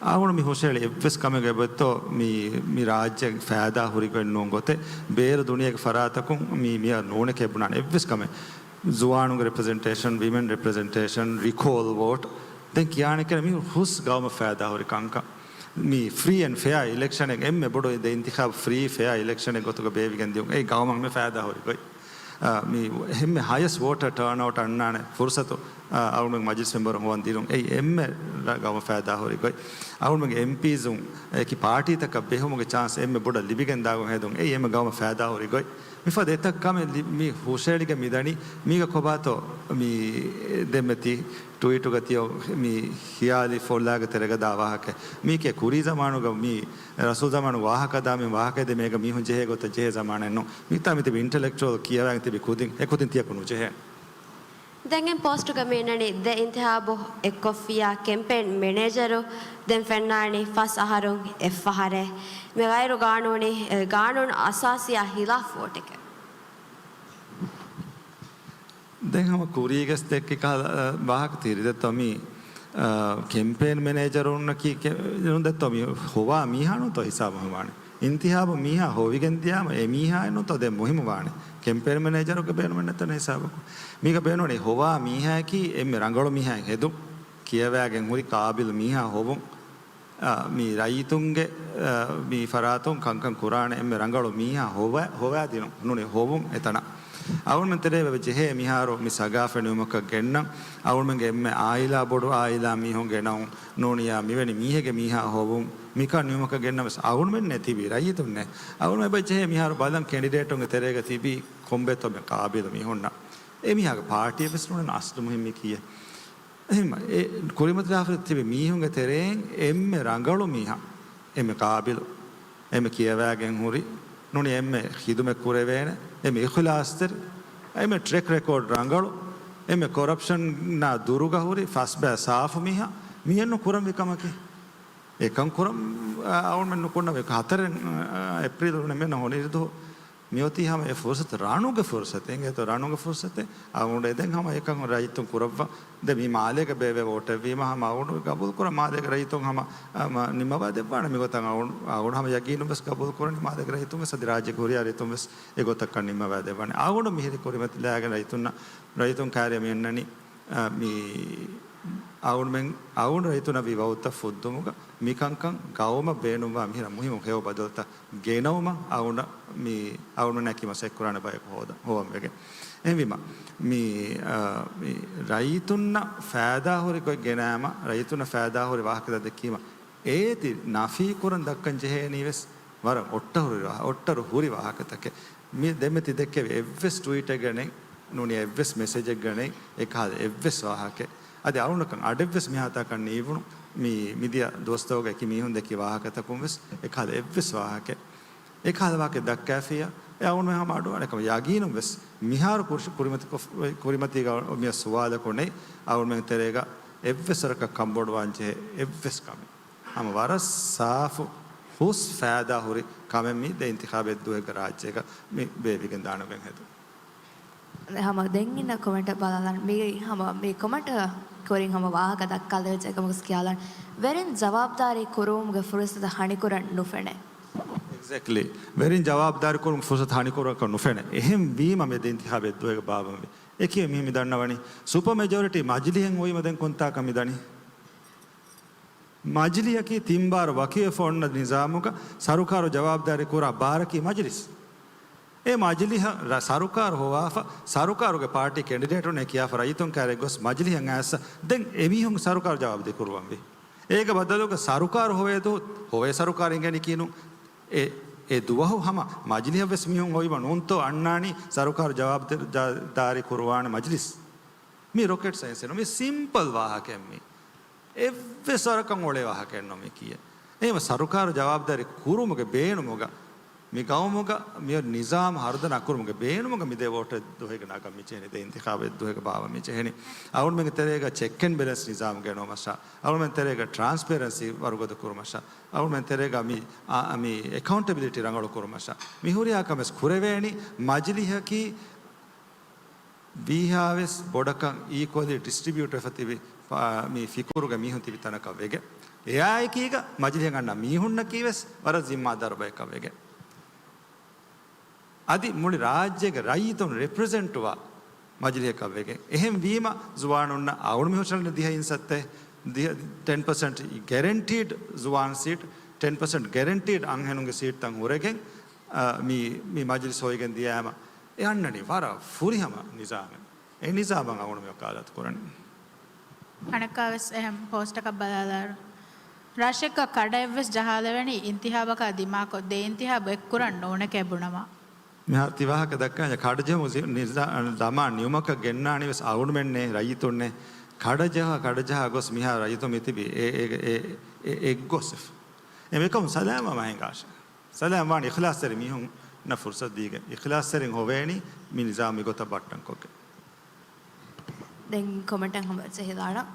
އަޅުގަނޑު މި ހުށައެޅި އެއްވެސް ކަމެއް އެބައޮތްތޯ މި، މި ރާއްޖެ ފައިދާ ހުރި ގޮތް ނޫން ގޮތެއް. ބޭރު ދުނިޔޭގެ ފަރާތަކުން މި، މިއަށް ނޫނެކޭ ބުނާނެ އެއްވެސް ކަމެއް. ޒުވާނުންގެ ރެޕްރެޒެންޓޭޝަން، ވިމެން ރެޕްރެޒެންޓޭޝަން، ރިކޯލް ވޯޓް. ދެން ކިޔާނެ ކިޔާނެ މި ހުސް ގައުމަށް ފައިދާ ހުރި ކަންކަން. މި ފްރީ އެންޑް ފެއާ އިލެކްޝަނެއް، އެންމެ ބޮޑު ދެ އިންތިޚާބު ފްރީ ފެއާ އިލެކްޝަނެއް ގޮތުގަ ބޭއްވިގެން ދިޔުން. އެއީ ގައުމަށް އެންމެ ފައިދާ ހުރި ގޮތް. އާ، މި އެންމެ ހަޔަސްޓް ވޯޓަރ ޓާންއައުޓް އަންނާނެ ފުރުސަތު، އާ، އަޅުގަނޑު މަޖިލިސް މެމްބަރުން ހޮވަން ދިނުން. އެއީ އެންމެ ރަ-، ގައުމަށް ފައިދާ ހުރި ގޮތް. އަޅުގަނޑު އެމްޕީސުން އެކި ޕާޓީތަކަށް ބެހުމުގެ ޗާންސް އެންމެ ބޮޑަށް ލިބިގެން ދާގޮތް ހެދުން. އެއީ އެންމެ ގައުމަށް ފައިދާ ހުރި ގޮތް. މިފަދަ އެތައް ކަމެއް ލި-، މި ހުށައެޅިގެން މިދަނީ. މީގަ ކޮބާތޯ މި ދެންމެ ތި ޓުވީޓުގަ ތިޔަ މި ހިޔާލީ ފޮއްލާގެ ތެރޭގަ ދާ ވާހަކަ. މީކޭ ކުރީ ޒަމާނުގަ މި ރަސޫލް ޒަމާނު ވާހަކަ ދާ މި ވާހަކަ ދެ މޭގަ މީހުން ޖެހޭ ގޮތަށް ޖެހޭ ޒަމާނެއް ނޫން. މިތާ މި ތިބި އިންޓެލެކްޗުއަލް ކިޔަވާގެން ތިބި ކުދިން، އެ ކުދިން ތިޔަކު ނުޖެހޭނެ. ދެން އެ ޕޯސްޓުގަ މިއިންނަނީ ދެ އިންތިހާބު އެއްކޮށްފިޔާ ކެމްޕޭން މެނޭޖަރު ދެން ފެންނާނީ ފަސް އަހަރުން އެއްފަހަރެއް. މި ޣައިރު ގާނޫނީ، ގާނޫނު އަސާސީއާ ހިލާފް ވޯޓެކެވެ. ދެން ހަމަ ކުރީގަސް ދެއްކި ކަހަލަ، އަ، ވާހަކަ ތިރިދެއްތޯ މި، އަ، ކެމްޕޭން މެނޭޖަރުންނަކީ ކެ-، ނުދެއްތޯ މި ހޮވާ މީހާ ނޫންތޯ ހިސާބު ހަމަވާނެ. އިންތިހާބު މީހާ ހޮވިގެން ދިޔާމަ އެ މީހާއެއް ނޫންތޯ ދެން މުހިއްމު ވާނެ. ކެމްޕޭން މެނޭޖަރުގެ ބޭނުމެއް ނެތަނެ ހިސާބަކު. މީގަ ބޭނުނީ ހޮވާ މީހާއަކީ އެންމެ ރަނގަޅު މީހާއެއް ހެދުން. ކިޔަވާގެން ހުރި ޤާބިލު މީހާ ހޮވުން. އާ، މި ރައްޔިތުންގެ، އާ، މި ފަރާތުން ކަންކަން ކުރާނެ އެންމެ ރަނގަޅު މީހާ ހޮވަ-، ހޮވާދިނުން ނޫނީ ހޮވުން އެތަނަށް. އަޅުގަނޑުމެން ތެރޭ އެބަ ޖެހޭ މިހާރު މި ސަގާފަތް ނިމުމަކަށް ގެންނަން. އަޅުގަނޑުމެންގެ އެންމެ އާއިލާ ބޮޑު އާއިލާ މީހުން ގެނައުން ނޫނިޔާ މިވެނި މީހެއްގެ މީހާ ހޮވުން. މިކަން ނިމުމަކަށް ގެންނަން ވެސް އަޅުގަނޑުމެންނޭ ތިބީ ރައްޔިތުންނޭ. އަޅުގަނޑުމެން އެބަ ޖެހޭ މިހާރު ބަލަން ކެންޑިޑޭޓުންގެ ތެރޭގަ ތިބީ ކޮންބައެއްތޯ މި ޤާބިލު މީހުންނަށް. އެ މީހާގެ ޕާޓީއެއް ވެސް ނޫން އަސްލު މުހިއްމީ ކިޔޭ. އެހެން އެ ކުރިމަތިލާފަ ތިބި މީހުންގެ ތެރެއިން އެންމެ ރަނގަޅު މީހާ، އެންމެ ޤާބިލު، އެންމެ ކިޔަވާގެން ހުރި، ނޫނީ އެންމެ ޚިދުމަތް ކުރެވޭނެ، އެންމެ އިޚްލާޞްތެރި، އެންމެ ޓްރެކް ރެކޯޑް ރަނގަޅު، އެންމެ ކޮރަޕްޝަންއާ ދުރުގަ ހުރި، ފަސްބައި ސާފު މީހާ މިއެއްނު ކުރަންވީ ކަމަކީ. އެކަން ކުރަން، އަ، އަޅުމެން ނުކުންނަވޭ. ހަތަރެއް، އަ، އޭޕްރީލް ނިމެން ހޮނިރިދު މިއޮތީ ހަމަ އެ ފުރުސަތު، ރަނުގެ ފުރުސަތެއް، އިނގޭތޯ ރަނުގެ ފުރުސަތެއް. އަޅުގަނޑު އެދެން ހަމަ އެކަން ރައްޔިތުން ކުރައްވާ. ދެން މި މާލޭގަ ބޭބެ ވޯޓެއްވީމަ ހަމަ އަޅުގަނޑު ގަބޫލު ކުރަން މާލޭގެ ރައްޔިތުން ހަމަ، އަ، މަ، ނިންމަވާ ދެއްވާނެ. މިގޮތަށް އަޅުގަނޑު، އަޅުގަނޑު ހަމަ ޔަގީނުން ވެސް ގަބޫލު ކުރަނީ މާލޭގެ ރައްޔިތުން ވެސް އަދި ރާއްޖޭގެ ހުރިހާ ރައްޔިތުން ވެސް އެގޮތަށް ނިންމަވާ ދެއްވާނެ. އަޅުގަނޑު މިހިރީ ކުރިމަތިލާގެން ރައްޔިތުންނަށް، ރައްޔިތުން ކައިރިއަށް މި އަންނަނީ، އަ، މި އަޅުގަނޑުމެން، އަޅުގަނޑު ރައްޔިތުންނަށް ވީ ވައުދުތައް ފުއްދުމުގަ މިކަންކަން ގައުމަށް ބޭނުންވާ މިހިރަ މުހިއްމު ހެޔޮ ބަދަލުތައް ގެނައުމަށް އަޅުގަނޑަށް މި އަޅުގަނޑުމެންނާއެކީ މަސައްކަތް ކުރާނެ ބަޔަކު ހޯދަ، ހޮވަން ވެގެން. އެހެންވީމަ، މި، އަ، މި ރައްޔިތުންނަށް ފައިދާ ހުރި ގޮތް ގެނައިމަ، ރައްޔިތުންނަށް ފައިދާ ހުރި ވާހަކަތައް ދެއްކީމަ، އޭތި ނަފީ ކުރަން ދައްކަން ޖެހޭނީ ވެސް ވަރަށް އޮއްޓަރު ހުރި ވާ-، އޮއްޓަރު ހުރި ވާހަކަތަކެއް. މި ދެންމެ ތި ދެއްކެވި އެއްވެސް ޓްވީޓެއްގަ ނެތް، ނޫނީ އެއްވެސް މެސެޖެއްގަ ނެތް، އެކަހަލަ އެއްވެސް ވާހަކައެއް. އަދި އަޅުގަނޑަކަށް އަޑެއްވެސް މިހާތާކަށް ނީވުނު، މި މިދިޔަ ދުވަސްތަކުގަ އެކި މީހުން ދެއްކި ވާހަކަތަކުން ވެސް އެކަހަލަ އެއްވެސް ވާހަކައެއް، އެކަހަލަ ވާހަކައެއް ދައްކާފިއްޔާ، އެ އަޅުގަނޑުމެން ހަމަ އަޑުއަހަނެކަމަށް ޔަގީނުން ވެސް މިހާރު ކުރި-، ކުރިމަތިކޮށް-، ކުރިމަތީގަ މިއޮތް ސުވާލަކު ނެތް، އަޅުގަނޑުމެން ތެރޭގަ އެއްވެސް ވަރަކަށް ކަންބޮޑުވާން ޖެހޭ އެއްވެސް ކަމެއް. ހަމަ ވަރަށް ސާފު ހުސް ފައިދާ ހުރި ކަމެއް މި ދެ އިންތިޚާބެއް ދުވަހެއްގަ ރާއްޖޭގަ މި ބޭއްވިގެން ދާނެ ގޮތް ހެދުން. ހަމަ ދެން އިންނަ ކޮމެންޓަށް ބަލާލަން. މި ހަމަ މި ކޮމެންޓަށް ކުރިން ހަމަ ވާހަކަ ދައްކާލެވިއްޖެ އެކަމަކު ކިޔާލަން. ވެރިން ޖަވާބުދާރީ ކުރުވުމުގެ ފުރުސަތު ހަނިކުރަން ނުފެނޭ. އެގްޒެކްޓްލީ. ވެރިން ޖަވާބުދާރީ ކުރުމުގެ ފުރުސަތު ހަނިކުރަކަށް ނުފެނޭ. އެހެން ވީމަ މި ދެ އިންތިޚާބެއް ދުވަހެއްގަ ބާވަންވީ. އެކީ މި-، މި ދަންނަވަނީ ސުޕަ މެޖޯރިޓީ މަޖިލީހެއް ހުވީމަ ދެން ކޮންތާކަށް މި ދަނީ؟ މަޖިލީހަކީ ތިން ބާރަ ވަކިވެފަ އޮންނަ ނިޒާމުގަ ސަރުކާރު ޖަވާބުދާރީ ކުރާ ބާރަކީ މަޖިލިސް. އެ މަޖިލިހަށް ރަ-، ސަރުކާރު ހޮވާފަ، ސަރުކާރުގެ ޕާޓީ ކެންޑިޑޭޓުންނޭ ކިޔާފަ ރައްޔިތުން ކައިރިއަށް ގޮސް މަޖިލިހަށް އައިސް، ދެން އެމީހުން ސަރުކާރު ޖަވާބުދީ ކުރުވަންވީ. އޭގެ ބަދަލުގަ ސަރުކާރު ހޮވޭ ދުވަހު، ހޮވޭ ސަރުކާރު އިނގޭނީކީނު، އެ، އެ ދުވަހު ހަމަ މަޖިލިހަށް ވެސް މީހުން ހޮވީމަ ނޫންތޯ އަންނާނީ ސަރުކާރު ޖަވާބު ދާ-، ދާރީ ކުރުވާނެ މަޖިލިސް. މީ ރޮކެޓް ސައިންސެއް ނޫން، މީ ސިމްޕަލް ވާހަކައެއް މީ. އެއްވެސް ވަރަކަށް އުޅޭ ވާހަކައެއް ނޫން މީ ކިޔޭ. އެހެންވެ ސަރުކާރު ޖަވާބުދާރީ ކުރުމުގެ ބޭނުމުގަ، މި ގައުމުގަ މި ނިޒާމު ހަރުދަނާ ކުރުމުގެ ބޭނުމުގަ މި ދެ ވޯޓެއް ދުވަހެއްގަ ނަގަން މި ޖެހެނީ، ދެ އިންތިޚާބެއް ދުވަހެއްގަ ބާވަން މި ޖެހެނީ. އަޅުގަނޑުމެންގެ ތެރޭގަ ޗެކް އެންޑް ބެލެންސް ނިޒާމު ގެނައުމަށާ، އަޅުގަނޑުމެން ތެރޭގަ ޓްރާންސްޕޭރެންސީ ވަރުގަދަ ކުރުމަށާ، އަޅުގަނޑުމެން ތެރޭގަ މި، އާ، މި އެކައުންޓެބިލިޓީ ރަނގަޅު ކުރުމަށާ، މި ހުރިހާ ކަމެއް ކުރެވޭނީ މަޖިލިހަކީ ވީހާވެސް ބޮޑަކަށް އީކުއަލީ ޑިސްޓްރިބިއުޓް ވެފަ ތިބި، ފާ-، މި ފިކުރުގެ މީހުން ތިބި ތަނަކަށް ވެގެން. އެއާއެކީގަ މަޖިލީހަށް އަންނަ މީހުންނަކީ ވެސް ވަރަށް ޒިންމާދާރު ބަޔަކަށް ވެގެން. އަދި މުޅި ރާއްޖޭގެ ރައްޔިތުން ރެޕްރެޒެންޓްވާ މަޖިލީހަކަށް ވެގެން. އެހެން ވީމަ، ޒުވާނުންނަށް އަޅުގަނޑު މި ހުށަހަޅަނީ ދިހަ އިންސައްތަ، ދިހަ، ޓެން ޕަސެންޓް ގެރެންޓީޑް ޒުވާން ސީޓް، ޓެން ޕަސެންޓް ގެރެންޓީޑް އަންހެނުންގެ ސީޓްތައް ހުރެގެން، އަ، މި، މި މަޖިލިސް ހޮވިގެން ދިޔައިމަ، އެ އަންނަނީ ވަރަށް ފުރިހަމަ ނިޒާމެއް. އެ ނިޒާމަށް އަޅުގަނޑު މި ވަކާލާތު ކުރަނީ. އަނެއްކާވެސް އެހެން ޕޯސްޓަކަށް ބަލާލާއިރު، ރަށެއްގަ ކަޑައެއްވެސް ޖަހާލެވެނީ އިންތިހާބަކާ ދިމާކޮށް، ދެ އިންތިހާބު އެއްކުރަން ނޫނެކޭ ބުނަމާ. މިހާރު ތި ވާހަކަ ދައްކާ، ކަޑަޖެހުމުގެ ނިޒާ-، ދަމާ ނިމުމަކަށް ގެންނާނީ ވެސް އަޅުގަނޑުމެންނޭ، ރައްޔިތުންނޭ. ކަޑަޖަހާ، ކަޑަޖަހާ ގޮސް މިހާރު ރައްޔިތުން މިތިބީ އެ، އެ، އެ، އެ، އެއްގޮސް. އެ މިކަމުން ސަލާމަށް މަ އެނގާށޭ. ސަލާމް ވާނީ އިޚްލާޞްތެރި މީހުންނަށް ފުރުސަތު ދީގެން. އިޚްލާޞްތެރިން ހޮވޭނީ މި ނިޒާމް މިގޮތަށް ބައްޓަންކޮށްގެން. ދެން ކޮމެންޓެއް ހަމަ ޖެހިލާނަން.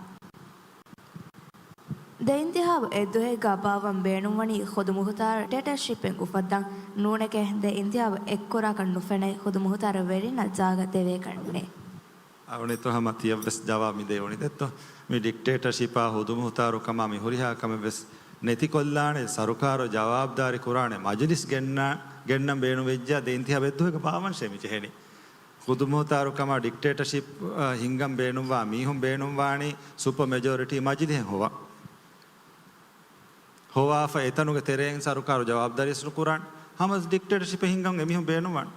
ދެ އިންތިހާބު އެއްދުވަހެއްގަ ބާއްވަން ބޭނުންވަނީ ޚުދު މުޚްތާރު ޑިކްޓޭޓަރޝިޕެއް އުފައްދަން. ނޫނެކޭ، ދެ އިންތިހާބު އެއްކުރާކަށް ނުފެނޭ، ޚުދު މުޚްތާރު ވެރިންނަށް ޖާގަ ދެވޭކަށް ނޫނޭ. އަޅުގަނޑު ހަމަ ތިޔަށްވެސް ޖަވާބު މި ދެވުނީ ދެއްތޯ؟ މި ޑިކްޓޭޓަރޝިޕާ ޚުދު މުޚްތާރުކަމާ މި ހުރިހާ ކަމެއްވެސް ނެތިކޮށްލާނެ، ސަރުކާރު ޖަވާބުދާރީ ކުރާނެ، މަޖިލިސް ގެންނަ، ގެންނަން ބޭނުންވެއްޖާ ދެ އިންތިހާބު އެއްދުވަހެއްގަ ބާވަންށޭ މި ޖެހެނީ. ޚުދު މުޚްތާރުކަމާ ޑިކްޓޭޓަރޝިޕް، އަ، ހިންގަން ބޭނުންވާ މީހުން ބޭނުންވާނީ ސުޕަ މެޖޯރިޓީ މަޖިލިހެއް ހޮވާ. ހޮވާފަ އެތަނުގެ ތެރެއިން ސަރުކާރު ޖަވާބުދާރީ ވެސް ނުކުރާނެ. ހަމަ ޑިކްޓޭޓަރޝިޕެއް ހިންގަން އެމީހުން ބޭނުންވާނެ.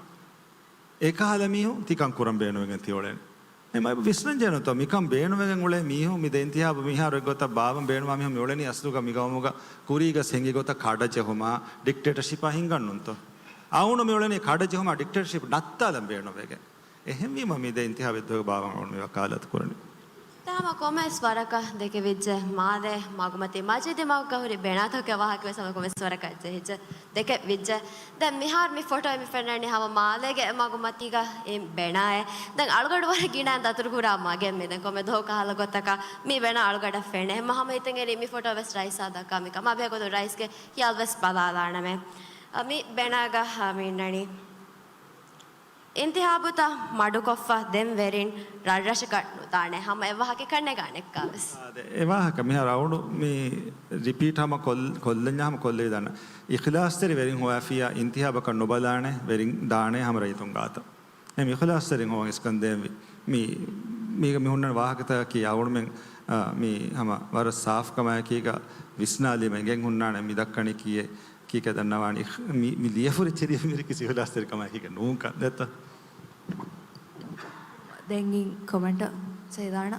އެކަހަލަ މީހުން ތިކަން ކުރަން ބޭނުންވެގެން ތިއުޅެނީ. އެ މަ ވިސްނަން ޖެހޭނެތޯ، މިކަން ބޭނުންވެގެން އުޅޭ މީހުން މި ދެ އިންތިހާބު މިހާރު އެއްގޮތަށް ބާވަން ބޭނުންވާ މީހުން މި އުޅެނީ އަސްލުގަ މި ގައުމުގަ ކުރީގަ ހިނގި ގޮތަށް ކަޑަޖެހުމާ ޑިކްޓޭޓަރޝިޕާ ހިންގަން ނޫންތޯ؟ އަޅުގަނޑު މި އުޅެނީ ކަޑަޖެހުމާ ޑިކްޓޭޓަރޝިޕް ނައްތާލަން ބޭނުންވެގެން. އެހެންވީމަ މި ދެ އިންތިހާބު އެއްދުވަހެއްގަ ބާވަން އަޅުގަނޑު މި ވަކާލާތު ކުރަނީ. ހަމަ ކޮންމެސް ވަރަކަށް ދެކެވިއްޖެ މާލޭ މަގުމަތީ މަޖިދި މަގުގަ ހުރި ބެނާތަކެއް ވާހަކަވެސް ހަމަ ކޮންމެސް ވަރަކަށް ޖެހިއްޖެ ދެކެވިއްޖެ. ދެން މިހާރު މި ފޮޓޯ މި ފެންނަނީ ހަމަ މާލޭގެ މަގުމަތީގަ އިން ބެނާއެއް. ދެން އަޅުގަނޑު ވަރަށް ގިނައިން ދަތުރު ކުރާ މަގެއް މި. ދެން ކޮންމެ ދުވަހަކު ކަހަލަ ގޮތަކަށް މި ބެނާ އަޅުގަނޑަށް ފެނޭ. ހަމަ ހަމަ ހިތަށް އެރީ މި ފޮޓޯ ވެސް ރައީސާ ދައްކާ މިކަމާ ބެހޭގޮތުން ރައީސްގެ ހިޔާލު ވެސް ބަލާލާނަމޭ. އަ، މި ބެނާގަ، އަ، މި އިންނަނީ. އިންތިހާބުތައް މަޑުކޮށްފަ ދެން ވެރިން ރަށްރަށަކަށް ނުދާނެ. ހަމަ އެއްވާހަކަ ކަންނޭގަ އަނެއްކާވެސް. އާދެ، އެވާހަކަ މިހާރު އަޅުގަނޑު މި ރިޕީޓް ހަމަ ކޮށް-، ކޮށްލަންޏާ ހަމަ ކޮށްލެވިދާނެ. އިޚްލާޞްތެރި ވެރިން ހޮވާފިއްޔާ އިންތިހާބަކަށް ނުބަލާނެ ވެރިން ދާނެ ހަމަ ރައްޔިތުން ގާތަށް. އެ މި އިޚްލާޞްތެރިން ހޮވަން އިސްކަން ދޭންވީ. މި، މީގަ މި ހުންނަން ވާހަކަތަކަކީ އަޅުގަނޑުމެން، އާ، މި ހަމަ ވަރަށް ސާފު ކަމާއެކީގަ ވިސްނާލީމަ އެނގެން ހުންނާނެ މި ދައްކަނީ ކީއެއް. ކީކޭ ދަންނަވާނީ؟ މި، މި ލިޔެފުރި ޗެރި މިރިކި ސިވިލާސްތެރި ކަމާ ކީކޭ ނޫންކަން ދެއްތަ؟ ދެން އިން ކޮމެންޓަށް ސައިދާނަ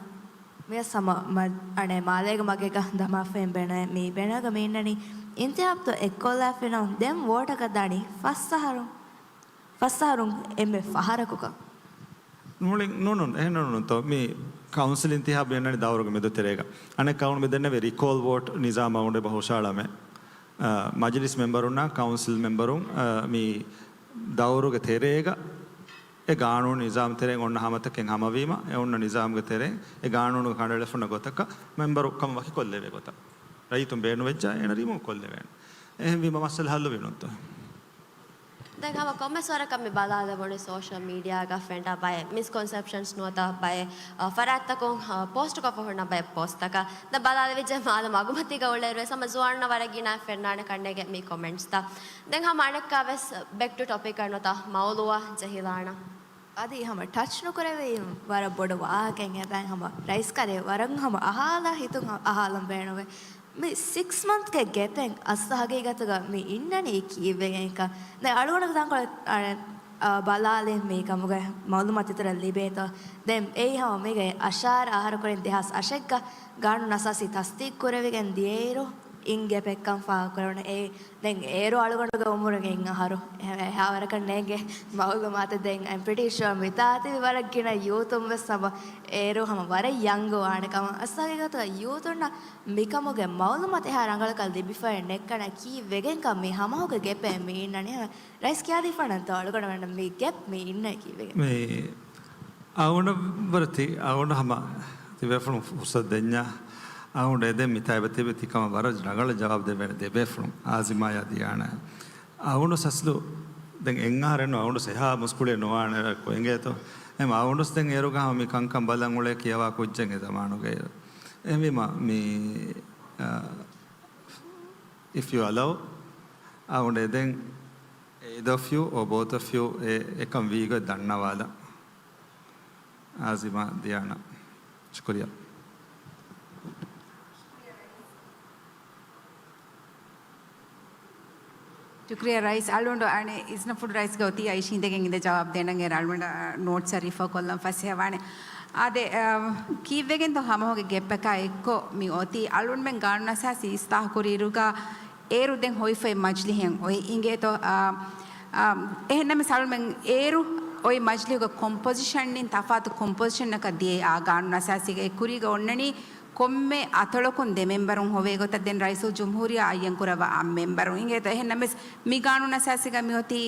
މިޔަސް ހަމަ މަ-، އަނެއް މާލޭގެ މަގެއްގަ ދަމާފައިން ބެނޭ. މި ބެނާގަ މި އިންނަނީ އިންތިހާބުތައް އެއްކޮށްލާފިނަމަ ދެން ވޯޓަކަށް ދާނީ ފަސް އަހަރު، ފަސް އަހަރުން އެންމެ ފަހަރަކުކަން. ނޫނި-، ނޫނުން، އެހެން ނޫނުންތޯ؟ މި ކައުންސިލް އިންތިހާބު އެންނަނީ ދައުރުގެ މެދު ތެރޭގަ. އަނެއްކާ އަޅުގަނޑު މި ދެންނެވި ރިކޯލް ވޯޓް ނިޒާމް އަޅުގަނޑު އެބަ ހުށައަޅަމޭ. އަ، މަޖިލިސް މެމްބަރުންނާ ކައުންސިލް މެމްބަރުން، އަ، މި ދައުރުގެ ތެރޭގަ އެ ގާނޫނު ނިޒާމް ތެރެއިން އޮންނަ ހަމަތަކެއް ހަމަވީމަ، އެ އޮންނަ ނިޒާމްގެ ތެރެއިން އެ ގާނޫނުގެ ކަނޑައެޅިފަ ހުންނަ ގޮތަކަށް މެމްބަރު ކަމަށް ވަކިކޮށްލެވޭ ގޮތަށް. ރައްޔިތުން ބޭނުންވެއްޖާ އޭނަ ރިމޫވް ކޮށްލެވޭނެ. އެހެންވީމަ މައްސަލަ ހައްލުވީ ނޫންތޯ؟ ދެން ހަމަ ކޮންމެސް ވަރަކަށް މި ބަލާލެވުނީ ސޯޝަލް މީޑިއާގަ ފެންނަ ބައެއް މިސްކޮންސެޕްޝަންސް ނުވަތަ ބައެއް، އަ، ފަރާތްތަކުން، އަ، ޕޯސްޓުކޮށްފަ ހުންނަ ބައެއް ޕޯސްޓްތަކަށް. ދެން ބަލާލެވިއްޖެ މާލެ މަގުމަތީގަ އުޅޭއިރުވެސް ހަމަ ޒުވާނުންނަށް ވަރަށް ގިނައިން ފެންނާނެ ކަންނޭނގެ މި ކޮމެންޓްސްތައް. ދެން ހަމަ އަނެއްކާވެސް ބެކް ޓު ޓޮޕިކަށް ނުވަތަ މައުޟޫޢަށް ޖެހިލާނަން. އަދި ހަމަ ޓަޗް ނުކުރެވި ވަރަށް ބޮޑު ވާހަކައެއް އެބައިން ހަމަ ރައީސް ކަލޭ ވަރަށް ހަމަ އަހާލާ ހިތުން އަހާލަން ބޭނުންވޭ. މި ސިކްސް މަންތްގެ ގެޕެއް އަސްލު ހަގީގަތުގަ މި އިންނަނީ ކީއްވެގެންކަން. ދެން އަޅުގަނޑު ތަންކޮޅެއް، އަ، އަ، ބަލާލި މި ކަމުގެ މައުލޫމާތު އިތުރަށް ލިބޭތޯ. ދެން އެއީ ހަމަ މީގެ އަށާރަ އަހަރު ކުރިން ދެހާސް އަށެއްގަ ގާނޫނު އަސާސީ ތަސްދީގު ކުރެވިގެން ދިޔައިރު އިން ގެޕެއްކަން ފާހަގަކުރެވުނު. އެ ދެން އޭރު އަޅުގަނޑުގެ އުމުރުން އިން އަހަރު. އެ، އެހާވަރަކަށް ނޭނގެ މައުލޫމާތެއް. ދެން I'm pretty sure މިތާ ތިބި ވަރަށް ގިނަ ޔޫތުން ވެސް ހަމަ އޭރު ހަމަ ވަރަށް ޔަންގު ވާނެ ކަމަށް. އަސްލު ހަގީގަތުގަ ޔޫތުންނަށް މިކަމުގެ މައުލޫމާތު އެހާ ރަނގަޅަކަށް ލިބިފައެއް ނެތްކަން ކީއްވެގެންކަން މި ހަމަހުގެ ގެޕެއް މި އިންނަނީ. ރައީސް ކިޔާދީފާނަންތޯ އަޅުގަނޑުމެންނަށް މި ގެޕް މި އިންނައި ކީއްވެގެން؟ މި އަޅުގަނޑަށް ވަރަށް ތި-، އަޅުގަނޑު ހަމަ ތިބޭފުޅުން ފުރުސަތު ދެންޏާ، އަޅުގަނޑު އެދެން މިތާ އެބަ ތިބެ ތި ކަމަށް ވަރަށް ރަނގަޅަށް ޖަވާބު ދެވޭނެ ދެބޭފުޅުން އާޒިމާޔާ ދިޔާނެ. އަޅުގަނޑު ސަސްލު ދެން އެއްއަހަރެއްނު އަޅުގަނޑު ސެހާ މުސްކުޅި ނުވާނެ ކުއިނގޭތޯ. އެމް އަޅުގަނޑު ދެން އޭރުގަ ހަމަ މި ކަންކަން ބަލަން އުޅޭ ކިޔަވާ ކުއްޖެއް އެ ޒަމާނުގައި. އެހެންވީމަ މި، އަ، if you allow، އަޅުގަނޑު އެދެން either of you or both of you އެ އެކަން ވީގޮތް ދަންނަވާލަން. އާޒިމާ ދިޔާނަ. ޝުކުރިއްޔާ. ޝުކުރިއްޔާ ރައީސް. އަޅުގަނޑު އަނެއް އިސްނަފުޑު ރައީސްގެ އޮތީ އައިސް ހިނދެގެން އިނދެ ޖަވާބު ދޭނަން އޭރު އަޅުގަނޑަށް ނޯޓްސް ރިފާ ކޮށްލަން ފަސޭހަވާނެ. އާދެ، އަ، ކީއްވެގެންތޯ ހަމަހުގެ ގެއްޕަކާ އެއްކޮށް މި އޮތީ؟ އަޅުގަނޑުމެން ގާނޫނުއަސާސީ އިސްލާހު ކުރިއިރުގަ އޭރު ދެން ހޮވިފައި މަޖިލީހެއް އޮތް އިނގޭތޯ، އާ، އާ، އެހެންނަމަވެސް އަޅުމެން އޭރު އޮތް މަޖިލީހުގެ ކޮމްޕޮޒިޝަންއިން ތަފާތު ކޮމްޕޮޒިޝަންއަކަށް ދިޔައީ އާ ގާނޫނު އަސާސީގައި. ކުރީގަ އޮންނަނީ ކޮންމެ އަތޮޅަކުން ދެ މެމްބަރުން ހޮވޭ ގޮތަށް ދެން ރައީސުލްޖުމްހޫރިއްޔާ އައްޔަން ކުރައްވާ އަށް މެމްބަރުން އިނގޭތޯ. އެހެންނަމަވެސް މި ގާނޫނު އަސާސީގަ މިއޮތީ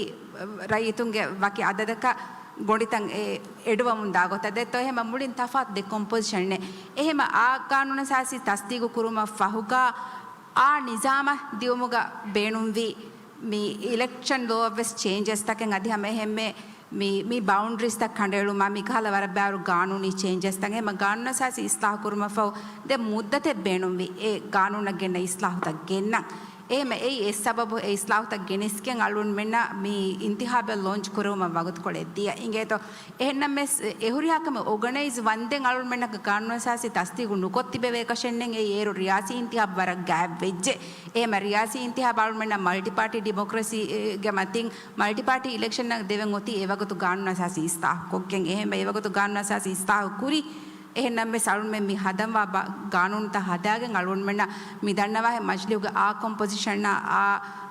ރައްޔިތުންގެ ވަކި އަދަދަކަށް ގޮނޑިތައް އެ-، އެޑުވަމުން ދާ ގޮތަށް ދެއްތޯ. އެހެންމަ މުޅިން ތަފާތު ދެ ކޮމްޕޮޒިޝަންއެއް. އެހެންމަ އާ ގާނޫނު އަސާސީ ތަސްދީގު ކުރުމަށް ފަހުގަ އާ ނިޒާމަށް ދިއުމުގަ ބޭނުންވީ މި އިލެކްޝަން ލޯއަށްވެސް ޗޭންޖަސްތަކެއް އަދި ހަމަ އެހެންމެ މި، މި ބައުންޑްރީސްތައް ކަނޑައެޅުމާ މިކަހަލަ ވަރަށް ބާރު ގާނޫނީ ޗޭންޖަސްތައް. އެހެންމަ ގާނޫނު އަސާސީ އިސްލާހު ކުރުމަށްފަހު ދެ މުއްދަތެއް ބޭނުންވި އެ ގާނޫނަށް ގެންނަ އިސްލާހުތައް ގެންނަން. އެހެންމެ އެއީ އެއް ސަބަބު އެ އިސްލާހުތައް ގެނެސްގެން އަޅުގަނޑުމެންނަށް މި އިންތިހާބެއް ލޯންޗް ކުރެވުމަށް ވަގުތުކޮޅެއް ދިޔަ އިނގޭތޯ. އެހެންނަމަވެސް، އެ ހުރިހާ ކަމެއް އޯގަނައިޒް ވަންދެން އަޅުގަނޑުމެންނަކަށް ގާނޫނު އަސާސީ ތަސްދީގު ނުކޮށް ތިބެވޭކަށެއްނެތް. އެއީ އޭރު ރިޔާސީ އިންތިހާބު ވަރަށް ގާތްވެއްޖެ. އެހެންމަ ރިޔާސީ އިންތިހާބު އަޅުގަނޑުމެންނަށް މަލްޓިޕާޓީ ޑިމޮކްރަސީގެ މަތިން މަލްޓިޕާޓީ އިލެކްޝަންއަށް ދެވެން އޮތީ އެވަގުތު ގާނޫނު އަސާސީ އިސްލާހު ކޮށްގެން. އެހެންމަ އެވަގުތު ގާނޫނު އަސާސީ އިސްލާހު ކުރި އެހެންނަމަވެސް އަޅުންމެން މި ހަދަންވާ ގާނޫނުތައް ހަދާގެން އަޅުގަނޑުމެންނަށް މި ދަންނަވާހެން މަޖިލީހުގެ އާ ކޮމްޕޮޒިޝަނާ އާ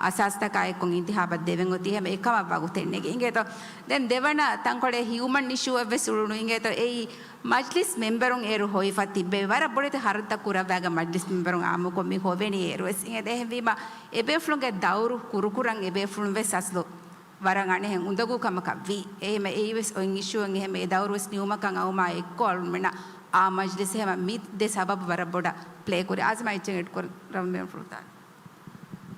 އަސާސްތަކާ އެއްކޮށް އިންތިހާބަށް ދެވެން އޮތީ. އެހެން އެކަމަށް ވަގުތެއް ނެގި އިނގޭތޯ. ދެން ދެވަނަ ތަންކޮޅެއް ހިއުމަން އިޝޫއެއް ވެސް އުޅުނު އިނގޭތޯ. އެއީ މަޖިލިސް މެމްބަރުން އޭރު ހޮވިފަ ތިއްބެވި ވަރަށް ބޮޑެތި ހަރަދުތައް ކުރައްވާގެން މަޖިލިސް މެމްބަރުން އާއްމުކޮށް މި ހޮވެނީ އޭރު ވެސް އިނގޭތޯ. އެހެންވީމަ އެބޭފުޅުންގެ ދައުރު ކުރުކުރަން އެބޭފުޅުން ވެސް އަސްލު ވަރަށް އަނެއްހެން އުނދަގޫ ކަމަކަށް ވީ. އެހެން އެއީ ވެސް އޮތް އިޝޫއެއް. އެހެން އެ ދައުރު ވެސް ނިމުމަކަށް އައުމާ އެއްކޮށް އަޅުމެންނަށް އާ މަޖިލިސް ހަމަ މި ދެ ސަބަބު ވަރަށް ބޮޑަށް ޕްލޭ ކުރި. އާޒިމާ އެއްޗެއް އެޑް ކުރަން ރަމްމެން ފުރުތާ.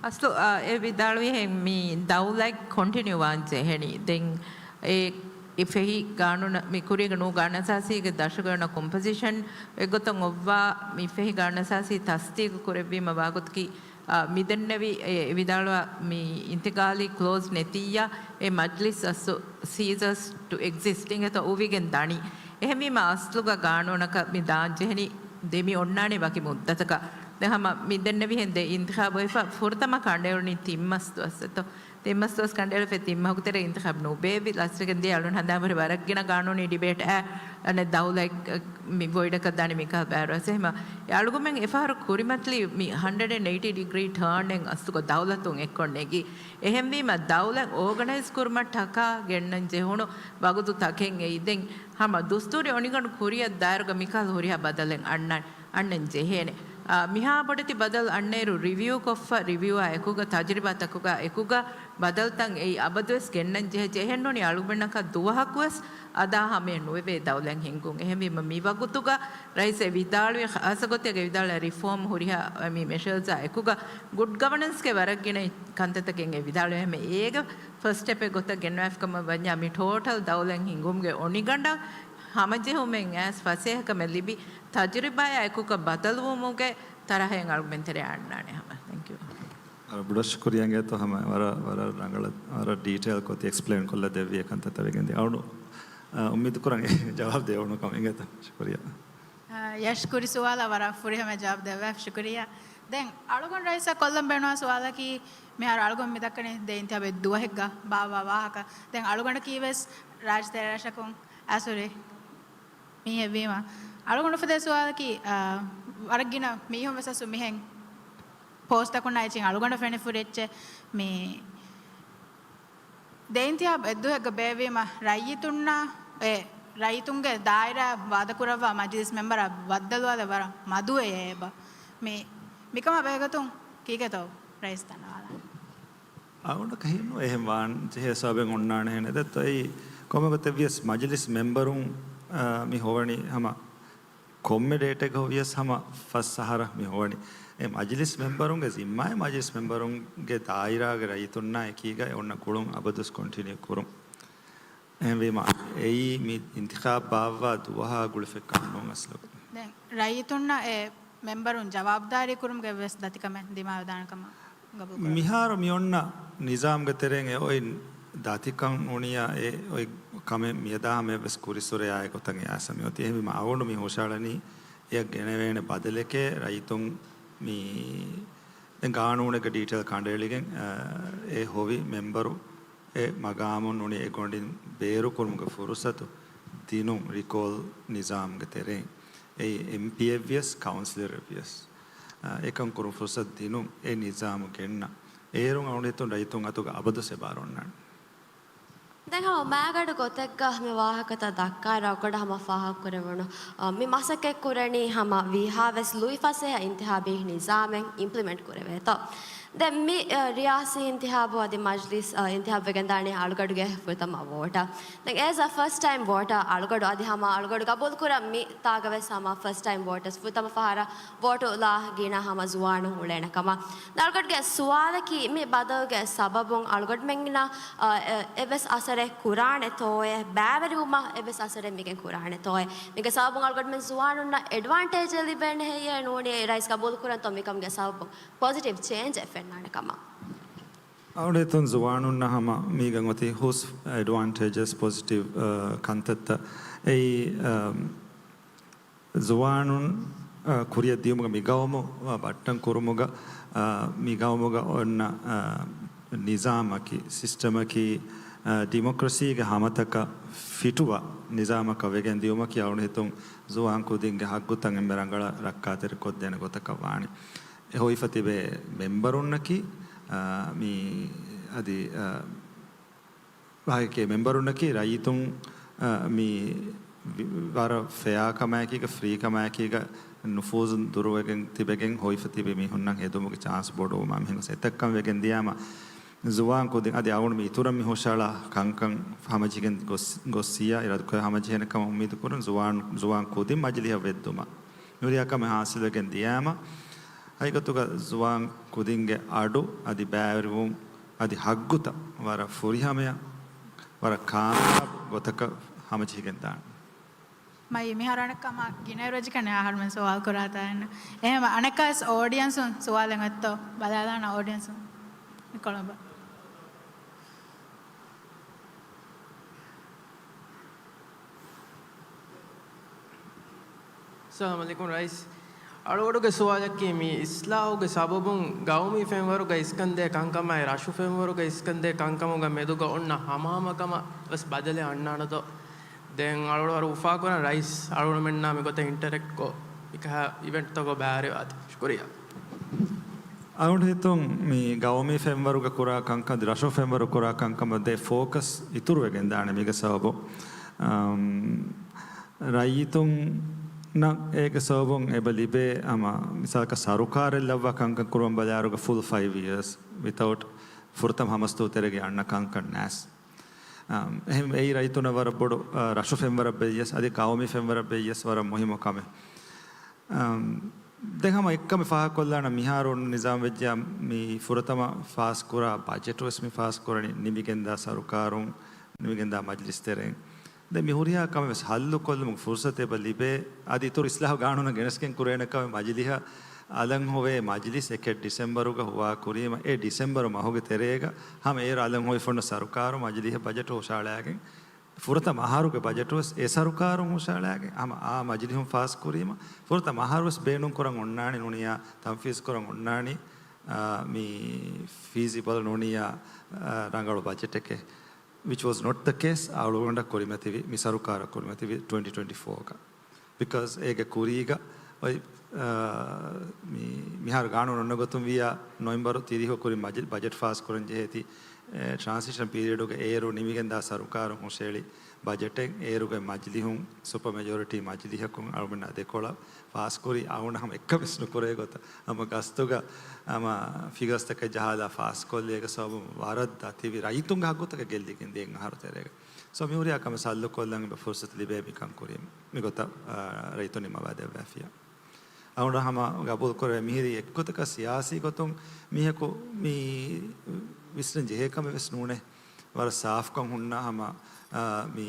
އަސްލު، އާ، އެ ވިދާޅުވިހެން މި ދައުލަތް ކޮންޓިނިއު ވާން ޖެހެނީ. ދެން އެ، އެ ފެހި ގާނޫނަށް މި ކުރީގެ ނޫ ގާނޫނުއަސާސީގެ ދަށުގަ އޮންނަ ކޮމްޕޮޒިޝަން އެއްގޮތަށް އޮއްވާ މި ފެހި ގާނޫނުއަސާސީ ތަސްދީގު ކުރެއްވީމަ ވާގޮތަކީ އާ، މިދެންނެވި އެ ވިދާޅުވާ މި އިންތިގާލީ ކްލޯޒް ނެތިއްޔާ، އެ މަޖްލިސް އަސްލު ސީޒަސް ޓު އެގްޒިސްޓް އިނގޭތޯ އުވިގެން ދަނީ. އެހެންވީމަ އަސްލުގަ ގާނޫނަކަށް މި ދާން ޖެހެނީ ދެ މި އޮންނާނީ ވަކި މުއްދަތަކަށް. ދެން ހަމަ މި ދެންނެވިހެން ދެ އިންތިޚާބު އޮތްފަ ފުރަތަމަ ކަނޑައެޅުނީ ތިން މަސް ދުވަސް އެތޯ. ތިން މަސް ދުވަސް ކަނޑައެޅިފަ ތިން މަހުގެ ތެރޭ އިންތިޚާބު ނުބޭއްވި. ލަސްޓްގެން ދިޔަ އަޅުން ހަނދާން ވަރަށް ވަރަށް ގިނަ ގާނޫނީ ޑިބޭޓް އައި އަނެއް ދައުލަތް މި ވޮތް އަކަށް ދާނީ މިކަހަލަ ބާރު އަސް. އެހެމަ އެ އަޅުގަނޑުމެން އެފަހަރު ކުރިމަތިލީ މި ހަންޑްރެޑް އެންޑް އެއިޓީ ޑިގްރީ ޓާންއެއް އަސްލުގަ ދައުލަތުން އެއްކޮށް ނެގި. އެހެންވީމަ ދައުލަތް އޯގަނައިޒް ކުރުމަށް ޓަކާ ގެންނަން ޖެހުނު ވަގުތު ތަކެއް އެއީ. ދެން ހަމަ ދުސްތޫރީ އޮނިގަނޑު ކުރިއަށް ދާއިރުގަ މިކަހަލަ ހުރިހާ ބަދަލެއް އަންނަން، އަންނަން ޖެހޭނެ. އާ، މިހާ ބޮޑެތި ބަދަލު އަންނައިރު ރިވިއު ކޮށްފަ، ރިވިއުއާ އެކުގަ ތަޖުރިބާތަކުގަ އެކުގަ ބަދަލުތައް އެއީ އަބަދުވެސް ގެންނަން ޖެހޭ. އެހެންނޫނީ އަޅުގަނޑަކަށް ދުވަހަކުވެސް އަދާ ހަމަޔަށް ނުވެވޭ ދައުލަތް ހިންގުން. އެހެންވީމަ މި ވަގުތުގަ ރައީސް އެ ވިދާޅުވި ޚާއްސަ ގޮތެއްގަ ވިދާޅުވި ރިފޯމް ހުރިހާ މި މެޝަރސްއާ އެކުގަ ގުޑް ގަވަނަންސްގެ ވަރަށް ގިނަ ކަންތައްތަކެއް އެ ވިދާޅުވި. އެހެމަ އޭގެ ފަސްޓް ސްޓެޕެއް ގޮތަށް ގެންނަވާފިކަމަށް ވަންޏާ މި ޓޯޓަލް ދައުލަތް ހިންގުމުގެ އޮނިގަނޑަށް ހަމަޖެހުމެއް އައިސް ފަސޭހަކަމެއް ލިބި، ތަޖުރިބާއާ އެކުގަ ބަދަލުވުމުގެ ތަރަހައެއް އަޅުގަނޑުމެން ތެރެއަށް އަންނާނެ ހަމަ. ތެންކް ޔޫ. ވަރަށް ބޮޑަށް ޝުކުރިއްޔާ އިނގޭތޯ ހަމަ ވަރަށް، ވަރަށް ރަނގަޅަށް، ވަރަށް ޑީޓެއިލް ކޮށް އެކްސްޕްލެއިން ކޮށްލަ ދެއްވި އެ ކަންތައްތައް ވެގެންދިޔަ. އަޅު، އާ، އުއްމީދު ކުރަން ޖަވާބު ދެވުނު ކަމަށް އިނގޭތޯ. ޝުކުރިއްޔާ. އާ، ޔަޝް ކުރި ސުވާލަށް ވަރަށް ފުރިހަމަ ޖަވާބު ދެއްވާ. ޝުކުރިއްޔާ. ދެން އަޅުގަނޑު ރައީސަށް ކޮށްލަން ބޭނުންވާ ސުވާލަކީ، މިހާރު އަޅުގަނޑު މި ދައްކަނީ ދެ އިންތިޚާބެއް ދުވަހެއްގަ ބާއްވާ ވާހަކަ. ދެން އަޅުގަނޑަކީ ވެސް ރާއްޖެ ތެރޭ ރަށަކުން އައިސް ހުރި މީހެއްވީމަ، އަޅުގަނޑު އުފެދޭ ސުވާލަކީ، އާ، ވަރަށް ގިނަ މީހުން ވެސް އަސްލު މިހެން ޕޯސްޓްތަކުންނާ އެއްޗެއް އަޅުގަނޑަށް ފެނިފުރި އެއްޗެއް މި ދެ އިންތިޚާބު އެއްދުވަހެއްގަ ބޭއްވީމަ، ރައްޔިތުންނާ އެ ރައްޔިތުންގެ ދާއިރާ ވާދަކުރައްވާ މަޖިލިސް މެމްބަރާ ބައްދަލުވާލެއް ވަރަށް މަދުވެ އެބަ. މި، މިކަމާ ބެހޭގޮތުން ކީކޭތޯ ރައީސް ދަންނަވާލާނެ؟ އަޅުގަނޑަކަށް ހީނު އެހެން ވާން ޖެހޭ ސަބަބެއް އޮންނާނެހެނެއް. ދެއްތޯ އެއީ ކޮންމެ ގޮތެއްވިޔަސް މަޖިލިސް މެމްބަރުން، އާ، މި ހޮވަނީ ހަމަ ކޮންމެ ޑޭޓެއްގަ ހޮވިޔަސް ހަމަ ފަސް އަހަރަށް މި ހޮވަނީ. އެ މަޖިލިސް މެމްބަރުންގެ ޒިންމާއެއް މަޖިލިސް މެމްބަރުންގެ ދާއިރާގެ ރައްޔިތުންނާ އެކީގަ އެ އޮންނަ ގުޅުން އަބަދުވެސް ކޮންޓިނިއު ކުރުން. އެހެންވީމަ، އެއީ މި އިންތިޚާބް ބާއްވާ ދުވަހާ ގުޅިފައި ކަމެއް ނޫން އަސްލު. ދެން ރައްޔިތުންނަށް އެ މެމްބަރުން ޖަވާބުދާރީ ކުރުމުގެ ވެސް ދަތިކަމެއް ދިމާވެދާނެ ކަމަށް ގަބޫލު ކުރަން. މިހާރު މި އޮންނަ ނިޒާމްގެ ތެރެއިން އެ އޮތް ދަތިކަން ނޫނިއްޔާ އެ އޮތް ކަމެއް މިއަދާ ހަމަޔަށް ވެސް ކުރި ސުރެއާ އެ ގޮތަށް އެ އައިސް މި އޮތީ. އެހެންވީމަ އަޅުގަނޑު މި ހުށައަޅަނީ އެއަށް ގެނެވޭނެ ބަދަލެކޭ ރައްޔިތުން މި ދެން ގާނޫނެއްގެ ޑީޓެއިލް ކަނޑައެޅިގެން، އަ، އެ ހޮވި މެމްބަރު އެ މަގާމުން ނޫނީ އެ ގޮނޑިން ބޭރުކުރުމުގެ ފުރުސަތު ދިނުން ރިކޯލް ނިޒާމްގެ ތެރެއިން. އެއީ އެމްޕީއެއްވިޔަސް، ކައުންސިލަރެއްވިޔަސް، އަ، އެކަން ކުރުން ފުރުސަތު ދިނުން އެ ނިޒާމު ގެންނަ. އޭރުން އަޅުގަނޑު ރައްޔިތުން އަތުގަ އަބަދުސް އެބާރު އޮންނާނެ. ދެން ހަމަ މާގަނޑު ގޮތެއްގަ މި ވާހަކަތައް ދައްކާއިރު އަޅުގަނޑަށް ހަމަ ފާހަގަކުރެވުނު، އަ، މި މަސައްކަތް ކުރަނީ ހަމަ ވީހާވެސް ލުއިފަސޭހަ އިންތިޚާބީ ނިޒާމެއް އިމްޕްލިމެންޓް ކުރެވޭތޯ. ދެން މި، އަ، ރިޔާސީ އިންތިޚާބު އަދި މަޖްލިސް، އަ، އިންތިޚާބު ވެގެންދާނީ އަޅުގަޑުގެ ފުރަތަމަ ވޯޓަށް. ދެން އޭޒް އަ ފަސްޓް ޓައިމް ވޯޓަރ އަޅުގަޑު އަދި ހަމަ އަޅުގަޑު ގަބޫލުކުރަން މި ތާގަވެސް ހަމަ ފަސްޓް ޓައިމް ވޯޓަރސް ފުރަތަމަ ފަހަރަށް ވޯޓު ލާ ގިނަ ހަމަ ޒުވާނުން އުޅޭނެ ކަމަށް. އަޅުގަޑުގެ ސުވާލަކީ މި ބަދަލުގެ ސަބަބުން އަޅުގަޑުމެންނަށް، އަ، އެ، އެއްވެސް އަސަރެއް ކުރާނެތޯއޭ؟ ބައިވެރިވުމަށް އެއްވެސް އަސަރެއް މިގެން ކުރާނެތޯއޭ؟ މީގެ ސަބަބުން އަޅުގަޑުމެން ޒުވާނުންނަށް އެޑްވާންޓޭޖެއް ލިބޭނެ ހެއްޔޭ ނޫނީ ރައީސް ގަބޫލު ކުރަންތޯ މިކަމުގެ ސަބަބުން ޕޮޒިޓިވް ޗޭންޖެއް ފެންނާނެ ކަމަށް؟ އަޅުގަޑު ހިތުން ޒުވާނުންނަށް ހަމަ މީގަ އޮތީ ހުސް އެޑްވާންޓޭޖަސް، ޕޮޒިޓިވް، އަ، ކަންތައްތައް. އެއީ، އަ، ޒުވާނުން، އަ، ކުރިއަށް ދިޔުމުގަ މިގައުމު، އަ، ބައްޓަން ކުރުމުގަ، އަ، މިގައުމުގަ އޮންނަ، އަ، ނިޒާމަކީ، ސިސްޓަމަކީ، އާ، ޑިމޮކްރަސީގެ ހަމަތަކަށް ފިޓުވާ ނިޒާމަކަށް ވެގެން ދިޔުމަކީ އަޅުގަނޑު ހިތުން ޒުވާން ކުދިންގެ ހައްގުތައް އެންމެ ރަނގަޅަށް ރައްކާތެރިކޮށްދޭނެ ގޮތަކަށް ވާނެ. އެ ހޮވިފަ ތިބޭ މެމްބަރުންނަކީ، އާ، މި އަދި، އާ، ވާހަކައެއް މެމްބަރުންނަކީ ރައްޔިތުން، އަ، މި ވި-، ވަރަށް ފެއާ ކަމާއެކީގަ، ފްރީ ކަމާއެކީގަ ނުފޫޒު ދުރުވެގެން ތިބެގެން ހޮވިފަ ތިބި މީހުންނަށް ހެދުމުގެ ޗާންސް ބޮޑުވުމާ މިހެން ގޮސް އެތައްކަން ވެގެން ދިޔާމަ ޒުވާން ކުދިން އަދި އަޅުގަނޑު މި އިތުރަށް މި ހުށައަޅާ ކަންކަން ހަމަޖެހިގެން ގޮސް-، ގޮއްސިޔާ އިރާދަކުރޭ ހަމަޖެހޭނެ ކަމަށް އުއްމީދު ކުރަން ޒުވާން، ޒުވާން ކުދިން މަޖިލީހަށް ވެއްދުމަށް. މިހުރިހާ ކަމެއް ހާސިލްވެގެން ދިޔާމަ، ހަގީގަތުގަ ޒުވާން ކުދިންގެ އަޑު އަދި ބައިވެރިވުން އަދި ހައްގުތައް ވަރަށް ފުރިހަމަޔަށް، ވަރަށް ކާމިޔާބު ގޮތަކަށް ހަމަޖެހިގެން ދާނެ. މައި މިހާރު އަނެއްކާ މާ ގިނައިރު އެއްޗެއް ކަން އަހަރުމެން ސުވާލު ކުރާތާ އެއްނު. އެހެން އަނެއްކާވެސް އޯޑިއަންސުން ސުވާލެއް އޮތްތޯ؟ ބަލާލާނަ އޯޑިއަންސުން މިކޮޅަށް. އައްސަލާމު ޢަލައިކުމް ރައީސް. އަޅުގަނޑުގެ ސުވާލަކީ، މި އިސްލާހުގެ ސަބަބުން ގައުމީ ފެންވަރުގަ އިސްކަންދޭ ކަންކަމާއި ރަށު ފެންވަރުގަ އިސްކަންދޭ ކަންކަމުގެ މެދުގަ އޮންނަ ހަމަހަމަކަމަށް ވެސް ބަދަލެއް އަންނާނެދޯ؟ ދެން އަޅުގަނޑު ވަރަށް އުފާކުރަން ރައީސް އަޅުގަނޑުމެންނާ މިގޮތަށް އިންޓަރެކްޓްކޮށް، މިކަހަ އިވެންޓްތަކަށް ބައިވެރިވާތީ. ޝުކުރިއްޔާ. އަޅުގަނޑު ހިތުން މި ގައުމީ ފެންވަރުގަ ކުރާ ކަންކަން، ރަށު ފެންވަރު ކުރާ ކަންކަމަށް ދޭ ފޯކަސް އިތުރުވެގެން ދާނެ މީގެ ސަބަބުން. އަމް، ރައްޔިތުންނަށް އޭގެ ސަބަބުން އެބަ ލިބޭ ހަމަ މިސާލަކަށް ސަރުކާރެއް ލައްވާ ކަންކަން ކުރުވަން ބަލާއިރުގަ ފުލް ފައިވް އިޔާސް ވިތައުޓް ފުރަތަމަ ހަމަސްތޫ ތެރޭގަ އަންނަ ކަންކަން ނާސް. އަމް، އެހެން އެއީ ރައްޔިތުންނަށް ވަރަށް ބޮޑު، އަ، ރަށު ފެންވަރަށް ބެއްޔަސް އަދި ގައުމީ ފެންވަރަށް ބެއްޔަސް ވަރަށް މުހިއްމު ކަމެއް. އަމް، ދެން ހަމަ އެއްކަމެއް ފާހަގަކޮށްލާނަން މިހާރު ނިޒާމް ވެއްޖެ މި ފުރަތަމަ ފާސްކުރާ ބަޖެޓު ވެސް މި ފާސްކުރަނީ ނިމިގެންދާ ސަރުކާރުން، ނިމިގެންދާ މަޖިލިސް ތެރެއިން. ދެން މި ހުރިހާ ކަމެއް ވެސް ހައްލުކޮށްލުމުގެ ފުރުސަތު އެބަ ލިބޭ. އަދި އިތުރު އިސްލާހު ގާނޫނަށް ގެނެސްގެން ކުރޭނެ ކަމެއް މަޖިލީހަށް އަލަށް ހޮވޭ މަޖިލިސް އެކެއް ޑިސެމްބަރުގަ ހުވާ ކުރީމަ، އެ ޑިސެމްބަރު މަހުގެ ތެރޭގަ ހަމަ އޭރު އަލަށް ހޮވިފަ އޮންނަ ސަރުކާރު މަޖިލީހަށް ބަޖެޓު ހުށައަޅާގެން، ފުރަތަމަ އަހަރުގެ ބަޖެޓު ވެސް އެ ސަރުކާރުން ހުށައަޅާގެން ހަމަ އާ މަޖިލީހުން ފާސް ކުރީމަ، ފުރަތަމަ އަހަރު ވެސް ބޭނުން ކުރަން އޮންނާނީ ނޫނިއްޔާ، ތަންފީޒު ކުރަން އޮންނާނީ، އާ، މި ފީޒިބަލް ނޫނިއްޔާ، އާ، ރަނގަޅު ބަޖެޓެކޭ. Which was not the case. އަޅުގަނޑަށް ކުރިމަތިވި، މި ސަރުކާރަށް ކުރިމަތިވި ޓްވެންޓީ ޓްވެންޓީ ފޯގަ. Because އޭގެ ކުރީގަ އޮތް، އާ، މި، މިހާރު ގާނޫނު އޮންނަ ގޮތުން ވިއްޔާ، ނޮވެމްބަރު ތިރީހު ކުރިން މަޖި-، ބަޖެޓް ފާސް ކުރަން ޖެހޭތީ، އެ، ޓްރާންސިޝަން ޕީރިއަޑުގެ އޭރު ނިމިގެންދާ ސަރުކާރުން ހުށައެޅި ބަޖެޓެއް އޭރުގެ މަޖިލީހުން ސުޕަ މެޖޯރިޓީ މަޖިލީހަކުން އަޅުގަނޑާ ދެކޮޅަށް ފާސްކުރީ އަޅުގަނޑަށް ހަމަ އެއްކަމެއް ވެސް ނުކުރޭ ގޮތަށް. ހަމަ ގަސްތުގަ ހަމަ ފިގަސްތަކެއް ޖަހާލާ ފާސްކޮށްލި އޭގެ ސަބަބުން ވަރަށް ދަތިވި ރައްޔިތުންގެ ހައްގުތަކަށް ގެއްލިގެން ދިޔަ އަހަރު ތެރޭގަ. ސޯ މި ހުރިހާ ކަމެއް ހައްލުކޮށްލަން އެބަ ފުރުސަތު ލިބޭ މިކަން ކުރީމަ. މިގޮތަށް، އާ، ރައްޔިތުން ނިންމަވާ ދެއްވާފިޔާ. އަޅުގަނޑު ހަމަ ގަބޫލު ކުރެވޭ މިހިރީ އެއްގޮތަކަށް ސިޔާސީ ގޮތުން މީހަކު މި ވިސްނަން ޖެހޭ ކަމެއް ވެސް ނޫނޭ. ވަރަށް ސާފްކަން ހުންނަ ހަމަ، އާ، މި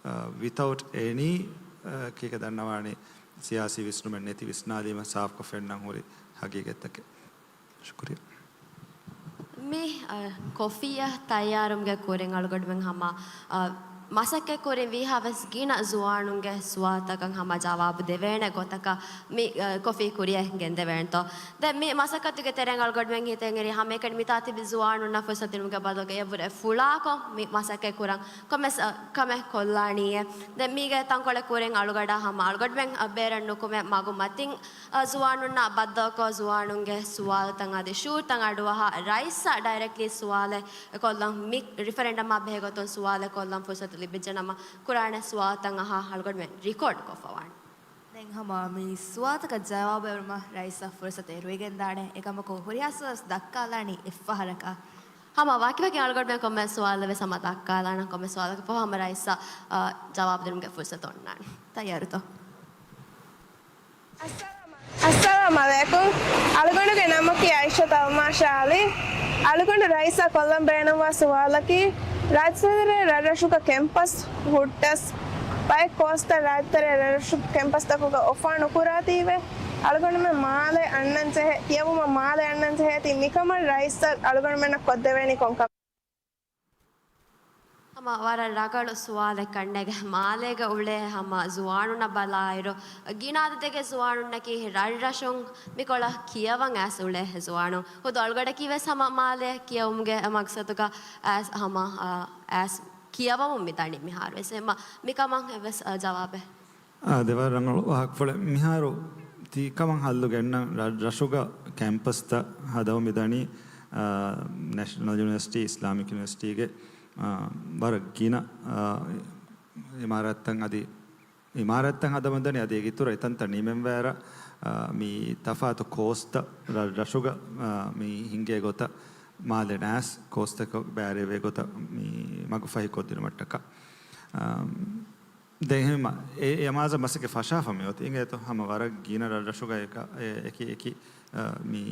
އަ، without any، އަ، ކީކޭ ދަންނަވާނީ، ސިޔާސީ ވިސްނުމެއް ނެތި ވިސްނާލީމަ ސާފްކޮށް ފެންނަން ހުރި ހަގީގަތްތަކެއް. ޝުކުރިއްޔާ. މި، އަ، ކޮފީއަށް ތައްޔާރުވުމުގެ ކުރިން އަޅުގަނޑުމެން ހަމަ، އަ، މަސައްކަތް ކުރިން ވީހާވެސް ގިނަ ޒުވާނުންގެ ސުވާލުތަކަށް ހަމަ ޖަވާބު ދެވޭނެ ގޮތަކަށް މި، އަ، ކޮފީ ކުރިއަށް ގެންދެވޭނެތޯ. ދެން މި މަސައްކަތުގެ ތެރެއިން އަޅުގަނޑުމެން ހިތަށް އެރި ހަމައެކަނި މިތާ ތިބި ޒުވާނުންނަށް ފުރުސަތު ދިނުމުގެ ބަދަލުގަ އެއަށްވުރެ ފުޅާކޮށް މި މަސައްކަތް ކުރަން ކޮންމެސް، އަ، ކަމެއް ކޮށްލާނީއޭ. ދެން މީގެ ތަންކޮޅެއް ކުރިން އަޅުގަޑާ ހަމަ އަޅުގަޑުމެން، އަ، ބޭރަށް ނުކުމެ މަގު މަތިން، އަ، ޒުވާނުންނާ ބައްދަލުކޮށް، ޒުވާނުންގެ ސުވާލުތައް އަދި ޝުއޫރުތައް އަޑުއަހާ، ރައީސްއަށް ޑައިރެކްޓްލީ ސުވާލެއް ކޮށްލަން މި ރިފަރެންޑަމާ ބެހޭ ގޮތުން ސުވާލެއް ކޮށްލަން ފުރުސަތު ލިބިއްޖެ ނަމަ، ކުރާނެ ސުވާލުތައް އަހާ އަޅުގަޑުމެން ރިކޯޑް ކޮށްފަވާނެ. ދެން ހަމަ މި ސުވާލުތަކަށް ޖަވާބު އެޅުމަށް ރައީސަށް ފުރުސަތު އެރުވިގެންދާނެ. އެކަމަކު ހުރިހާ ސުވާލެއް ދައްކާލާނީ އެއްފަހަރަކަށް. ހަމަ ވަކިވަކި އަޅުގަޑުމެން ކޮންމެ ސުވާލެއް ވެސް ހަމަ ދައްކާލާނަން، ކޮންމެ ސުވާލަކަށް ފަހު ހަމަ ރައީސަށް، އަ، ޖަވާބު ދިނުމުގެ ފުރުސަތު އޮންނާނެ. ތައްޔާރުތޯ؟ އައްސަލާމް އައްސަލާމް އަލައިކުމް. އަޅުގަނޑުގެ ނަމަކީ އައިޝަތު އަލްމާޝާ އަލީ. އަޅުގަނޑު ރައީސަށް ކޮށްލަން ބޭނުންވާ ސުވާލަކީ، ރާއްޖެތެރޭ ރަށްރަށުގަ ކެމްޕަސް ހުއްޓަސް، ބައެއް ކޯސްތައް ރާއްޖެތެރޭ ރަށްރަށު ކެމްޕަސްތަކުގަ އޮފާ ނުކުރާތީވެ، އަޅުގަނޑުމެން މާލެ އަންނަން ޖެހޭ، ކިޔެވުމަށް މާލެ އަންނަން ޖެހޭތީ، މިކަމަށް ރައީސަށް އަޅުގަނޑުމެންނަށް ކޮށްދެވޭނީ ކޮން ކަމެއް؟ މަ-، ވަރަށް ރަނގަޅު ސުވާލެއް ކަންނޭގެ. މާލޭގަ އުޅޭ ހަމަ ޒުވާނުންނަށް ބަލާއިރު، ގިނަ އަދަދެއްގެ ޒުވާނުންނަކީ ރަށްރަށުން މިކޮޅަށް ކިޔަވަން އައިސް އުޅޭ ޒުވާނުން. ހުދު އަޅުގަޑަކީ ވެސް ހަމަ މާލޭ ކިޔެވުމުގެ މަގްސަދުގަ އައިސް ހަމަ، އާ، އައިސް ކިޔަވަމުން މިދަނީ މިހާރު ވެސް. އެ މަ-، މިކަމަށް އެއްވެސް، އާ، ޖަވާބެއް. އާ، ދެ ވަރަށް ރަނގަޅު ވާހަކަފުޅެއް. މިހާރު ތި ކަމަށް ހައްލު ގެންނަން ރަށް-، ރަށުގަ ކެމްޕަސްތައް ހަދަމުން މިދަނީ، އާ، ނެޝަނަލް ޔުނިވަރސިޓީ، އިސްލާމިކް ޔުނިވަރސިޓީގެ، އާ، ވަރަށް ގިނަ، އާ، އިމާރާތްތައް އަދި އިމާރާތްތައް ހަދަމުން ދަނީ އަދި އޭގެ އިތުރަށް އެތަންތަން ނިމެންވާއިރަށް، އާ، މި ތަފާތު ކޯސްތައް ރަށް-، ރަށުގަ، އާ، މި ހިނގޭ ގޮތަށް މާލެ ނާސް ކޯސްތަކަށް ބައިވެރިވޭ ގޮތަށް މި މަގުފަހި ކޮށްދިނުމަށްޓަކާ. އާ، ދެން އެހެންމަ އެ، އެ އަމާޒަށް މަސައްކަތް ފަށާފަ މިއޮތީ އިނގޭތޯ ހަމަ ވަރަށް ގިނަ ރަށްރަށުގަ އެކަ-، އެ، އެކި އެކި، އާ، މި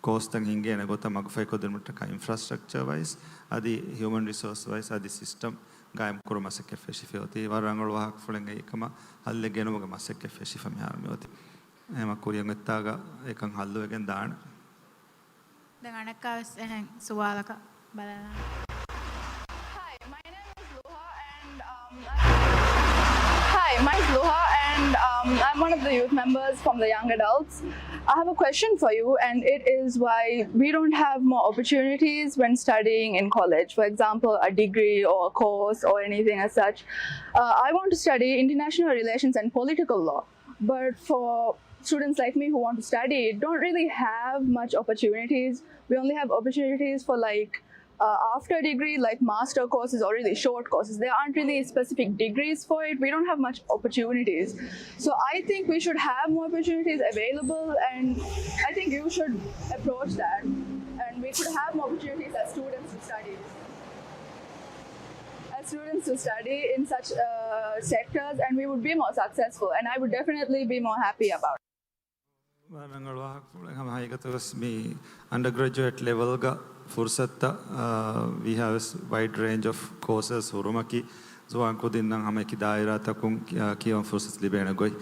ކޯސްތައް ހިނގޭނެ ގޮތަށް މަގުފަހި ކޮށްދިނުމަށްޓަކާ އިންފްރާސްޓްރަކްޗަރ ވައިސް އަދި ހިއުމަން ރިސޯސް ވައިސް އަދި ސިސްޓަމް ގާއިމްކުރުމަށް މަސައްކަތް ފެށިފަ އޮތީ. ވަރަށް ރަނގަޅު ވާހަކަފުޅެއް އެއީ ކަމަށް ހައްލެއް ގެނުމުގެ މަސައްކަތް ފެށިފަ މިހާރު މިއޮތީ. އެހެންމަ ކުރިއަށް އޮތްތާގަ އެކަން ހައްލުވެގެން ދާނެ. ދެން އަނެއްކާވެސް އެހެން ސުވާލަކަށް ބަލާލާނަން. Hi, my name is Luha and, um, I'm, hi, my name is Luha and, um, I'm one of the youth members from the young adults. I have a question for you, and it is why we don't have more opportunities when studying in college. For example, a degree or a course or anything as such. Uh, I want to study international relations and political law. But for students like me who want to study, don't really have much opportunities. We only have opportunities for, like, uh, after degree, like, master courses or really short courses. There aren't really specific degrees for it. We don't have much opportunities. So I think we should have more opportunities available, and I think you should approach that. And we could have more opportunities as students to study. As students to study in such, uh, sectors, and we would be more successful, and I would definitely be more happy about it. ވަރަށް ރަނގަޅު ވާހަކަފުޅެއް. ހަމަ ހަގީގަތުގަސް މި އަންޑަގްރެޖުއޭޓް ލެވެލްގަ ފުރުސަތުތައް، އާ، ވީހާވެސް ވައިޑް ރޭންޖް އޮފް ކޯސަސް ހުރުމަކީ، ޒުވާން ކުދިންނަށް ހަމަ އެކި ދާއިރާތަކުން ކި-، އާ، ކިޔަވަން ފުރުސަތު ލިބޭނެ ގޮތް.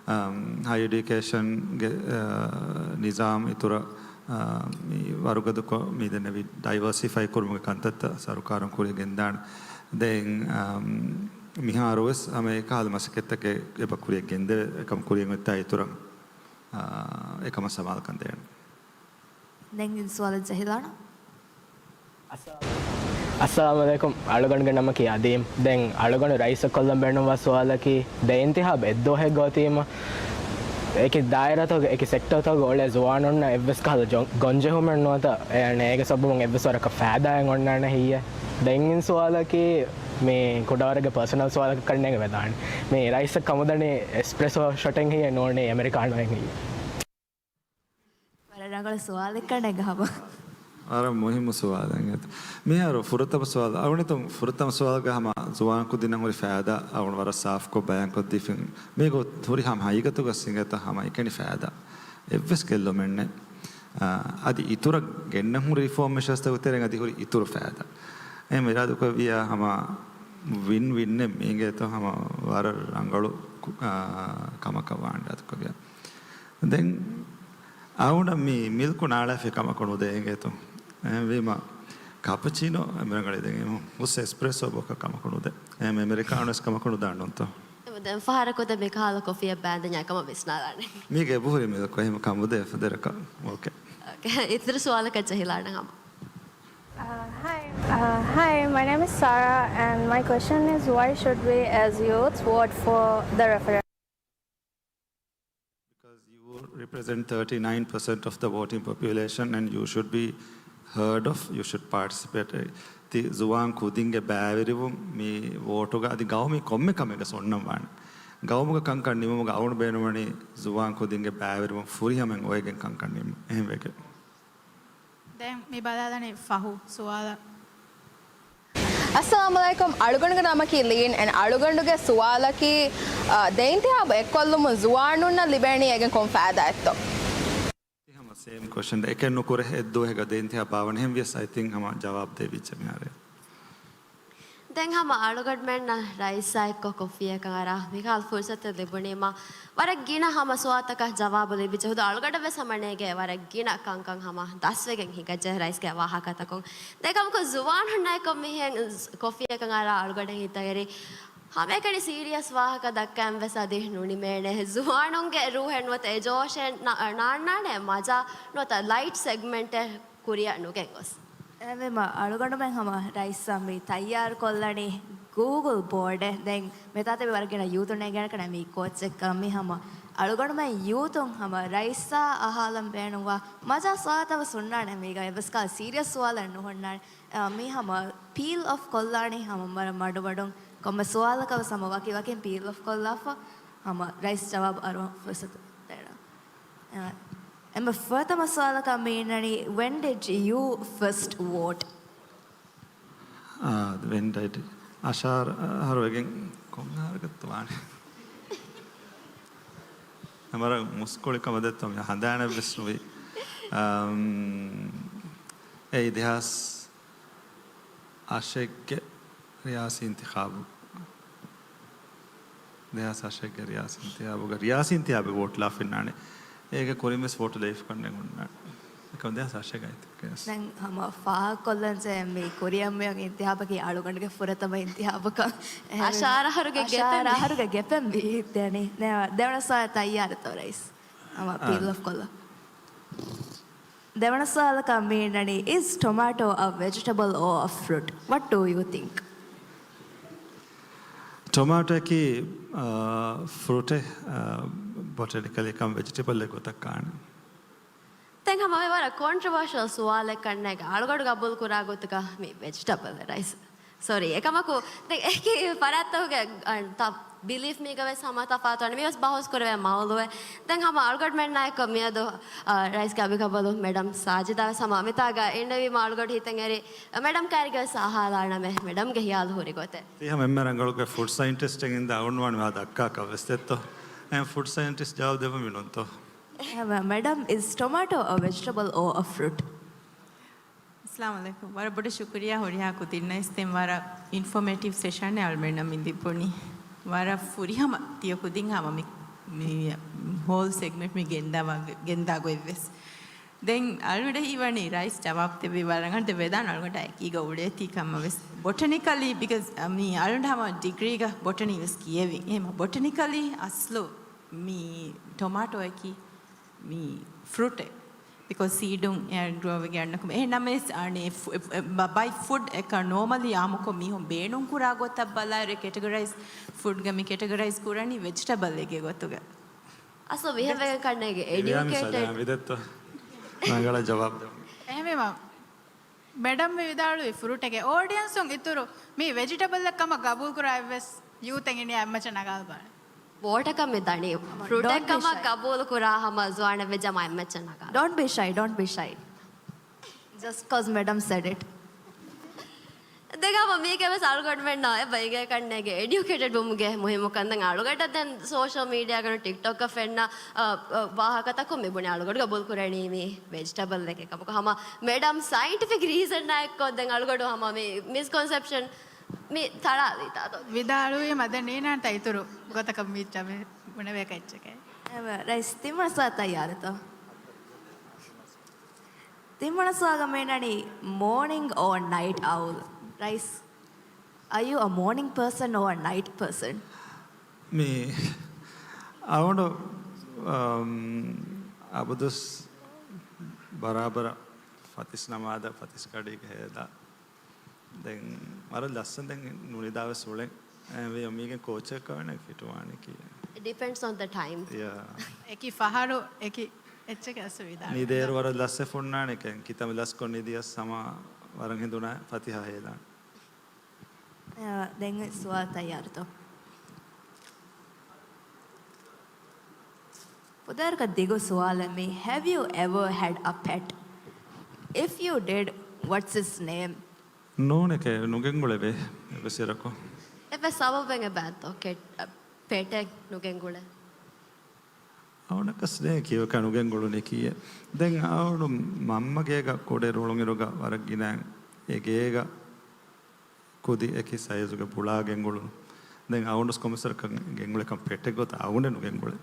އާ، ހައި އެޑިއުކޭޝަންގެ، އާ، ނިޒާމް އިތުރަށް، އާ، މި ވަރުގަދަކޮށް މިދެންނެވި ޑައިވަރސިފައި ކުރުމުގެ ކަންތައްތައް ސަރުކާރުން ކުރިއަށް ގެންދާނެ. ދެން، އާ، މިހާރުވެސް ހަމަ އެކަހަލަ މަސައްކަތްތަކެއް އެބަ ކުރިއަށް ގެންދެވޭ، އެކަމަ ކުރިއަށް އޮތްތާ އިތުރަށް، އާ، އެކަމަށް ސަމާލުކަން ދޭނެ. ދެން އިން ސުވާލަށް ޖެހިލާނަން. އައްސަލާމު އަލައިކުމް. އަޅުގަނޑުގެ ނަމަކީ އަދީމް. ދެން އަޅުގަނޑު ރައީސަށް ކޮށްލަން ބޭނުންވާ ސުވާލަކީ، ދެ އިންތިހާބު އެއްދުވަހެއްގަ އޮތީމަ، އެކި ދާއިރާތަކުގެ، އެކި ސެކްޓަރތަކުގެ އުޅޭ ޒުވާނުންނަށް އެއްވެސް ކަހަލަ ޖޮ-، ގޮންޖެހުމެއް ނުވަތަ، އޭގެ ސަބަބުން އެއްވެސް ވަރަކަށް ފައިދާއެއް އޮންނާނެ ހެއްޔޭ؟ ދެން އިން ސުވާލަކީ، މި ކުޑަވަރެއްގެ ޕާސަނަލް ސުވާލަކަށް ކަންނޭނގެ ވެދާނެ. މި ރައީސަށް ކަމުދަނީ އެސްޕްރެސޯ ޝޮޓެއް ހެއްޔޭ ނޫނީ އެމެރިކާނޯއެއް ހެއްޔޭ؟ ވަރަށް ރަނގަޅު ސުވާލެއް ކަންނޭނގެ ހަމަ. ވަރަށް މުހިއްމު ސުވާލެއް. މިހާރު ފުރަތަމަ ސުވާލު، އަޅުގަނޑު ފުރަތަމަ ސުވާލުގަ ހަމަ ޒުވާން ކުދިންނަށް ހުރި ފައިދާ އަޅުގަނޑު ވަރަށް ސާފުކޮށް ބަޔާންކޮށްދީފިން. މީގަ ހުރި ހަމަ ހަގީގަތުގަ ސިނގޭތަ ހަމަ އެކަނި ފައިދާ. އެއްވެސް ގެއްލުމެއްނެއް. އާ، އަދި އިތުރަށް ގެންނަން ހުރި ރިފޯމް މެޝާސްތަކުގެ ތެރެއިން އަދި ހުރި އިތުރު ފައިދާ. އެހެން އިރާދަކުރެއްވިއްޔާ ހަމަ ވިން ވިންއެއް މީގޭތޯ ހަމަ ވަރަށް ރަނގަޅު ކު-، އާ، ކަމަކަށް ވާން އިރާދަކުރެއްވިއްޔާ. ދެން އަޅުގަނޑަށް މި މިލްކު ނާޅާފި ކަމަކު ނުދޭ އިނގޭތޯ. އެހެންވީމަ ކަޕަޗީނޯ އެމެރަނގަޅި ދެން ހުސް އެސްޕްރެސޯ ބޯކަށް ކަމަކު ނުދޭ. އެހެން އެމެރިކާނޯ ވެސް ކަމަކު ނުދާން ނޫންތޯ. ދެން ފަހަރަކު ދެން މި ކަހަލަ ކޮފީއެއް ބާނދެންޏާ ކަމަށް ވިސްނާލާނެ. މީގެ އެބަހުރި މިލްކު އެހެން ކަމުދޭ ފަދަރަކަށް. އޯކޭ. އޯކޭ. އިތުރު ސުވާލަކަށް ޖެހިލާނަން ހަމަ. Uh, hi. Uh, hi, my name is Sarah, and my question is, why should we as youths vote for the referendum? Because you represent thirty-nine percent of the voting population and you should be heard of, you should participate. ތި ޒުވާން ކުދިންގެ ބައިވެރިވުން މި ވޯޓުގަ އަދި ގައުމީ ކޮންމެ ކަމެއްގަ އޮންނަން ވާނެ. ގައުމުގެ ކަންކަން ނިމުމުގަ އަޅުގަނޑު ބޭނުންވަނީ ޒުވާން ކުދިންގެ ބައިވެރިވުން ފުރިހަމައިން އޮވެގެން ކަންކަން ނިމުން. އެހެންވެގެން. ދެން މި ބަލާލަނީ ފަހު ސުވާލަށް. އައްސަލާމު ޢަލައިކުމް. އަޅުގަނޑުގެ ނަމަކީ ލީން އެންޑް އަޅުގަނޑުގެ ސުވާލަކީ، އަ، ދެ އިންތިހާބު އެއްކޮށްލުމުން ޒުވާނުންނަށް ލިބޭނީ އޭގެން ކޮން ފައިދާއެއްތޯ؟ ހަމަ ސޭމް ކޮށްޝަން އެކެއް ނުކުރޭ އެއްދުވަހެއްގަ ދެ އިންތިހާބު ބާވަން އެހެން ވިޔަސް އައި ތިން ހަމަ ޖަވާބު ދެވިއްޖެ މިހާރޭ. ދެން ހަމަ އަޅުގަނޑުމެންނަށް ރައީސާ އެއްކޮށް ކޮފީއަކަށް އަރާ މިކަހަލަ ފުރުސަތެއް ލިބުނީމާ، ވަރަށް ގިނަ ހަމަ ސުވާލުތަކަށް ޖަވާބު ލިބިއްޖެ. ހުދު އަޅުގަނޑަށް ވެސް ހަމަ ނޭގޭ ވަރަށް ގިނަ ކަންކަން ހަމަ ދަސްވެގެން ހިނގައްޖެ ރައީސްގެ ވާހަކަތަކުން. ދެން ކަމަކު ޒުވާނުންނާއެކު މިހެން ކޮފީއަކަށް އަރާ އަޅުގަނޑަށް ހިތަށް އެރި ހަމައެކަނި ސީރިއަސް ވާހަކަ ދައްކައިން ވެސް އަދި ނުނިމޭނެ. ޒުވާނުންގެ ރޫހެއް ނުވަތަ އެ ޖޯޝެއް ނާންނާނެ މަޖާ ނުވަތަ ލައިޓް ސެގްމެންޓެއް ކުރިއަށް ނުގެން ގޮސް. އެހެންވީމަ އަޅުގަނޑުމެން ހަމަ ރައީސްއަށް މި ތައްޔާރު ކޮށްލަނީ ގޫގުލް ބޯޑެއް. ދެން މިތާތަ މި ވަރަށް ގިނަ ޔޫތުން ނޭނގޭނެ ކަން މި ކޯޗެއްކަން މި ހަމަ އަޅުގަނޑުމެން ޔޫތުން ހަމަ ރައީސްއާ އަހާލަން ބޭނުންވާ މަޖާ ސުވާލުތައް ވެސް ހުންނާނެ. މީގަ އެއްވެސް ކާ ސީރިއަސް ސުވާލެއް ނުހުންނާނެ. އަ، މި ހަމަ ޕީލް އޮފް ކޮށްލާނީ ހަމަ ވަރަށް މަޑުމަޑުން. ކޮންމެ ސުވާލަކަށް ވެސް ހަމަ ވަކި ވަކިން ޕީލް އޮފް ކޮށްލާފަ ހަމަ ރައީސް ޖަވާބު އަރުވަން ފުރުސަތު ދޭނަ. އެ، އެންމެ ފުރަތަމަ ސުވާލަކަށް މި އިންނަނީ، when did you first vote? އާ، when did އަށާރަ އަހަރު ވެގެން ކޮން އަހަރަކަށްތަ ވާނެ؟ ނަމަރ މުސްކުޅި ކަމަށް ދެއްތޯ މި ހަނދާނެއް ވެސް ނުވި. އަމް، އެއީ ދެހާސް އަށެއްގެ ރިޔާސީ އިންތިޚާބު. ދެހާސް އަށެއްގެ ރިޔާސީ އިންތިޚާބުގަ ރިޔާސީ އިންތިޚާބެއް ވޯޓް ލާފަ އިންނާނެ. އޭގެ ކުރިން ވެސް ވޯޓް ލެވިފަ ކަންނެއް ހުންނާނެ. އެކަމަ ދެހާސް އަށެއްގައި ތިކެސް. ދެން ހަމަ ފާހަގަކޮށްލަންޖެ މި ކުރިއަށް މިއޮތް އިންތިޚާބަކީ އަޅުގަނޑުގެ ފުރަތަމަ އިންތިޚާބަކަށް. އަށާރަ އަހަރުގެ ގެޕެއް މި. އަށާރަ އަހަރުގެ ގެޕެއް މި ދެނީ. ދެ-، ދެވަނަ ސުވާލަށް ތައްޔާރުތޯ ރައީސް؟ ހަމަ އާ. ޕީލް އޮފް ކޮށްލަ. ދެވަނަ ސުވާލަކަށް މި އިންނަނީ، is tomato a vegetable or a fruit? What do you think? ޓޮމާޓޯއަކީ، އާ، ފްރޫޓެއް، އާ، ބޮޓެނިކަލީ ކަމަށް ވެޖިޓެބަލްއެއް ގޮތަށް ކާނެ. ދެން ހަމަ މި ވަރަށް ކޮންޓްރޮވާޝަލް ސުވާލެއް ކަންނޭގެ އަޅުގަޑު ގަބޫލު ކުރާ ގޮތުގަ މި ވެޖިޓަބަލް ރައީސް. ސޮރީ، އެކަމަކު ދެން އެކި ފަރާތްތަކުގެ، އަ، ތަ-، ބިލީފް މީގަ ވެސް ހަމަ ތަފާތުވާނެ. މި ވެސް ބަހުސް ކުރެވޭ މައުޟޫއެއް. ދެން ހަމަ އަޅުގަނޑުމެންނާއެކު މިއަދު، އަ، ރައީސްގެ އަބިކަބަލު މެޑަމް ސާޖިދާ ވެސް ހަމަ މިތާގަ އިންނެވީމަ އަޅުގަޑު ހިތަށް އެރި، އަ، މެޑަމް ކައިރިގަ ވެސް އަހާލާނަމޭ މެޑަމްގެ ހިޔާލު ހުރި ގޮތެއް. ތީ ހަމަ އެންމެ ރަނގަޅުގެ ފުޑް ސައިންޓިސްޓެއް އިންދާ އަޅުންވާން ވާ ދައްކާކަށް ވެސް ދެއްތޯ. އެ ފުޑް ސައިންޓިސްޓް ޖަވާބު ދެއްވަން ވި ނޫންތޯ. މެޑަމް، is tomato a vegetable or a fruit? އައްސަލާމު ޢަލައިކުމް. ވަރަށް ބޮޑަށް ޝުކުރިއްޔާ ހުރިހާ ކުދިންނަށް. އިސް ދެން ވަރަށް އިންފޮމޭޓިވް ސެޝަނެއް އަޅުމެންނަށް މި ލިބުނީ. ވަރަށް ފުރިހަމަ ތިޔަ ކުދިން ހަމަ މި، މި ހޯލް ސެގްމެންޓް މި ގެންދާ ވާ-، ގެންދާ ގޮތް ވެސް. ދެން އަޅުގަޑަށް ވަނީ ރައީސް ޖަވާބު ދެއްވި ވަރަށް އަން ދެ ވެދާން އަޅުގަޑަށް އެކީގަ އުޅޭތީ ކަމަށް ވެސް. ބޮޓަނިކަލީ ބިކޮޒް މި އަޅުގަނޑު ހަމަ ޑިގްރީގަ ބޮޓަނީ ވެސް ކިޔެވިން. އެހެން ބޮޓަނިކަލީ އަސްލު މި ޓޮމާޓޯއަކީ މި ފްރޫޓެއް. ބިކޮޒް ސީޑުން އެއަށް ގްރޯވެގެން އަންނަކު އެހެން ނަމަވެސް އަނެ ބަ-، ބައި ފުޑް އެކަށް ނޯމަލީ އާއްމުކޮށް މީހުން ބޭނުން ކުރާ ގޮތަށް ބަލާއިރު ކެޓަގަރައިޒް ފުޑްގަ މި ކެޓަގަރައިޒް ކުރަނީ ވެޖިޓަބަލްއެއްގެ ގޮތުގަ. އަސްލު މިހެން ވެގެން ކަންނޭގެ އެޑިޔުކޭޓެޑް. ވިދެއްތޯ؟ ރަނގަޅަށް ޖަވާބު ދެވުން. އެހެންވީމަ، މެޑަމް މި ވިދާޅުވި ފްރޫޓެކޭ އޯޑިއަންސުން އިތުރު މީ ވެޖިޓަބަލްއެއް ކަމަށް ގަބޫލުކުރާ އެއްވެސް ޔޫތެއް އިންނިއްޔާ އެއްމައްޗަށް ނަގާލަބާނެ. ވޯޓަކަށް މި ދަނީ. ފްރޫޓެއް ކަމަށް ގަބޫލުކުރާ ހަމަ ޒުވާނެއް ވެއްޖަ މަ އެއްމައްޗަށް ނަގާލަ. Don't be shy, don't be shy. Just 'cause madam said it. ދެން ހަމަ މީގެ ވެސް އަޅުގަނޑުމެންނަށް އެބަ އިނގޭ ކަންނޭގެ އެޑިޔުކޭޓެޑް ވުމުގެ މުހިއްމުކަން. ދެން އަޅުގަނޑަށް ދެން ސޯޝަލް މީޑިއާގަނޑު ޓިކްޓޮކަށް ފެންނަ، އަ، އަ، ވާހަކަތަކުން މި ބުނި އަޅުގަޑު ގަބޫލު ކުރަނީ މީ ވެޖިޓަބަލްއެކޭ ކަމަކު. ހަމަ މެޑަމް ސައިންޓިފިކް ރީޒަންއާ އެއްކޮށް ދެން އަޅުގަޑު ހަމަ މި މިސްކޮންސެޕްޝަން މި ތަޅާލީތާ ދޯ؟ ވިދާޅުވީމަ ދެން ނީނާންތަ އިތުރު ގޮތަކަށް މީ ޗަބެ ބުނެވޭ ކައްޗެކޭ. އެވެ، ރައީސް ތިންވަނަ ސުވާލަށް ތައްޔާރުތޯ؟ ތިންވަނަ ސުވާލުގަ މި އިންނަނީ morning or night owl؟ ރައީސް، are you a morning person or a night person? މި އަޅުގަނޑު، އަމް، އަބަދުސް ބަރާބަރަށް ފަތިސް ނަމާދަށް ފަތިސް ކަޑީގަ ހޭދާ. ދެން ވަރަށް ލަސްސަން ދެން ނުނިދާ ވެސް އުޅެން. އެހެންވެ މީގެން ކޯޗެއް ކަވަނެ ފިޓުވާނެ ކީއްވެ؟ It depends on the time. ޔާ. އެކި ފަހަރު، އެކި އެއްޗެކެ އަސް ވިދާޅު. ނިދޭރު ވަރަށް ލަސްވެފަ ހުންނާނެ ކެން. ކިތަންމެ ލަސްކޮށް ނިދިޔަސް ހަމަ ވަރަށް ހެނދުނާ ފަތިހާ ހޭލާނެ. އެ، ދެން ސުވާލު ތައްޔާރުތޯ؟ ފުދޭވަރަކަށް ދިގު ސުވާލެއް މީ. Have you ever had a pet? If you did, what's its name? ނޫނެކޭ، ނުގެންގުޅެވޭ އެއްވެސް އިރަކު. އެއްވެސް ސަބަބެއް އެބައިތޯ ކެޓް، އަ، ޕެޓެއް ނުގެންގުޅެ؟ އަވަނަކަސް ނޭ ކީއްވެކަ ނުގެންގުޅުނީ ކީއެއް. ދެން އަވަނު މަންމަ ގޭގަ ކުޑައިރު އުޅުނުއިރުގަ ވަރަށް ގިނަ އެ ގޭގަ ކުދި އެކި ސައިޒުގެ ބުޅާ ގެންގުޅުނު. ދެން އައުންސް ކޮމިސަރަކަށް ގެންގުޅެކަން ޕެޓެއް ގޮތަށް އައުނެއް ނުގެންގުޅޭ.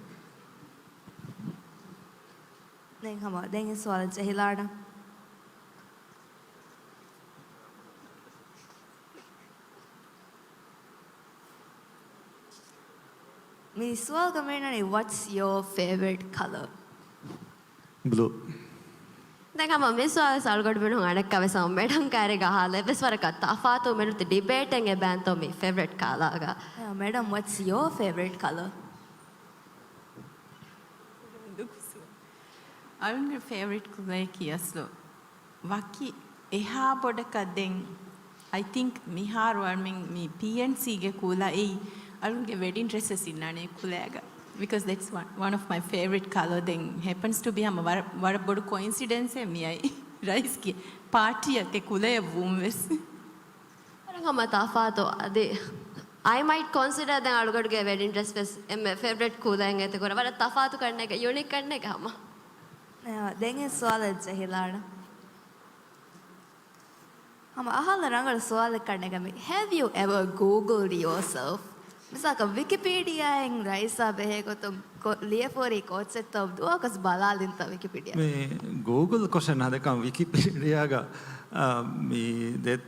ދެން ހަމަ ދެން އެ ސުވާލަށް ޖެހިލާނަން. މި ސުވާލުގަ މިނަނީ، What's your favorite color? ބްލޫ. ދެން ހަމަ މި ސުވާލު ވެސް އަޅުގަޑު މިނުން އަނެއްކާ ވެސް ހަމަ މެޑަމް ކާރިގަ އަހާލަ އެއްވެސް ވަރަކަށް ތަފާތު މިނުތި ޑިބޭޓެއް އެބައިންތޯ މި ފެވަރިޓް ކަލާގަ. މެޑަމް، what's your favorite color? އަޅުގެ ފެވަރިޓް ކުލައަކީ އަސްލު ވަކި އެހާ ބޮޑަކަށް ދެން، I think މިހާރު އަޅުމެން މި ޕީއެންސީގެ ކުލައެއް އަޅުގެ ވެޑިން ޑްރެސް ވެސް އިންނާނެ ކުލައިގަ. Because that's one, one of my favorite color. ދެން happens to be ހަމަ ވަރަށް، ވަރަށް ބޮޑު ކޮއިންސިޑެންސެއް މިއައި ރައީސްގެ ޕާޓީއަކަށް ކުލައަށް ވުން ވެސް. ވަރަށް ހަމަ ތަފާތު. އަދި I might consider ދެން އަޅުގަޑުގެ ވެޑިން ޑްރެސް ވެސް އެންމެ ފެވަރިޓް ކުލައެއް އެތި ކުރ. ވަރަށް ތަފާތު ކަންނޭގެ، ޔުނީކް ކަންނޭގެ ހަމަ. އަ، ދެން އެ ސުވާލަށް ޖެހިލާނަން. ހަމަ އަހާލަ ރަނގަޅު ސުވާލެއް ކަންނޭގެ މި. Have you ever Googled yourself? މިސާލަކަށް ވިކިޕީޑިއާއިން ރައީސާ ބެހޭ ގޮތުން ކޮ-، ލިޔެފަ ހުރީ ކޯއްޗެއްތޯ ދުވަހަކަސް ބަލާލިންތަ ވިކިޕީޑިއާ؟ މި ގޫގުލް ކޮށެއް ނަދެކަން ވިކިޕީޑިއާގަ، އާ، މި ދޭ-،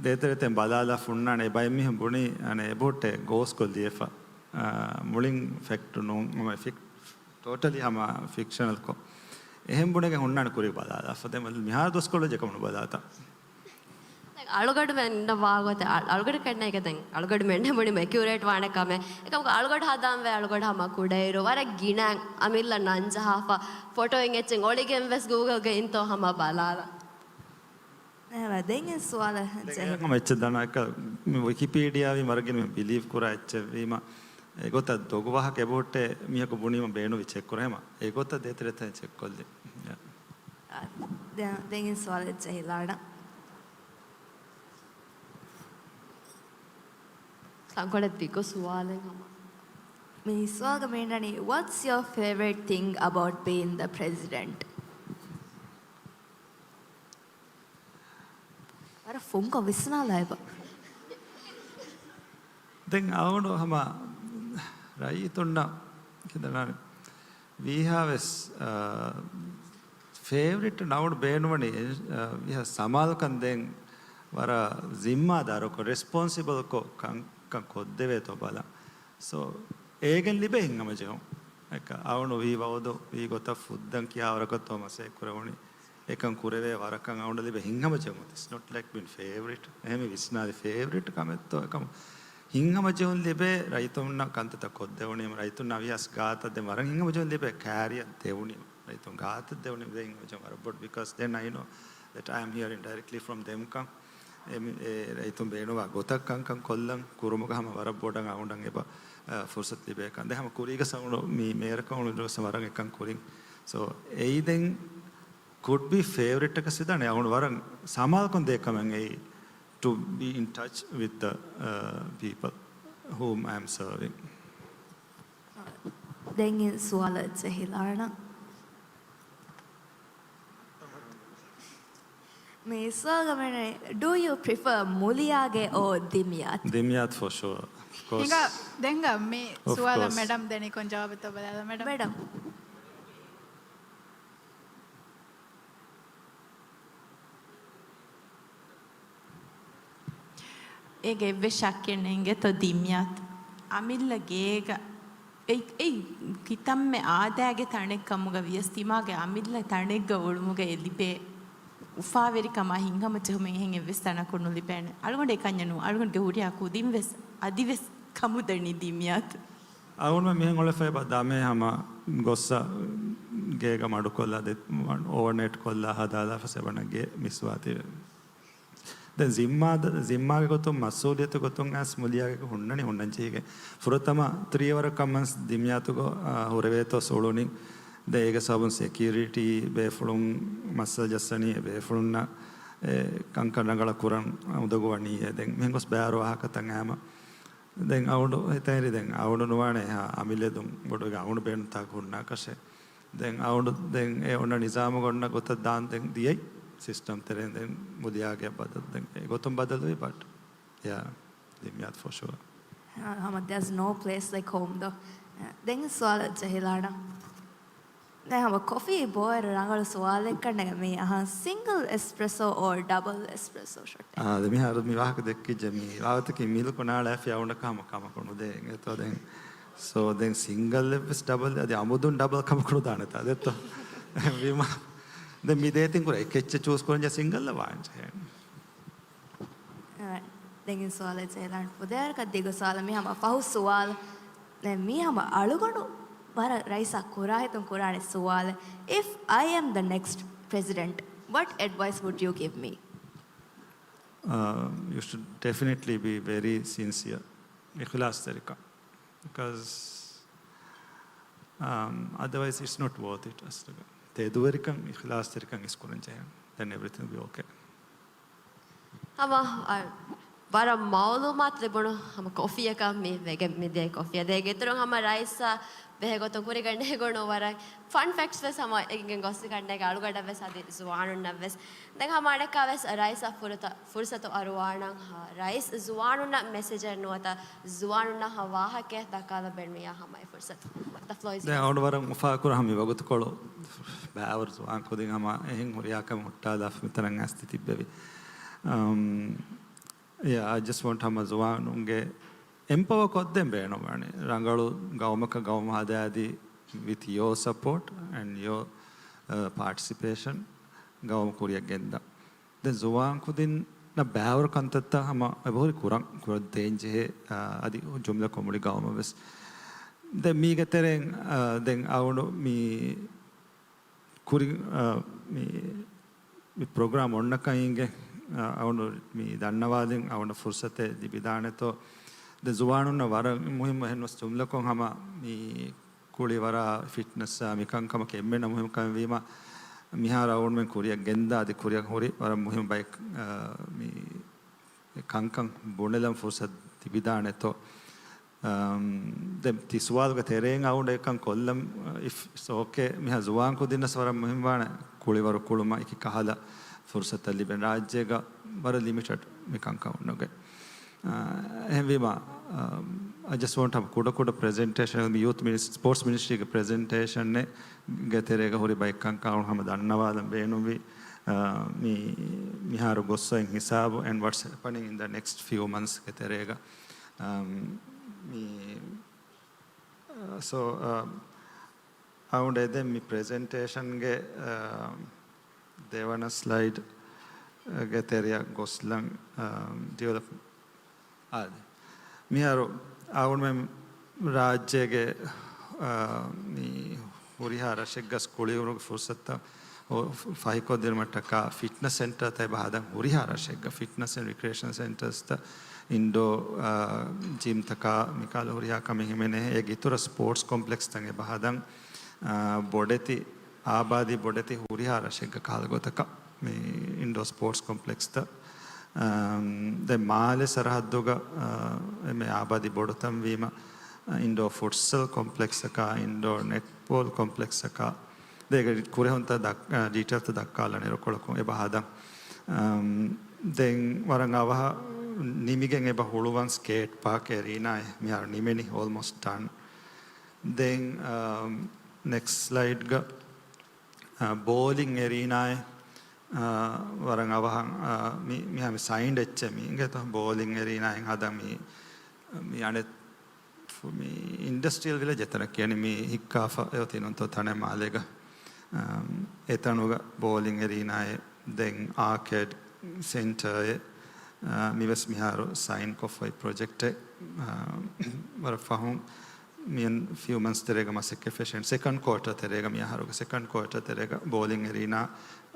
ދޭތެރޭތެން ބަލާލާ ހުންނާނެ. އެބައިމީހުން ބުނީ އަނެއް އެބަހުއްޓޭ ގޯސްކޮށް ލިޔެފަ. އާ، މުޅިން ފެކްޓު ނޫން، ހަމަ ފިކް-، ޓޯޓަލީ ހަމަ ފިކްޝަނަލްކޮށް. އެހެން ބުނެގެން ހުންނާނެ ކުރި ބަލާލާފަ. ދެން މިހާރު ދުވަސްކޮޅު ޖެކަމުނު ބަލާތަ. އަޅުގަޑުމެން ވާގޮތެއް، އަ-، އަޅުގަޑު ކަންނޭގެ ދެން އަޅުގަޑުމެން ބުނީމަ އެކިއުރޭޓް ވާނެ ކަމެއް. އެކަމަކު އަޅުގަޑު ހަދާންވޭ އަޅުގަޑު ހަމަ ކުޑައިރު ވަރަށް ގިނަ އަމިއްލަ ނަން ޖަހާފަ، ފޮޓޯއިން އެއްޗެއް އޮޅިގެން ވެސް ގޫގަލްގަ އިންތޯ ހަމަ ބަލާލަ. އެހެންވެ، ދެން އެ ސުވާލަށް ދެން ޖެހި. ހަމަ އެއްޗެއް ދަނާ އެކަ މި ވިކިޕީޑިއާ ވީ މަރަގެން މި ބިލީވް ކުރާ އެއްޗެއް ވީމަ، އެގޮތަށް ދޮގު ވާހަކަ އެބަހުއްޓޭ މީހަކު ބުނީމަ ބޭނުވި ޗެކް ކުރޭމަ، އެގޮތަށް ދޭތެރޭތައް ޗެކް ކޮށްލި. އާ، ދެ-، ދެން ސުވާލެއް ޖެހިލާނަން. ތަންކޮޅެއް ދިގު ސުވާލެއް ހަމަ. މި ސުވާލުގަ މިނަނީ، What's your favorite thing about being the president? ވަރަށް ފުންކޮށް ވިސްނާލާ އެބަ. ދެން އަވަނޑު ހަމަ ރައްޔިތުންނަށް ކިދަނާނެ ވީހާވެސް، އާ، ފޭވަރިޓް ނައުން ބޭނުމަނީ، އާ، ވީހާ ސަމާލުކަން ދޭން ވަރަށް ޒިންމާދާރުކޮށް، ރެސްޕޮންސިބަލްކޮށް ކަންކަން ކޮށްދެވޭތޯ ބަލަން. ސޯ، އޭގެން ލިބޭ ހިތްހަމަޖެހުން. އެކަ އަވަނޑު ވީ ވައުދު ވީ ގޮތަށް ފުއްދަން ކިޔާވަރަކަށްތޯ މަސައްކަތް ކުރެވުނީ. އެކަން ކުރެވޭ ވަރަކަށް އަވަނޑު ލިބޭ ހިތްހަމަޖެހުން. It's not like being favorite. އެހެން ވިސްނާލި ފޭވަރިޓް ކަމެއްތޯ އެކަމު. ހިތްހަމަޖެހުން ލިބޭ ރައްޔިތުންނަށް ކަންތައްތައް ކޮށްދެވުނީމަ، ރައްޔިތުންނާ ވިޔަސް ގާތަށް ދެން ވަރަށް ހިތްހަމަޖެހުން ލިބޭ ކާރިއަށް ދެވުނީމަ. ރައްޔިތުން ގާތަށް ދެވުނީމަ ދެން ހިތްހަމަޖެހުން ވަރަށް ބޮޑު. Because then I know that I am hearing directly from them ކަން. އެ މި-، އެ ރައްޔިތުން ބޭނުންވާ ގޮތަށް ކަންކަން ކޮށްލަން ކުރުމުގަ ހަމަ ވަރަށް ބޮޑަށް އަވަނޑަށް އެބަ، އަ، ފުރުސަތު ލިބޭކަން. ދެން ހަމަ ކުރީގަ ސަމުނު މި މޭރަކަށް އުޅުނު ވަރަށް އެކަން ކުރިން. ސޯ، އެއީ ދެން could be ފޭވަރިޓް އަކަށް ސިދާނެ އަވަނޑު ވަރަށް ސަމާލުކަން ދޭ ކަމެއް އެއީ to be in touch with the, uh, people whom I am serving. ދެން ސުވާލަށް ޖެހިލާނަން. މި ސުވާލުގަ މިނަނީ، Do you prefer މުލިޔާގެ އޯ ދިމްޔާތް؟ ދިމްޔާތް for sure. Of course. ހިނގާ، ދެންގަ މި Of ސުވާލަށް course. މެޑަމް ދެނީ ކޮން ޖަވާބެއްތޯ ބަލާލަ މެޑަމް. މެޑަމް. އޭގެ އެއްވެސް ޝައްކެއް ނޭނގެތޯ ދިމްޔާތް. އަމިއްލަ ގޭގަ އެއް، އެއް ކިތަންމެ އާދައިގެ ތަނެއް ކަމުގަ ވިޔަސް ތިމާގެ އަމިއްލަ ތަނެއްގަ އުޅުމުގަ އެ ލިބޭ އުފާވެރިކަމާ ހިތްހަމަޖެހުމެއް އެހެން އެއްވެސް ތަނަކުން ނުލިބޭނެ. އަޅުގަނޑު އެކަންޏެއް ނޫން. އަޅުގަނޑުގެ ހުރިހާ ކުދިން ވެސް އަދިވެސް ކަމުދަނީ ދިމްޔާތު. އަޅުގަނޑުމެން މިހެން އުޅެފަ އެބަ ދަމޭ ހަމަ ގޮއްސަ ގޭގަ މަޑުކޮށްލާ ދެ-، އޯވަރނައިޓް ކޮށްލާ ހަދާލާފަސް އެބަ ނެގޭ މިސްވާތީވެ. ދެން ޒިންމާ-، ޒިންމާގެ ގޮތުން މަސްއޫލިއްޔަތު ގޮތުން އައިސް މުލިޔާގެ ހުންނަނީ ހުންނަން ޖެހިގެން. ފުރަތަމަ ތްރީ އަވަރ ކަމަންސް ދިމްޔާތުގަ، އާ، ހުރެވޭތޯ ސުޅުނި. ދެން އޭގެ ސަބަބުން ސެކިއުރިޓީ ބޭފުޅުން މައްސަލަ ޖައްސަނީ އެ ބޭފުޅުންނަށް އެ ކަންކަން ރަނގަޅަށް ކުރަން އުނދަގޫ ވަނީ އެ. ދެން މިހެން ގޮސް ބައިވަރު ވާހަކަތައް އައިމަ. ދެން އަވަނޑު ހިތަށް އެރި ދެން އަވަނޑު ނުވާނެ އެހާ އަމިއްލައެއް ދުން ބޮޑުވެގެން އަވަނޑު ބޭނުންތާކު ހުންނާކަށެއް. ދެން އަވަނޑު ދެން އެ އޮންނަ ނިޒާމުގަ އޮންނަ ގޮތަށް ދާން ދެން ދިޔައީ ސިސްޓަމް ތެރެއިން ދެން މުލިޔާގެ ބަދަލު ދެން އެ ގޮތުން ބަދަލުވީ ބަޓް. Yeah, ލިމްޔާދު for sure. ހަމަ there's no place like home ދޯ. ދެން ސުވާލަށް ޖެހިލާނަ. ދެން ހަމަ ކޮފީ ބޯއެރު ރަނގަޅު ސުވާލެއްކަންނޭނގެ މި އަހަން. ސިންގަލް އެސްޕްރެސޯ އޯ ޑަބަލް އެސްޕްރެސޯ ޝޮޓް؟ އާ، ދެ މިހާރު މި ވާހަކަ ދެއްކިއްޖެ މި ވާހަކަތަކީ މިލްކު ނާޅާފި އަވުނަކަ ހަމަ ކަމަކު ނުދޭ އެތޯ ދެން. ސޯ ދެން ސިންގަލް އެއްވެސް ޑަބަލް އަދި އަމުދުން ޑަބަލް ކަމަކު ނުދާނެތާ ދެއްތޯ؟ ވީމާ ދެން މި ދޭތިން ކުރެ އެކެއްޗެއް ޗޫސް ކުރަންޖެ ސިންގަލް ވާންޖެހޭނެ. ދެން ސުވާލެއް ޖެހިލާން ފުދޭވަރަކަށް ދިގު ސުވާލެއް. މި ހަމަ ފަހު ސުވާލު. ދެން މީ ހަމަ އަޅުގަނޑު ވަރަށް ރައީސާ ކުރާ ހިތުން ކުރާނެ ސުވާލެއް. If I am the next president, what advice would you give me? Uh, you should definitely be very sincere. އިޚްލާޞްތެރިކަން. Because um, otherwise it's not worth it. އަސްލުގަ ތެދުވެރިކަން، އިޚްލާޞްތެރިކަން އިސްކުރަން ޖެހޭނެ. Then everything will be okay. ހަމަ ވަރަށް މައުލޫމާތު ލިބުނު ހަމަ ކޮފީއަކަށް މި ވެގެން މިދޭ ކޮފީއަށް ދޭ ގެތުރުން ހަމަ ރައީސްއާ ބެހޭގޮތުން ކުރިގަނޑޭގޮނު ވަރަށް ފަން ފެކްޓްސް ވެސް ހަމަ އެނގިގެން ގޮސްގަނޑޭގެ އަޅުގަޑަށް ވެސް އަދި ޒުވާނުންނަށް ވެސް. ދެން ހަމަ އަނެއްކާ ވެސް ރައީސްއަށް ފުރަތަ ފުރުސަތު އަރުވާނަން ރައީސް ޒުވާނުންނަށް މެސެޖެއް ނުވަތަ ޒުވާނުންނަށް ހަމަ ވާހަކައެއް ދައްކާލަބެން މިއާ ހަމަ އެ ފުރުސަތު. The floor is yours. ދެން އަޅުގަނޑު ވަރަށް އުފާކުރާ ހަމަ މި ވަގުތުކޮޅު ބައިވަރު ޒުވާން ކުދިން ހަމަ އެހެން ހުރިހާ ކަމެއް ހުއްޓާލާފަ މިތަނަށް އައިސް ތި ތިއްބެވި. Um, yeah, I just want ހަމަ ޒުވާނުންގެ އެމްޕަވަ ކޮށްދޭން ބޭނުންވާނެ. ރަނގަޅު ގައުމަކަށް ގައުމު ހަދާދީ with your support and your uh, participation ގައުމު ކުރިއަށް ގެންދާ. ދެން ޒުވާން ކުދިންނަށް ބައިވަރު ކަންތައްތައް ހަމަ އެބަހުރި ކުރަން، ކުރަން ދޭންޖެހޭ، އާ، އަދި ޖުމްލަކޮށް މުޅި ގައުމަށް ވެސް. ދެން މީގެ ތެރެއިން، އާ، ދެން އަޅުގަނޑު މި ކުރި، އާ، މި، މި ޕްރޮގްރާމް އޮންނަކަން އިނގޭ، އާ، އަޅުގަނޑު މި ދަންނަވާލިން އަޅުގަނޑަށް ފުރުސަތެއް ލިބިދާނެތޯ. ދެން ޒުވާނުންނަށް ވަރަށް މުހިއްމު އެހެން ވެސް ޖުމްލަކޮށް ހަމަ މި ކުޅި ވަރަށް ފިޓްނަސްއާ މިކަންކަމަކީ އެންމެންނަށް މުހިންމު ކަމެއް ވީމަ، މިހާރު އަޅުގަނޑުމެން ކުރިއަށް ގެންދާ އަދި ކުރިއަށް ހުރި ވަރަށް މުހިންމު ބައެއް، އާ، މި ކަންކަން ބުނެލަން ފުރުސަތު ލިބިދާނެތޯ. އަމް، ދެން ތި ސުވާލުގެ ތެރެއިން އަޅުގަނޑު އެކަން ކޮށްލަން، އިފް އިޓްސް އޯކޭ، މިހާ ޒުވާން ކުދިންނަސް ވަރަށް މުހިންމުވާނެ ކުޅިވަރު ކުޅުމަށް އެކި ކަހަލަ ފުރުސަތަށް ލިބެން. ރާއްޖޭގަ ވަރަށް ލިމިޓެޑް މި ކަންކަމުން ނުގެ. އާ، އެހެންވީމަ، އާ، I just want ހަމަ ކުޑަ ކުޑަ ޕްރެޒެންޓޭޝަން، މި ޔޫތު މިނިސް-، ސްޕޯޓްސް މިނިސްޓްރީގެ ޕްރެޒެންޓޭޝަނެއްގެ ތެރޭގަ ހުރި ބައެއް ކަންކަން ހަމަ ދަންނަވާލަން ބޭނުންވި، އާ، މި މިހާރު ގޮއްސައިން ހިސާބު and what's happening in the next few months ގެ ތެރޭގަ، އާ، މި، އާ، ސޯ، އާ، އަޅުގަނޑު އެދެން މި ޕްރެޒެންޓޭޝަންގެ، އާ، ދެވަނަ ސްލައިޑްގެ ތެރެއަށް ގޮސްލަން، އާ، ޑިވެލޮޕް، އާދެ. މިހާރު އަޅުގަނޑުމެން ރާއްޖޭގެ، އާ، މި ހުރިހާ ރަށެއްގަސް ކުޅިވަރުގެ ފުރުސަތުތައް ފަހިކޮށްދިނުމަށްޓަކާ ފިޓްނަސް ސެންޓަރތައް އެބަ ހަދަން ހުރިހާ ރަށެއްގަ ފިޓްނަސް އެންޑް ރިކްރިއޭޝަން ސެންޓަރސްތައް އިންޑޯ، އާ، ޖިމްތަކާ މިކަހަލަ ހުރިހާ ކަމެއް ހިމެނޭ. އޭގެ އިތުރަށް ސްޕޯޓްސް ކޮމްޕްލެކްސްތައް އެބަ ހަދަން، އާ، ބޮޑެތި، އާބާދީ ބޮޑެތި ހުރިހާ ރަށެއްގަ ކަހަލަ ގޮތަކަށް މި އިންޑޯ ސްޕޯޓްސް ކޮމްޕްލެކްސްތައް، އާ، ދެން މާލެ ސަރަހައްދުގަ، އާ، އެންމެ އާބާދީ ބޮޑުތަން ވީމަ، އިންޑޯ ފުޓްސަލް ކޮމްޕްލެކްސްއަކާ، އިންޑޯ ނެޓްބޯލް ކޮމްޕްލެކްސްއަކާ، ދޭގެ ކުރެހުންތައް ދައް-، އާ، ޑީޓެއިލްތައް ދައްކާލަން އިރުކޮޅަކުން އެބަ ހަދަން. އަމް، ދެން ވަރަށް އަވަހަށް ނިމިގެން އެބަ ހުޅުވަން ސްކޭޓް ޕާކް އެރީނާއެއް މިހާރު ނިމެނީ އޯލްމޯސްޓް ޑަން. ދެން، އަމް، ނެކްސްޓް ސްލައިޑްގަ، އާ، ބޯލިން އެރީނާއެއް، އާ، ވަރަށް އަވަހަށް، އާ، މި-، މިހާ މި ސައިންޑް އެއްޗެއް މި އިނގޭތޯ ބޯލިން އެރީނާއެއް ހަދަން މި، މި އަނެއް ފު-، މި އިންޑަސްޓްރިއަލް ވިލެޖް އެތަނަށް ކިޔަނީ މި ހިއްކާފަ އެ އޮތީ ނޫންތޯ ތަނެއް މާލޭގަ. އަމް، އެތަނުގަ ބޯލިން އެރީނާއެއް، ދެން އާކޭޑް ސެންޓަރއެއް، އާ، މިވެސް މިހާރު ސައިން ކޮށްފައި ޕްރޮޖެކްޓެއް، އާ، ވަރަށް ފަހުން މިއަން ފިއު މަންސް ތެރޭގަ މަސައްކަތް ފެށޭނެ. ސެކަންޑް ކޯޓަރ ތެރޭގަ މި އަހަރުގެ ސެކަންޑް ކޯޓަރ ތެރޭގަ ބޯލިން އެރީނާ،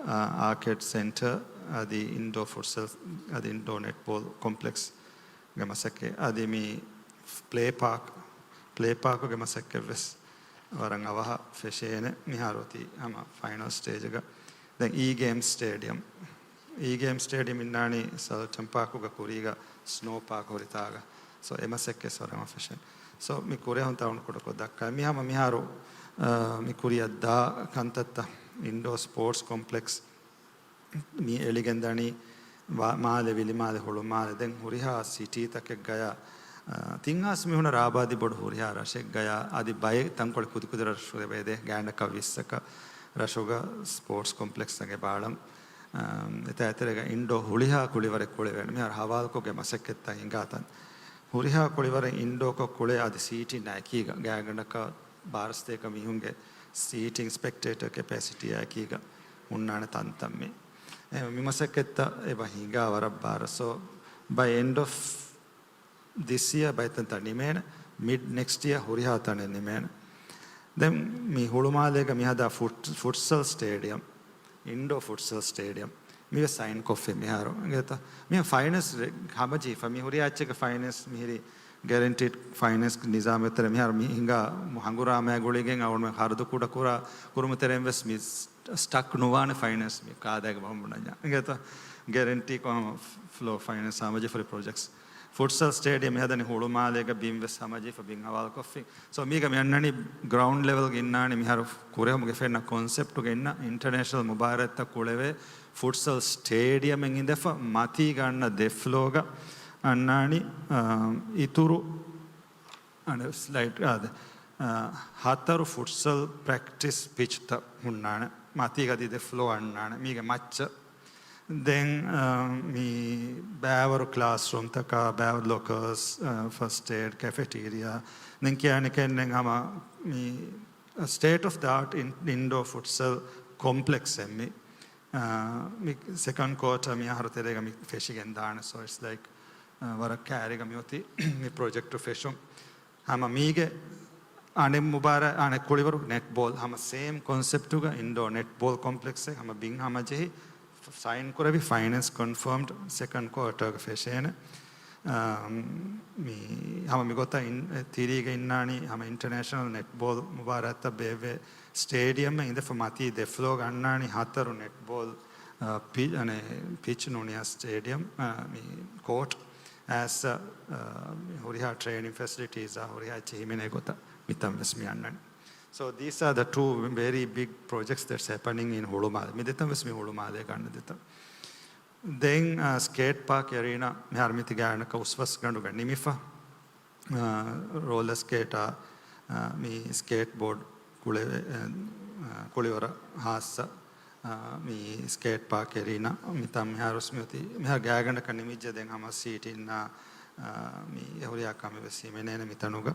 އާ، އާކޭޑް ސެންޓަރ އަދި އިންޑޯ ފުޓްސަލް އަދި އިންޑޯ ނެޓްބޯލް ކޮމްޕްލެކްސް ގެ މަސައްކަތް އަދި މި ޕްލޭ ޕާކް، ޕްލޭ ޕާކުގެ މަސައްކަތް ވެސް ވަރަށް އަވަހަށް ފެށޭނެ. މިހާރު އޮތީ ހަމަ ފައިނަލް ސްޓޭޖަކަށް. ދެން އީ ގޭމް ސްޓޭޑިއަމް، އީ ގޭމް ސްޓޭޑިއަމް އިންނާނީ ސަލްޓަން ޕާކުގަ ކުރީގަ ސްނޯ ޕާކް ހުރިތާގަ. ސޯ އެ މަސައްކަތް ވެސް ވަރަށް އަވަހަށް ފެށޭނެ. ސޯ މި ކުރެހުންތައް އަޅުގަނޑު ކުޑަކޮށް ދައްކާ. މި ހަމަ މިހާރު، އާ، މި ކުރިއަށް ދާ ކަންތައްތައް އިންޑޯ ސްޕޯޓްސް ކޮމްޕްލެކްސް މި އެޅިގެން ދަނީ، މާލެ، ވިލިމާލެ، ހުޅުމާލެ، ދެން ހުރިހާ ސިޓީތަކެއްގަޔާ، އާ، ތިން ހާސް މީހުނަށް އާބާދީ ބޮޑު ހުރިހާ ރަށެއްގަޔާ އަދި ބައެއް ތަންކޮޅެއް ކުދިކުދި ރަށް ކުރެވޭ ދޭ ގާތްގަނޑަކަށް ވިއްސަކަށް ރަށުގަ ސްޕޯޓްސް ކޮމްޕްލެކްސްތަކެއް ބާޅަން. އާ، އެތާ އެތެރޭގަ އިންޑޯ ހުރިހާ ކުޅިވަރެއް ކުޅެވޭނެ. މިހާރު ހަވާލުކޮށްގެ މަސައްކަތްތައް ހިނގާ ތަން. ހުރިހާ ކުޅިވަރެއް އިންޑޯކޮށް ކުޅޭ އަދި ސީޓިން އެކީގަ ގާތްގަނޑަކަށް ބާރަ ސަތޭކަ މީހުންގެ ސީޓިން ސްޕެކްޓޭޓަރ ކެޕޭސިޓީ އެކީގަ ހުންނާނެ ތަންތަން މި. އެ، މި މަސައްކަތްތައް އެބަ ހިނގާ ވަރަށް ބާރަ. So, by end of this year ބައިތަންތައް ނިމޭނެ، މިޑް ނެކްސްޓް ޔިއަރ ހުރިހާ ތަނެއް ނިމޭނެ. ދެން މި ހުޅުމާލޭގަ މިހަދާ ފުޓް-، ފުޓްސަލް ސްޓޭޑިއަމް، އިންޑޯ ފުޓްސަލް ސްޓޭޑިއަމް މިވެސް ސައިން ކޮށްފި މިހާރު. އިނގޭތަ؟ މި ފައިނޭންސް ރެ-، ހަމަޖެހިފަ. މި ހުރިހާ އެއްޗެއްގެ ފައިނޭންސް މިހިރީ ގެރެންޓީޑް ފައިނޭންސް ނިޒާމެއް ތެރޭ މިހާރު މި ހިނގާ ހަނގުރާމައާ ގުޅިގެން އަޅުގަނޑުމެން ޚަރަދު ކުޑަކުރާ ކުރުމު ތެރެއިން ވެސް މި ސްޓަކް ނުވާނެ ފައިނޭންސް މި ކާދައިގެ ބަހުން ބުނަންޏާ. އިނގޭތަ؟ ގެރެންޓީކޮށް ހަމަ ފްލޯ ފައިނޭންސް ހަމަޖެހިފަ ޕްރޮޖެކްޓްސް. ފުޓްސަލް ސްޓޭޑިއަމް މިހަދަނީ ހުޅުމާލޭގަ ބިން ވެސް ހަމަޖެހިފަ ބިން ހަވާލުކޮށްފި. ސޯ މީގަ މި އަންނަނީ ގްރައުންޑް ލެވެލްގަ އިންނާނީ މިހާރު ކުރެހުމުގެ ފެންނަ ކޮންސެޕްޓުގަ އިންނަ އިންޓަރނޭޝަނަލް މުބާރާތްތައް ކުޅެވޭ ފުޓްސަލް ސްޓޭޑިއަމެއް އިނދެފަ މަތީގަ އަންނަ ދެ ފްލޯގަ އަންނާނީ، އާ، އިތުރު އަނެއް ސްލައިޑް އާދެ. އާ، ހަތަރު ފުޓްސަލް ޕްރެކްޓިސް ޕިޗްތައް ހުންނާނެ. މަތީގަ ދިދެ ފްލޯ އަންނާނެ. މީގެ މައްޗަށް. ދެން، އާ، މި ބައިވަރު ކްލާސްރޫމްތަކާ، ބައިވަރު ލޮކަރސް، އާ، ފަސްޓް އެއް، ކެފެޓީރިއާ. ދެން ކިޔާނެ ކެންނެން ހަމަ މި ސްޓޭޓް އޮފް ދަ އާޓް އިން-، އިންޑޯ ފުޓްސަލް ކޮމްޕްލެކްސް އެއް މި. އާ، މި ސެކަންޑް ކޯޓަ މި އަހަރު ތެރޭގަ މި ފެށިގެން ދާނެ. So it's like، އާ، ވަރަށް ކައިރިގަ މި އޮތީ މި ޕްރޮޖެކްޓު ފެށުން. ހަމަ މީގެ އަނެއް މުބާރާ، އަނެއް ކުޅިވަރު ނެޓްބޯލް ހަމަ ސޭމް ކޮންސެޕްޓުގަ އިންޑޯ ނެޓްބޯލް ކޮމްޕްލެކްސްއެއް ހަމަ ބިން ހަމަޖެހި ސައިން ކުރެވި ފައިނޭންސް ކޮންފާމްޑް ސެކަންޑް ކޯޓަރގަ ފެށޭނެ. އާ، މި ހަމަ މިގޮތަށް އިން-، ތިރީގަ އިންނާނީ ހަމަ އިންޓަރނޭޝަނަލް ނެޓްބޯލް މުބާރާތްތައް ބޭއްވޭ ސްޓޭޑިއަމެއް އިނދެފަ މަތީ ދެ ފްލޯގަ އަންނާނީ ހަތަރު ނެޓްބޯލް، އާ، ޕި-، އަނެ، ޕިޗް ނޫނިޔާ ސްޓޭޑިއަމް، އާ، މި ކޯޓް އައިސް، އާ، މި ހުރިހާ ޓްރޭނިން ފެސިލިޓީސް އާ ހުރިހާ އެއްޗެއް ހިމެނޭ ގޮތަށް މިތަން ވެސް މި އަންނަނީ. So these are the two very big projects that's happening in ހުޅުމާލެ. މި ދެތަން ވެސް މި ހުޅުމާލޭގަ އަންނަ ދެތަން. ދެން، އާ، ސްކޭޓް ޕާކް އެރީނާ މިހާރު މިތި ގާތްގަނޑަކަށް އުސްވަސްގަނޑުގަ ނިމިފަ. އާ، ރޯލަ ސްކޭޓާ، އާ، މި ސްކޭޓް ބޯޑް ކުޅެވޭ، އާ، ކުޅިވަރަށް ހާއްސަ، އާ، މި ސްކޭޓް ޕާކް އެރީނާ މިތަން މިހާރު ވެސް މި އޮތީ، މިހާރު ގާތްގަނޑަކަށް ނިމިއްޖެ ދެން ހަމަ ސީޓިން، އާ، މި އެ ހުރިހާ ކަމެއް ވެސް ހިމެނޭނެ މިތަނުގަ.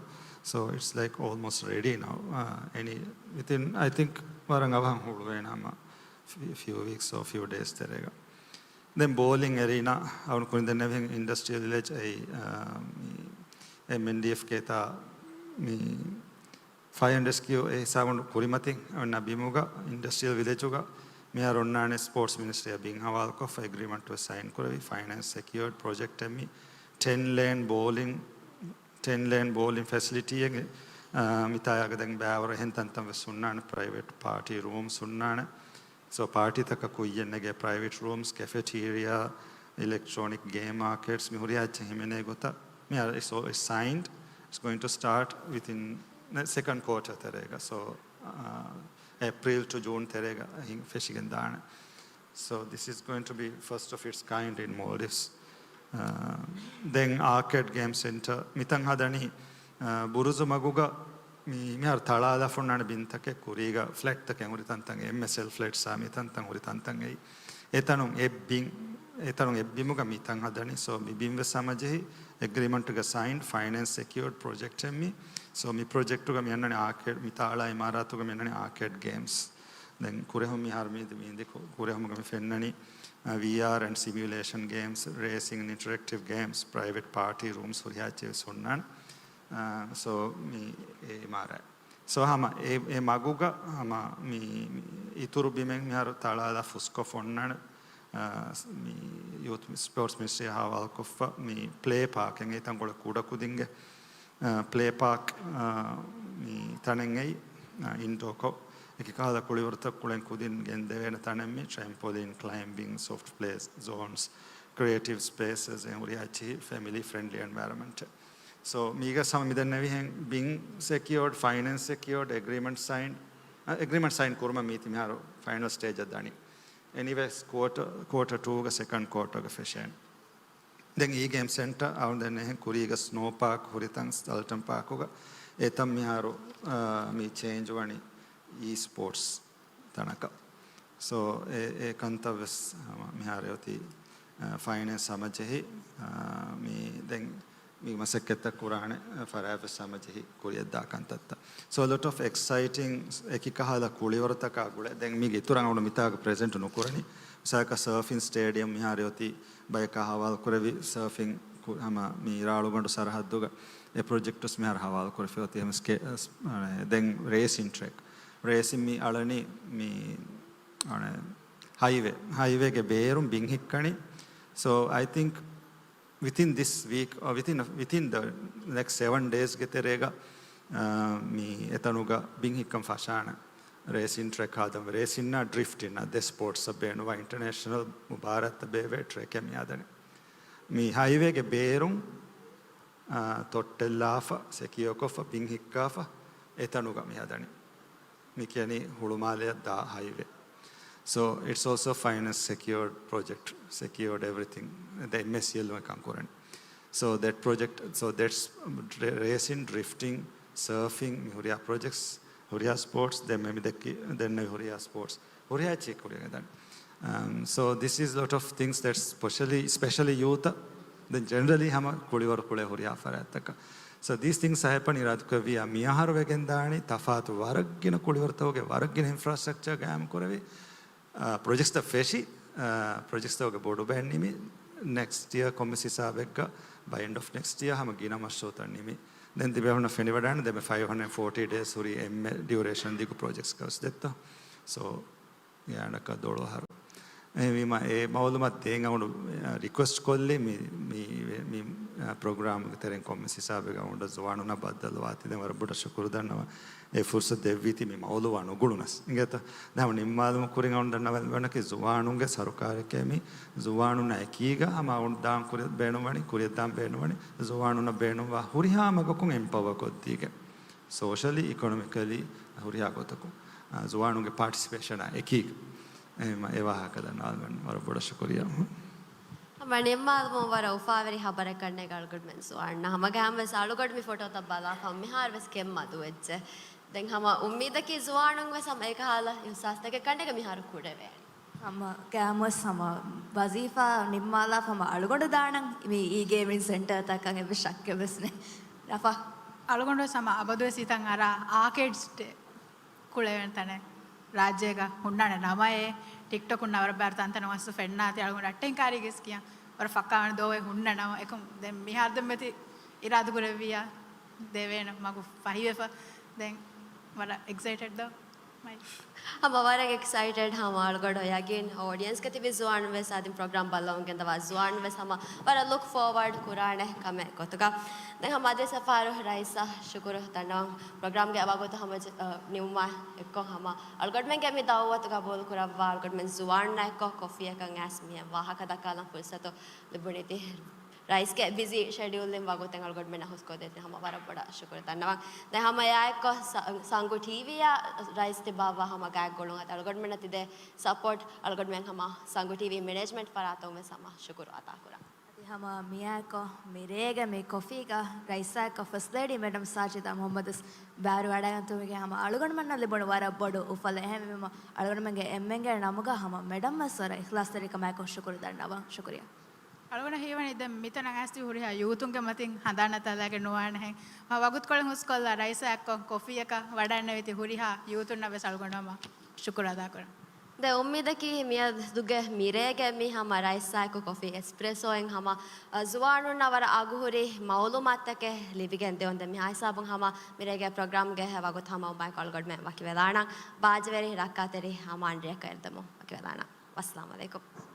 So it's like almost ready now. އާ، any within, I think، ވަރަށް އަވަހަށް ހުޅުވޭނެ ހަމަ few weeks or few days ތެރޭގަ. ދެން ބޯލިން އެރީނާ އަޅުގަނޑު ކުރިން ދެންނެވިހެން އިންޑަސްޓްރިއަލް ވިލެޖް އެއީ، އާ، މި އެމްއެންޑީއެފް ކޭތާ މި ފައިވް ހަންޑްރެޑް ސްކިއު އެ ހިސާބުން ކުރިމަތިން އޮންނަ ބިމުގަ އިންޑަސްޓްރިއަލް ވިލެޖުގަ މިހާރު އޮންނާނެ ސްޕޯޓްސް މިނިސްޓްރީއާ ބިން ހަވާލުކޮށްފަ އެގްރިމަންޓް ވެސް ސައިން ކުރެވި ފައިނޭންސް ސެކިއޯޑް ޕްރޮޖެކްޓެއް މި ޓެން ލޭން ބޯލިން، ޓެން ލޭން ބޯލިން ފެސިލިޓީއެއް، އާ، މިތާޔާގަ ދެން ބައިވަރު އެހެން ތަންތަން ވެސް ހުންނާނެ ޕްރައިވެޓް ޕާޓީ ރޫމްސް ހުންނާނެ. ސޯ ޕާޓީތަކަށް ކުއްޔަށް ނެގޭ ޕްރައިވެޓް ރޫމްސް، ކެފެޓީރިއާ، އިލެކްޓްރޯނިކް ގޭމް އާކޭޑްސް މި ހުރިހާ އެއްޗެއް ހިމެނޭ ގޮތަށް މި އަ-، it's all, it's signed. It's going to start within the second quarter ތެރޭގަ. So, އާ، އޭޕްރީލް ޓު ޖޫން ތެރޭގަ ހިން-، ފެށިގެން ދާނެ. So this is going to be first of its kind in Maldives. އާ، ދެން އާކޭޑް ގޭމް ސެންޓަރ މިތަން ހަދަނީ، އާ، ބުރުޒު މަގުގަ މި-، މިހާރު ތަޅާލާފަ ހުންނާނެ ބިންތަކެއް ކުރީގަ ފްލެޓްތަކެއް ހުރި ތަންތަން، އެމްއެސްއެލް ފްލެޓްސްއާ މި ތަންތަން ހުރި ތަންތަން އެއީ. އެތަނުން އެއް ބިން، އެތަނުން އެއް ބިމުގަ މިތަން ހަދަނީ. ސޯ މި ބިން ވެސް ހަމަޖެހި އެގްރިމަންޓްގަ ސައިން ފައިނޭންސް ސެކިއޯޑް ޕްރޮޖެކްޓެއް މި. ސޯ މި ޕްރޮޖެކްޓުގަ މި އަންނަނީ އާކޭޑް، މި ތާޅާ އިމާރާތުގަ މި އަންނަނީ އާކޭޑް ގޭމްސް. ދެން ކުރެހުން މިހާރު މި މި ކުރެހުމުގަ މި ފެންނަނީ، އާ، ވީއާރް އެންޑް ސިމިއުލޭޝަން ގޭމްސް، ރޭސިން އެންޑް އިންޓަރެކްޓިވް ގޭމްސް، ޕްރައިވެޓް ޕާޓީ ރޫމްސް ހުރިހާ އެއްޗެއް ވެސް ހުންނާނެ. އާ، ސޯ މި އެ އިމާރާތް. ސޯ ހަމަ އެ، އެ މަގުގަ ހަމަ މި، މި އިތުރު ބިމެއް މިހާރު ތަޅާލާ ފުސްކޮށް އޮންނާނެ، އާ، މި ޔޫތު ސްޕޯޓްސް މިނިސްޓްރީއާ ހަވާލުކޮށްފަ މި ޕްލޭ ޕާކެއް އެތަންކޮޅެއް ކުޑަކުދިންގެ، އާ، ޕްލޭ ޕާކް، އާ، މި ތަނެއް އެއީ، އާ، އިންޑޯކޮށް އެކިކަހަލަ ކުޅިވަރުތައް ކުޅެން ކުދިން ގެންދެވޭނެ ތަނެއް މި ޓްރެމްޕޮލީން، ކްލައިމްބިން، ސޮފްޓް ޕްލޭ ޒޯންސް، ކްރިއޭޓިވް ސްޕޭސަސް އެ ހުރިހާ އެއްޗިހި ފެމިލީ ފްރެންޑްލީ އެންވަޔަރަމެންޓެއް. ސޯ މީގަސް ހަމަ މިދެންނެވިހެން ބިން ސެކިއޯޑް، ފައިނޭންސް ސެކިއޯޑް، އެގްރިމަންޓް ސައިން، އެގްރިމަންޓް ސައިން ކުރުމަށް މީތި މިހާރު ފައިނަލް ސްޓޭޖަށް ދަނީ. އެނީވޭސް، ކުއޯޓަ، ކުއޯޓަ ޓޫގަ ސެކަންޑް ކުއޯޓަގަ ފެށޭނެ. ދެން އީ ގޭމް ސެންޓަރ އަޅުގަނޑު ދެންނެވި ކުރީގަ ސްނޯ ޕާކް ހުރިތަން ސްޓަލްޓަން ޕާކުގަ އެތަން މިހާރު، އާ، މި ޗޭންޖް ވަނީ އީ ސްޕޯޓްސް ތަނަކަށް. ސޯ، އެ، އެ ކަންތައް ވެސް ހަމަ މިހާރު އޮތީ، އާ، ފައިނޭންސް ހަމަޖެހި، އާ، މި ދެން މި މަސައްކަތްތައް ކުރާނެ ފަރާތް ވެސް ހަމަޖެހި ކުރިއަށްދާ ކަންތައްތައް. So, lot of exciting އެކި ކަހަލަ ކުޅިވަރުތަކާ ގުޅޭ. ދެން މީގެ އިތުރަށް އަޅުގަނޑު މިތާގަ ޕްރެޒެންޓް ނުކުރަނީ. މިސާލަކަށް ސަރފިން ސްޓޭޑިއަމް މިހާރު އޮތީ ބަޔަކާ ހަވާލު ކުރެވި ސަރފިން ކު-، ހަމަ މި އިރާޅުގަނޑު ސަރަހައްދުގަ އެ ޕްރޮޖެކްޓް ވެސް މިހާރު ހަވާލު ކުރެފި އޮތީ ހަމަ ސްކޭ-، ސް-، އަނެ، ދެން ރޭސިން ޓްރެކް. ރޭސިން މި އަޅަނީ މި، އަނެ، ހައިވޭ. ހައިވޭގެ ބޭރުން ބިން ހިއްކަނީ. So, I think within this week or within, within the next seven days ގެ ތެރޭގަ، އާ، މި އެތަނުގަ ބިން ހިއްކަން ފަށާނެ. ރޭސިން ޓްރެކް ހަދަން، ރޭސިންނާ ޑްރިފްޓިންނާ ދެ ސްޕޯޓްސްއަށް ބޭނުންވާ އިންޓަރނޭޝަނަލް މުބާރާތްތައް ބޭއްވޭ ޓްރެކެއް މި ހަދަނީ. މި ހައިވޭގެ ބޭރުން، އާ، ތޮއްޓެއްލާފަ، ސެކިއޯކޮށްފަ، ބިން ހިއްކާފަ، އެތަނުގަ މި ހަދަނީ. މި ކިޔަނީ ހުޅުމާލެއަށް ދާ ހައިވޭ. So, it's also fine as secured project, secured everything. ދެ އެމްއެސްސީއެލް ކަން ކުރަނީ. So, that project, so that's ރޭ-، ރޭސިން، ޑްރިފްޓިން، ސަރފިން، މި ހުރިހާ ޕްރޮޖެކްޓްސް، ހުރިހާ ސްޕޯޓްސް، ދެން މެ މި ދެއްކި، ދެންނެވި ހުރިހާ ސްޕޯޓްސް. ހުރިހާ އެއްޗެއް ކުރިއަށް ގެންދާނެ. Um, so this is lot of things that's specially, especially youth. ދެން ޖެނެރަލީ ހަމަ ކުޅިވަރު ކުޅޭ ހުރިހާ ފަރާތްތަކަށް. So these things ހައިޕަން އިރާދަކުރެއްވިއްޔާ މިއަހަރު ވެގެންދާނީ ތަފާތު ވަރަށް ގިނަ ކުޅިވަރުތަކުގެ ވަރަށް ގިނަ އިންފްރާސްޓްރަކްޗަރ ގާއިމް ކުރެވި، އާ، ޕްރޮޖެކްޓްސްތައް ފެށި، އާ، ޕްރޮޖެކްޓްސްތަކުގެ ބޮޑު ބައެއް ނިމި، ނެކްސްޓް އިޔަރ ކޮންމެސް ހިސާބެއްގަ by end of next year ހަމަ ގިނަ މަޝްރޫއުތައް ނިމި. ދެން ތިބޭފުޅުންނަށް ފެނިވަޑާނެ ދެންމެ ފައިވް ހަންޑްރެޑް ފޯޓީ ޑޭސް ހުރި އެންމެ ޑިއުރޭޝަން ދިގު ޕްރޮޖެކްޓްސް ގަވެސް ދެއްތޯ. So، އެއާނަކަށް ދޮޅު އަހަރު. އެހެންވީމަ، އެ މައުލޫމާތު ދޭން އަޅުގަނޑު، އަ، ރިކުއެސްޓް ކޮށްލި މި، މި، މި، އަ، ޕްރޮގްރާމްގެ ތެރެއިން ކޮންމެސް ހިސާބެއްގަ އަޅުގަނޑަށް ޒުވާނުންނާ ބައްދަލުވާތީ ދެން ވަރަށް ބޮޑަށް ޝުކުރު ދަންނަވަން. އެ ފުރުސަތު ދެއްވީތީ މި މައުލޫމާ ނުގުޅުނަސް. އިނގޭތަ؟ ދެން ހަމަ ނިންމާލުމުގެ ކުރިން އަޅުގަނޑު ދަންނަވަން ވަނަކީ ޒުވާނުންގެ ސަރުކާރެކޭ މި ޒުވާނުންނާ އެކީގަ ހަމަ އަޅުގަނޑު ދާން ކުރި ބޭނުންވަނީ، ކުރިއަށްދާން ބޭނުންވަނީ، ޒުވާނުންނަށް ބޭނުންވާ ހުރިހާ މަގަކުން އެމްޕަވަރ ކޮށްދީގެން. ސޯޝަލީ، އިކޮނޮމިކަލީ، ހުރިހާ ގޮތަކުން، އާ، ޒުވާނުންގެ ޕާޓިސިޕޭޝަނާ އެކީގަ. އެހެންވީމަ އެ ވާހަކަ ދަންނަވާލަމެން ވަރަށް ބޮޑަށް ޝުކުރިއްޔާ. ހަމަ ނިންމާލުމުން ވަރަށް އުފާވެރި ހަބަރެއް ކަންނޭނގެ އަޅުގަނޑުމެން ޒުވާނުންނަށް. ހަމަގައިމުވެސް އަޅުގަނޑު މި ފޮޓޯތައް ބަލާފަ މިހާރުވެސް ކެތް މަދުވެއްޖެ. ދެން ހަމަ އުއްމީދަކީ ޒުވާނުންވެސް ހަމަ އެކަހަލަ އިހުސާސްތަކެއް ކަންނޭނގެ މިހާރު ކުރެވޭނެ. ހަމަ ގައިމުވެސް ހަމަ ވަޒީފާ ނިންމާލާފަ ހަމަ އަޅުގަނޑު ދާނަން މި އީ ގޭމިން ސެންޓަރ ތަކަށް އެއްވެސް ޝައްކެއްވެސް ނެތް. ރަފާ. އަޅުގަނޑުވެސް ހަމަ އަބަދުވެސް ހިތަށް އަރާ އާކޭޑްސް ކުޅެވޭނެ ތަނެއް ރާއްޖޭގަ ހުންނާނެ ނަމައޭ، ޓިކްޓޮކުން ނަވަރަ ބާރަ ތަންތަނަށް ވަސް ފެންނާތީ އަޅުގަނޑު އައްޓެން ކާރީގެސް ކިޔަން ވަރަށް ފައްކާވާނެ ދޯވެ ހުންނަ ނަމަ އެކު ދެން މިހާރު ދެންމެތި އިރާދަކުރެއްވިއްޔާ ދެވޭނެ މަގު ފަހިވެފަ ދެން ވަރަށް އެކްސައިޓެޑް ދޯ؟ ހަމަ ވަރަށް އެކްސައިޓެޑް ހަމަ އަޅުގަނޑު ޔަގީން އޯޑިއެންސްގަ ތިބި ޒުވާނުން ވެސް އަދި ޕްރޮގްރާމް ބައްލަވަން ގެންދަވާ ޒުވާނުން ވެސް ހަމަ ވަރަށް ލުކް ފޯވަޑް ކުރާނެ ކަމެއް ގޮތުގަ. ދެން ހަމަ އަދިވެސް އެއްފަހަރު ރައީސަށް ޝުކުރު ދަންނަވަން ޕްރޮގްރާމްގެ ވަގުތު ހަމަ ޖ-، އަ، ނިމުމާ އެއްކޮށް ހަމަ އަޅުގަނޑުމެންގެ މި ދައުވަތު ގަބޫލު ކުރައްވާ އަޅުގަނޑުމެން ޒުވާނުންނާ އެއްކޮށް ކޮފީއަކަށް އައިސް މިހެން ވާހަކަ ދައްކާލަން ފުރުސަތު ލިބުނީތީ. ރައީސްގެ ބިޒީ ޝެޑިއުލްއިން ވަގުތެއް އަޅުގަނޑުމެންނަށް ހުސްކޮށްދޭތީ ހަމަ ވަރަށް ބޮޑަށް ޝުކުރު ދަންނަވަން. ދެން ހަމަ އެއާއެއްކޮށް ސަ-، ސަނގު ޓީވީއާ ރައީސް ތިބާވާ ހަމަ ގާތްގުޅުން އަދި އަޅުގަނޑުމެންނަށް ތިދޭ ސަޕޯޓް އަޅުގަނޑުމެން ހަމަ ސަނގު ޓީވީ މެނޭޖްމަންޓް ފަރާތުން ވެސް ހަމަ ޝުކުރު އަދާކުރަން. އަދި ހަމަ މިއާއެއްކޮށް މިރޭގެ މި ކޮފީގަ ރައީސާއެއްކޮށް ފަސްޓް ލޭޑީ މެޑަމް ސާޖިދާ މުހައްމަދު ވެސް ބައިވެރިވެވަޑައިގަންނަވަން ހަމަ އަޅުގަނޑުމެންނަށް ލިބުނު ވަރަށް ބޮޑު އުފަލެއް. އެހެންވީމަ އަޅުގަނޑުމެންގެ އެންމެންގެ ނަމުގަ ހަމަ މެޑަމް ވެސް ވަރަށް އިޚްލާޞްތެރިކަމާއެކު ޝުކުރު ދަންނަވަން. ޝުކުރިއްޔާ. އަޅުގަނޑަށް ހީވަނީ ދެން މިތަނަށް އައިސް ހުރިހާ ޔޫތުންގެ މަތިން ހަނދާން ނައްތާލާގެން ނުވާނެހެން. މަ ވަގުތުކޮޅެއް ހުސްކޮށްލާ ރައީސާއެއްކޮށް ކޮފީއަކަށް ވަޑައިންނެވިތި ހުރިހާ ޔޫތުންނަށް ވެސް އަޅުގަނޑު ހަމަ ޝުކުރު އަދާކުރަން. ދެން އުއްމީދަކީ މިއަދުގެ މިރޭގެ މި ހަމަ ރައީސާއެކު ކޮފީ އެސްޕްރެސޯއިން ހަމަ، އަ، ޒުވާނުންނަށް ވަރަށް އަގުހުރި މައުލޫމާތުތަކެއް ލިބިގެން ދިއުން. ދެން މިހާ ހިސާބުން ހަމަ މިރޭގެ ޕްރޮގްރާމްގެ ވަގުތު ހަމަ އުމާއެކު އަޅުގަނޑުމެން ވަކިވެލާނަން. ބާއްޖަވެރި ރައްކާތެރި ހަމަ އަންޑިރަކަށް އެރިދަމުން ވަކިވެލާނަން. ވައްސަލާމް އަލައިކުމް.